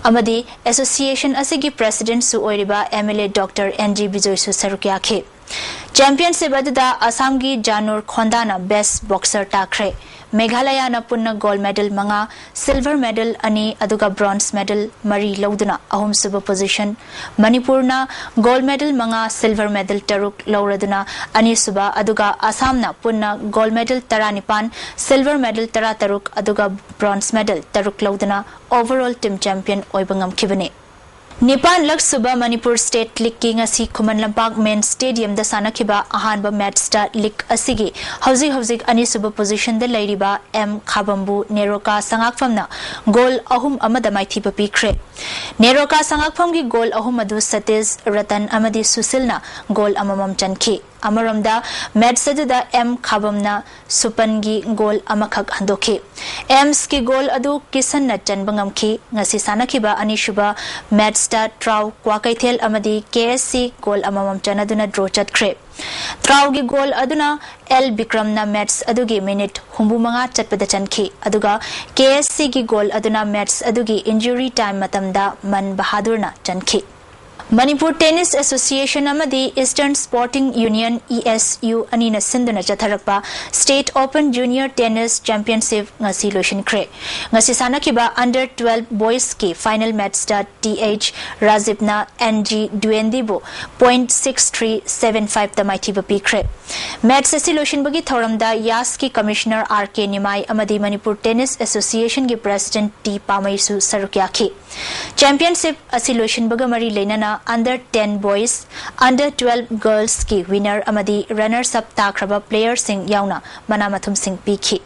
ꯑꯃꯗꯤ association ꯑꯁꯤꯒꯤ presidentꯁꯨ ꯑꯣꯏꯔꯤꯕ MLA Doctor N G ꯕꯤꯖꯣꯏꯁꯨ ꯁꯔꯨꯛ ꯌꯥꯈꯤ꯫ ꯆꯦꯝꯄꯤꯌꯟꯁꯤꯞ ꯑꯗꯨꯗ ꯑꯁꯥꯝꯒꯤ ꯖꯥꯅꯨꯔ ꯈꯣꯟꯗꯥꯅ ꯕꯦꯁ ꯕꯣꯛꯁꯔ ꯇꯥꯈ꯭ꯔꯦ꯫ ꯃꯦꯘꯥꯂꯌꯥꯅ ꯄꯨꯟꯅ ꯒꯣꯜ ꯃꯦꯗꯜ ꯃꯉꯥ, ꯁꯤꯜꯚꯔ ꯃꯦꯗꯜ ꯑꯅꯤ, ꯑꯗꯨꯒ ꯕ꯭ꯔꯣꯟꯖ ꯃꯦꯗꯜ ꯃꯔꯤ ꯂꯧꯗꯨꯅ ꯑꯍꯨꯝꯁꯨꯕ ꯄꯣꯖꯤꯁꯟ, ꯃꯅꯤꯄꯨꯔꯅ ꯒꯣꯜ ꯃꯦꯗꯜ ꯃꯉꯥ, ꯁꯤꯜꯚꯔ ꯃꯦꯗꯜ ꯇꯔꯨꯛ ꯂꯧꯔꯗꯨꯅ ꯑꯅꯤꯁꯨꯕ, ꯑꯗꯨꯒ ꯑꯁꯥꯝꯅ ꯄꯨꯟꯅ ꯒꯣꯜ ꯃꯦꯗꯜ ꯇꯔꯥꯅꯤꯄꯥꯟ, ꯁꯤꯜꯚꯔ ꯃꯦꯗꯜ ꯇꯔꯥꯇꯔꯨꯛ, ꯑꯗꯨꯒ ꯕ꯭ꯔꯣꯟꯖ ꯃꯦꯗꯜ ꯇꯔꯨꯛ ꯂꯧꯗꯨꯅ ꯑꯣꯚꯔꯑꯣꯜ ꯇꯤꯝ ꯆꯦꯝꯄꯤꯌꯟ ꯑꯣꯏꯕ ꯉꯝꯈꯤꯕꯅꯤ꯫ ꯅꯤꯄꯥꯟ ꯂꯛ ꯁꯨꯕ ꯃꯅꯤꯄꯨꯔ ꯁ꯭ꯇꯦꯠ ꯂꯤꯒꯀꯤ ꯉꯁꯤ ꯈꯨꯃꯟ ꯂꯝꯄꯥꯛ ꯃꯦꯟ ꯁ꯭ꯇꯦꯗꯤꯌꯝꯗ ꯁꯥꯟꯅꯈꯤꯕ ꯑꯍꯥꯟꯕ ꯃꯦꯠꯁꯇ ꯂꯤꯒ ꯑꯁꯤꯒꯤ ꯍꯧꯖꯤꯛ ꯍꯧꯖꯤꯛ ꯑꯅꯤꯁꯨꯕ ꯄꯣꯖꯤꯁꯟꯗ ꯂꯩꯔꯤꯕ ꯑꯦꯝ ꯈꯥꯕꯝꯕꯨ ꯅꯦꯔꯣꯀꯥ ꯁꯉꯥꯛꯐꯝꯅ ꯒꯣꯜ ꯑꯍꯨꯝ ꯑꯃꯗ ꯃꯥꯏꯊꯤꯕ ꯄꯤꯈ꯭ꯔꯦ꯫ ꯅꯦꯔꯣꯀꯥ ꯁꯉꯥꯛꯐꯝꯒꯤ ꯒꯣꯜ ꯑꯍꯨꯝ ꯑꯗꯨ ꯁꯇꯤꯁ, ꯔꯇꯟ ꯑꯃꯗꯤ ꯁꯨꯁꯤꯜꯅ ꯒꯣꯜ ꯑꯃꯃꯝ ꯆꯟꯈꯤ꯫ ꯑꯃꯔꯣꯝꯗ ꯃꯦꯠꯁ ꯑꯗꯨꯗ ꯑꯦꯝ ꯈꯥꯕꯝꯅ ꯁꯨꯄꯟꯒꯤ ꯒꯣꯜ ꯑꯃꯈꯛ ꯍꯟꯗꯣꯛꯈꯤ꯫ ꯑꯦꯝꯁꯀꯤ ꯒꯣꯜ ꯑꯗꯨ ꯀꯤꯁꯟꯅ ꯆꯟꯕ ꯉꯝꯈꯤ꯫ ꯉꯁꯤ ꯁꯥꯟꯅꯈꯤꯕ ꯑꯅꯤꯁꯨꯕ ꯃꯦꯠꯁꯇ ꯇ꯭ꯔꯥꯎ ꯀ꯭ꯋꯥꯀꯩꯊꯦꯜ ꯑꯃꯗꯤ ꯀꯦ ꯑꯦꯁ ꯁꯤ ꯒꯣꯜ ꯑꯃꯃꯝ ꯆꯟꯅꯗꯨꯅ ꯗ꯭ꯔꯣ ꯆꯠꯈ꯭ꯔꯦ꯫ ꯇ꯭ꯔꯥꯎꯒꯤ ꯒꯣꯜ ꯑꯗꯨꯅ ꯑꯦꯜ ꯕꯤꯀ꯭ꯔꯝꯅ ꯃꯦꯠꯁ ꯑꯗꯨꯒꯤ ꯃꯤꯅꯤꯠ ꯍꯨꯝꯐꯨ ꯃꯉꯥ ꯆꯠꯄꯗ ꯆꯟꯈꯤ, ꯑꯗꯨꯒ ꯀꯦ ꯑꯦꯁ ꯁꯤꯒꯤ ꯒꯣꯜ ꯑꯗꯨꯅ ꯃꯦꯠꯁ ꯑꯗꯨꯒꯤ ꯏꯟꯖꯨꯔꯤ ꯇꯥꯏꯝ ꯃꯇꯝꯗ ꯃꯟ ꯕꯍꯥꯗꯨꯔꯅ ꯆꯟꯈꯤ꯫ ꯃꯅꯤꯄꯨꯔ ꯇꯦꯅꯤꯁ ꯑꯦꯁꯣꯁꯤꯌꯦꯁꯟ ꯑꯃꯗꯤ eastern sporting union, E S U, ꯑꯅꯤꯅ ꯁꯤꯟꯗꯨꯅ ꯆꯠꯊꯔꯛꯄ state open junior tennis championship ꯉꯁꯤ ꯂꯣꯏꯁꯤꯟꯈ꯭ꯔꯦ꯫ ꯉꯁꯤ ꯁꯥꯟꯅꯈꯤꯕ ꯑꯟꯗꯔ ꯇ꯭ꯋꯦꯜꯐ ꯕꯣꯏꯁꯀꯤ ꯐꯥꯏꯅꯦꯜ ꯃꯦꯠꯁꯇ ꯇꯤ ꯑꯩꯆ ꯔꯥꯖꯤꯕꯅ ꯑꯦꯟ ꯖꯤ ꯗ꯭ꯋꯦꯟꯗꯤꯕꯨ ꯄꯣꯏꯟꯠ ꯁꯤꯛꯁ ꯊ꯭ꯔꯤ ꯁꯚꯦꯟ ꯐꯥꯏꯚꯇ ꯃꯥꯏꯊꯤꯕ ꯄꯤꯈ꯭ꯔꯦ꯫ ꯃꯦꯠꯁ ꯑꯁꯤ ꯂꯣꯏꯁꯤꯟꯕꯒꯤ ꯊꯧꯔꯝꯗ ꯌꯥꯁꯀꯤ ꯀꯃꯤꯁꯅꯔ ꯑꯥꯔ ꯀꯦ ꯅꯤꯃꯥꯏ ꯑꯃꯗꯤ ꯃꯅꯤꯄꯨꯔ ꯇꯦꯅꯤꯁ ꯑꯦꯁꯣꯁꯤꯌꯦꯁꯟꯒꯤ ꯄ꯭ꯔꯦꯁꯤꯗꯦꯟꯠ ꯇꯤ ꯄꯥꯃꯩꯁꯨ ꯁꯔꯨꯛ ꯌꯥꯈꯤ꯫ ꯆꯦꯝꯄꯤꯌꯟꯁꯤꯞ ꯑꯁꯤ ꯂꯣꯏꯁꯤꯟꯕꯒ ꯃꯔꯤ ꯂꯩꯅꯅ under ten boys, under twelve ꯒꯔꯜꯁꯀꯤ ꯋꯤꯅꯔ ꯑꯃꯗꯤ ꯔꯟꯅꯔꯁ ꯑꯞ ꯇꯥꯈ꯭ꯔꯕ ꯄ꯭ꯂꯦꯌꯔꯁꯤꯡ ꯌꯥꯎꯅ ꯃꯅꯥ ꯃꯊꯨꯝꯁꯤꯡ ꯄꯤꯈꯤ꯫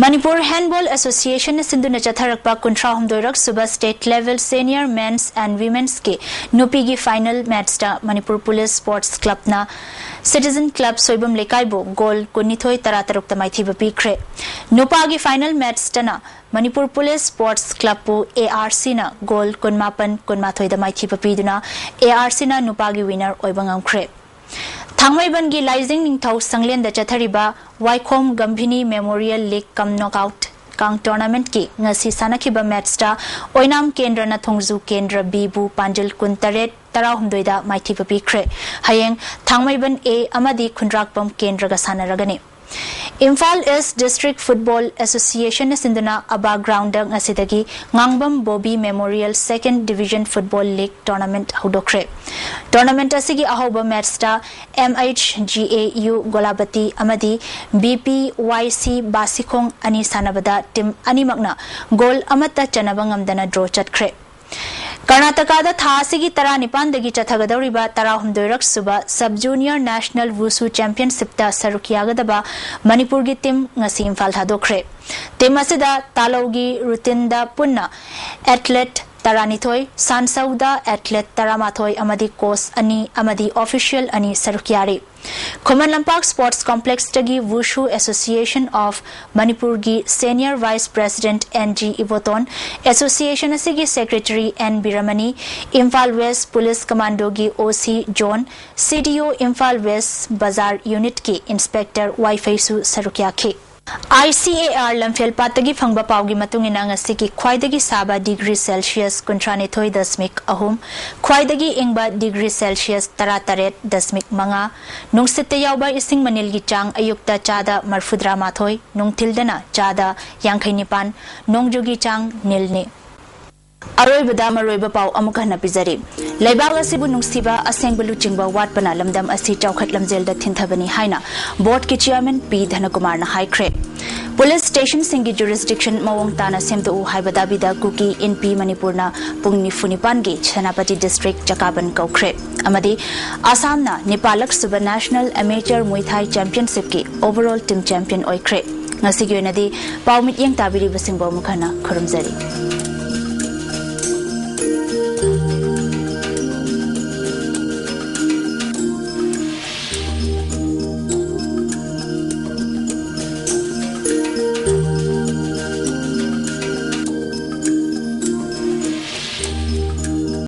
ꯃꯅꯤꯄꯨꯔ ꯍꯦꯟꯗꯕꯣꯜ ꯑꯦꯁꯣꯁꯤꯌꯦꯁꯟꯅ ꯁꯤꯟꯗꯨꯅ ꯆꯠꯊꯔꯛꯄ ꯀꯨꯟꯊ꯭ꯔꯥ ꯍꯨꯝꯗꯣꯏꯔꯛ ꯁꯨꯕ state level senior mens and ꯋꯤꯃꯦꯟꯁꯀꯤ ꯅꯨꯄꯤꯒꯤ ꯐꯥꯏꯅꯦꯜ ꯃꯦꯠꯁꯇ ꯃꯅꯤꯄꯨꯔ ꯄꯨꯂꯤꯁ ꯁ꯭ꯄꯣꯔꯠꯁ ꯀ꯭ꯂꯕꯅ ꯁꯤꯇꯤꯖꯟ ꯀ꯭ꯂꯕ ꯁꯣꯏꯕꯝ ꯂꯩꯀꯥꯏꯕꯨ ꯒꯣꯜ ꯀꯨꯟꯅꯤꯊꯣꯏ ꯇꯔꯥꯇꯔꯨꯛꯇ ꯃꯥꯏꯊꯤꯕ ꯄꯤꯈ꯭ꯔꯦ꯫ ꯅꯨꯄꯥꯒꯤ ꯐꯥꯏꯅꯦꯜ ꯃꯦꯠꯁꯇꯅ ꯃꯅꯤꯄꯨꯔ ꯄꯨꯂꯤꯁ ꯁ꯭ꯄꯣꯔꯠꯁ ꯀ꯭ꯂꯕꯄꯨ ꯑꯦ ꯑꯥꯔ ꯁꯤꯅ ꯒꯣꯜ ꯀꯨꯟꯃꯥꯄꯟ ꯀꯨꯟꯃꯥꯊꯣꯏꯗ ꯃꯥꯏꯊꯤꯕ ꯄꯤꯗꯨꯅ ꯑꯦ ꯑꯥꯔ ꯁꯤꯅ ꯅꯨꯄꯥꯒꯤ ꯋꯤꯅꯔ ꯑꯣꯏꯕ ꯉꯝꯈ꯭ꯔꯦ꯫ ꯊꯥꯡꯃꯩꯕꯟꯒꯤ ꯂꯥꯏꯖꯤꯡ ꯅꯤꯡꯊꯧ ꯁꯪꯂꯦꯟꯗ ꯆꯠꯊꯔꯤꯕ ꯋꯥꯏꯈꯣꯝ ꯒꯝꯚꯤꯅꯤ ꯃꯦꯃꯣꯔꯤꯌꯦꯜ ꯂꯤꯒ ꯀꯝ ꯅꯣꯛꯑꯥꯎꯠ ꯀꯥꯡ ꯇꯣꯔꯅꯥꯃꯦꯟꯠꯀꯤ ꯉꯁꯤ ꯁꯥꯟꯅꯈꯤꯕ ꯃꯦꯠꯁꯇ ꯑꯣꯏꯅꯥꯝ ꯀꯦꯟꯗ꯭ꯔꯅ ꯊꯣꯡꯖꯨ ꯀꯦꯟꯗ꯭ꯔ ꯕꯤꯕꯨ ꯄꯥꯟꯖꯜ ꯀꯨꯟꯇꯔꯦꯠ, ꯇꯔꯥꯍꯨꯝꯗꯣꯏꯗ ꯃꯥꯏꯊꯤꯕ ꯄꯤꯈ꯭ꯔꯦ꯫ ꯍꯌꯦꯡ ꯊꯥꯡꯃꯩꯕꯟ A ꯑꯃꯗꯤ ꯈꯨꯟꯗ꯭ꯔꯥꯛꯄꯝ ꯀꯦꯟꯗ꯭ꯔꯒ ꯁꯥꯟꯅꯔꯒꯅꯤ꯫ ꯏꯝꯐꯥꯜ East District Football Associationꯅ ꯁꯤꯟꯗꯨꯅ ꯑꯕꯥ groundꯗ ꯉꯁꯤꯗꯒꯤ ꯉꯥꯡꯕꯝ Bobby Memorial Second Division Football League Tournament ꯍꯧꯗꯣꯛꯈ꯭ꯔꯦ꯫ Tournament ꯑꯁꯤꯒꯤ ꯑꯍꯧꯕ matchꯇ MHGAU ꯒꯣꯂꯥꯕꯇꯤ ꯑꯃꯗꯤ BPYC ꯕꯥꯁꯤꯈꯣꯡ ꯑꯅꯤ ꯁꯥꯟꯅꯕꯗ team ꯑꯅꯤꯃꯛꯅ goal ꯑꯃꯠꯇ ꯆꯟꯅꯕ ꯉꯝꯗꯅ draw ꯆꯠꯈ꯭ꯔꯦ꯫ ꯀꯔꯅꯥꯇꯀꯥꯗ ꯊꯥ ꯑꯁꯤꯒꯤ ꯇꯔꯥꯅꯤꯄꯥꯟꯗꯒꯤ ꯆꯠꯊꯒꯗꯧꯔꯤꯕ ꯇꯔꯥꯍꯨꯝꯗꯣꯏꯔꯛ ꯁꯨꯕ Sub Junior National Wushu Championshipꯇ ꯁꯔꯨꯛ ꯌꯥꯒꯗꯕ ꯃꯅꯤꯄꯨꯔꯒꯤ team ꯉꯁꯤ ꯏꯝꯐꯥꯜ ꯊꯥꯗꯣꯛꯈ꯭ꯔꯦ꯫ Team ꯑꯁꯤꯗ ꯇꯥꯂꯧꯒꯤ routineꯗ ꯄꯨꯟꯅ athlete ꯇꯔꯥꯅꯤꯊꯣꯏ, ꯁꯥꯟꯁꯧꯗ athlete ꯇꯔꯥꯃꯥꯊꯣꯏ ꯑꯃꯗꯤ coach ꯑꯅꯤ ꯑꯃꯗꯤ official ꯑꯅꯤ ꯁꯔꯨꯛ ꯌꯥꯔꯤ꯫ Khuman Lampak Sports Complexꯇꯒꯤ Wushu Association of Manipurꯒꯤ Senior Vice President N G Iboton, association ꯑꯁꯤꯒꯤ secretary N ꯕꯤꯔꯃꯅꯤ, Imphal West Police Commandoꯒꯤ OC John, CDO Imphal West Bazar Unitꯀꯤ Inspector ꯋꯥꯏꯐꯩꯁꯨ ꯁꯔꯨꯛ ꯌꯥꯈꯤ꯫ ICAR ꯂꯝꯐꯦꯜꯄꯥꯠꯇꯒꯤ ꯐꯪꯕ ꯄꯥꯎꯒꯤ ꯃꯇꯨꯡ ꯏꯟꯅ ꯉꯁꯤꯒꯤ ꯈ꯭ꯋꯥꯏꯗꯒꯤ ꯁꯥꯕ degree Celsius ꯀꯨꯟꯊ꯭ꯔꯥꯅꯤꯊꯣꯏ ꯗꯁꯃꯤꯛ ꯑꯍꯨꯝ, ꯈ꯭ꯋꯥꯏꯗꯒꯤ ꯏꯪꯕ degree Celsius ꯇꯔꯥꯇꯔꯦꯠ ꯗꯁꯃꯤꯛ ꯃꯉꯥ, ꯅꯨꯡꯁꯤꯠꯇ ꯌꯥꯎꯕ ꯏꯁꯤꯡ ꯃꯅꯤꯜꯒꯤ ꯆꯥꯡ ꯑꯌꯨꯛꯇ ꯆꯥꯗ ꯃꯔꯐꯨꯇꯔꯥꯃꯥꯊꯣꯏ, ꯅꯨꯡꯊꯤꯜꯗꯅ ꯆꯥꯗ ꯌꯥꯡꯈꯩꯅꯤꯄꯥꯟ, ꯅꯣꯡꯖꯨꯒꯤ ꯆꯥꯡ ꯅꯤꯜꯅꯤ꯫ ꯑꯔꯣꯏꯕꯗ ꯃꯔꯨꯑꯣꯏꯕ ꯄꯥꯎ ꯑꯃꯨꯛ ꯍꯟꯅ ꯄꯤꯖꯔꯤ꯫ ꯂꯩꯕꯥꯛ ꯑꯁꯤꯕꯨ ꯅꯨꯡꯁꯤꯕ, ꯑꯁꯦꯡꯕ ꯂꯨꯆꯤꯡꯕ ꯋꯥꯠꯄꯅ ꯂꯝꯗꯝ ꯑꯁꯤ ꯆꯥꯎꯈꯠ ꯂꯝꯖꯦꯜꯗ ꯊꯤꯟꯊꯕꯅꯤ ꯍꯥꯏꯅ boardꯀꯤ chairman P ꯙꯅꯀꯨꯃꯥꯔꯅ ꯍꯥꯏꯈ꯭ꯔꯦ꯫ Police stationꯁꯤꯡꯒꯤ jurisdiction ꯃꯑꯣꯡ ꯇꯥꯅ ꯁꯦꯝꯗꯣꯛꯎ ꯍꯥꯏꯕ ꯗꯥꯕꯤꯗ ꯀꯨꯀꯤ ꯏꯟꯄꯤ ꯃꯅꯤꯄꯨꯔꯅ ꯄꯨꯡ ꯅꯤꯐꯨ ꯅꯤꯄꯥꯟꯒꯤ ꯁꯦꯅꯥꯄꯇꯤ district ꯆꯀꯥꯕꯟ ꯀꯧꯈ꯭ꯔꯦ꯫ ꯑꯃꯗꯤ ꯑꯁꯥꯝꯅ ꯅꯤꯄꯥꯜꯂꯛ ꯁꯨꯕ National Amateur Muay Thai Championshipꯀꯤ overall team champion ꯑꯣꯏꯈ꯭ꯔꯦ꯫ ꯉꯁꯤꯒꯤ ꯑꯣꯏꯅꯗꯤ ꯄꯥꯎ ꯃꯤꯠꯌꯦꯡ ꯇꯥꯕꯤꯔꯤꯕꯁꯤꯡꯕꯨ ꯑꯃꯨꯛ ꯍꯟꯅ ꯈꯨꯔꯨꯝꯖꯔꯤ꯫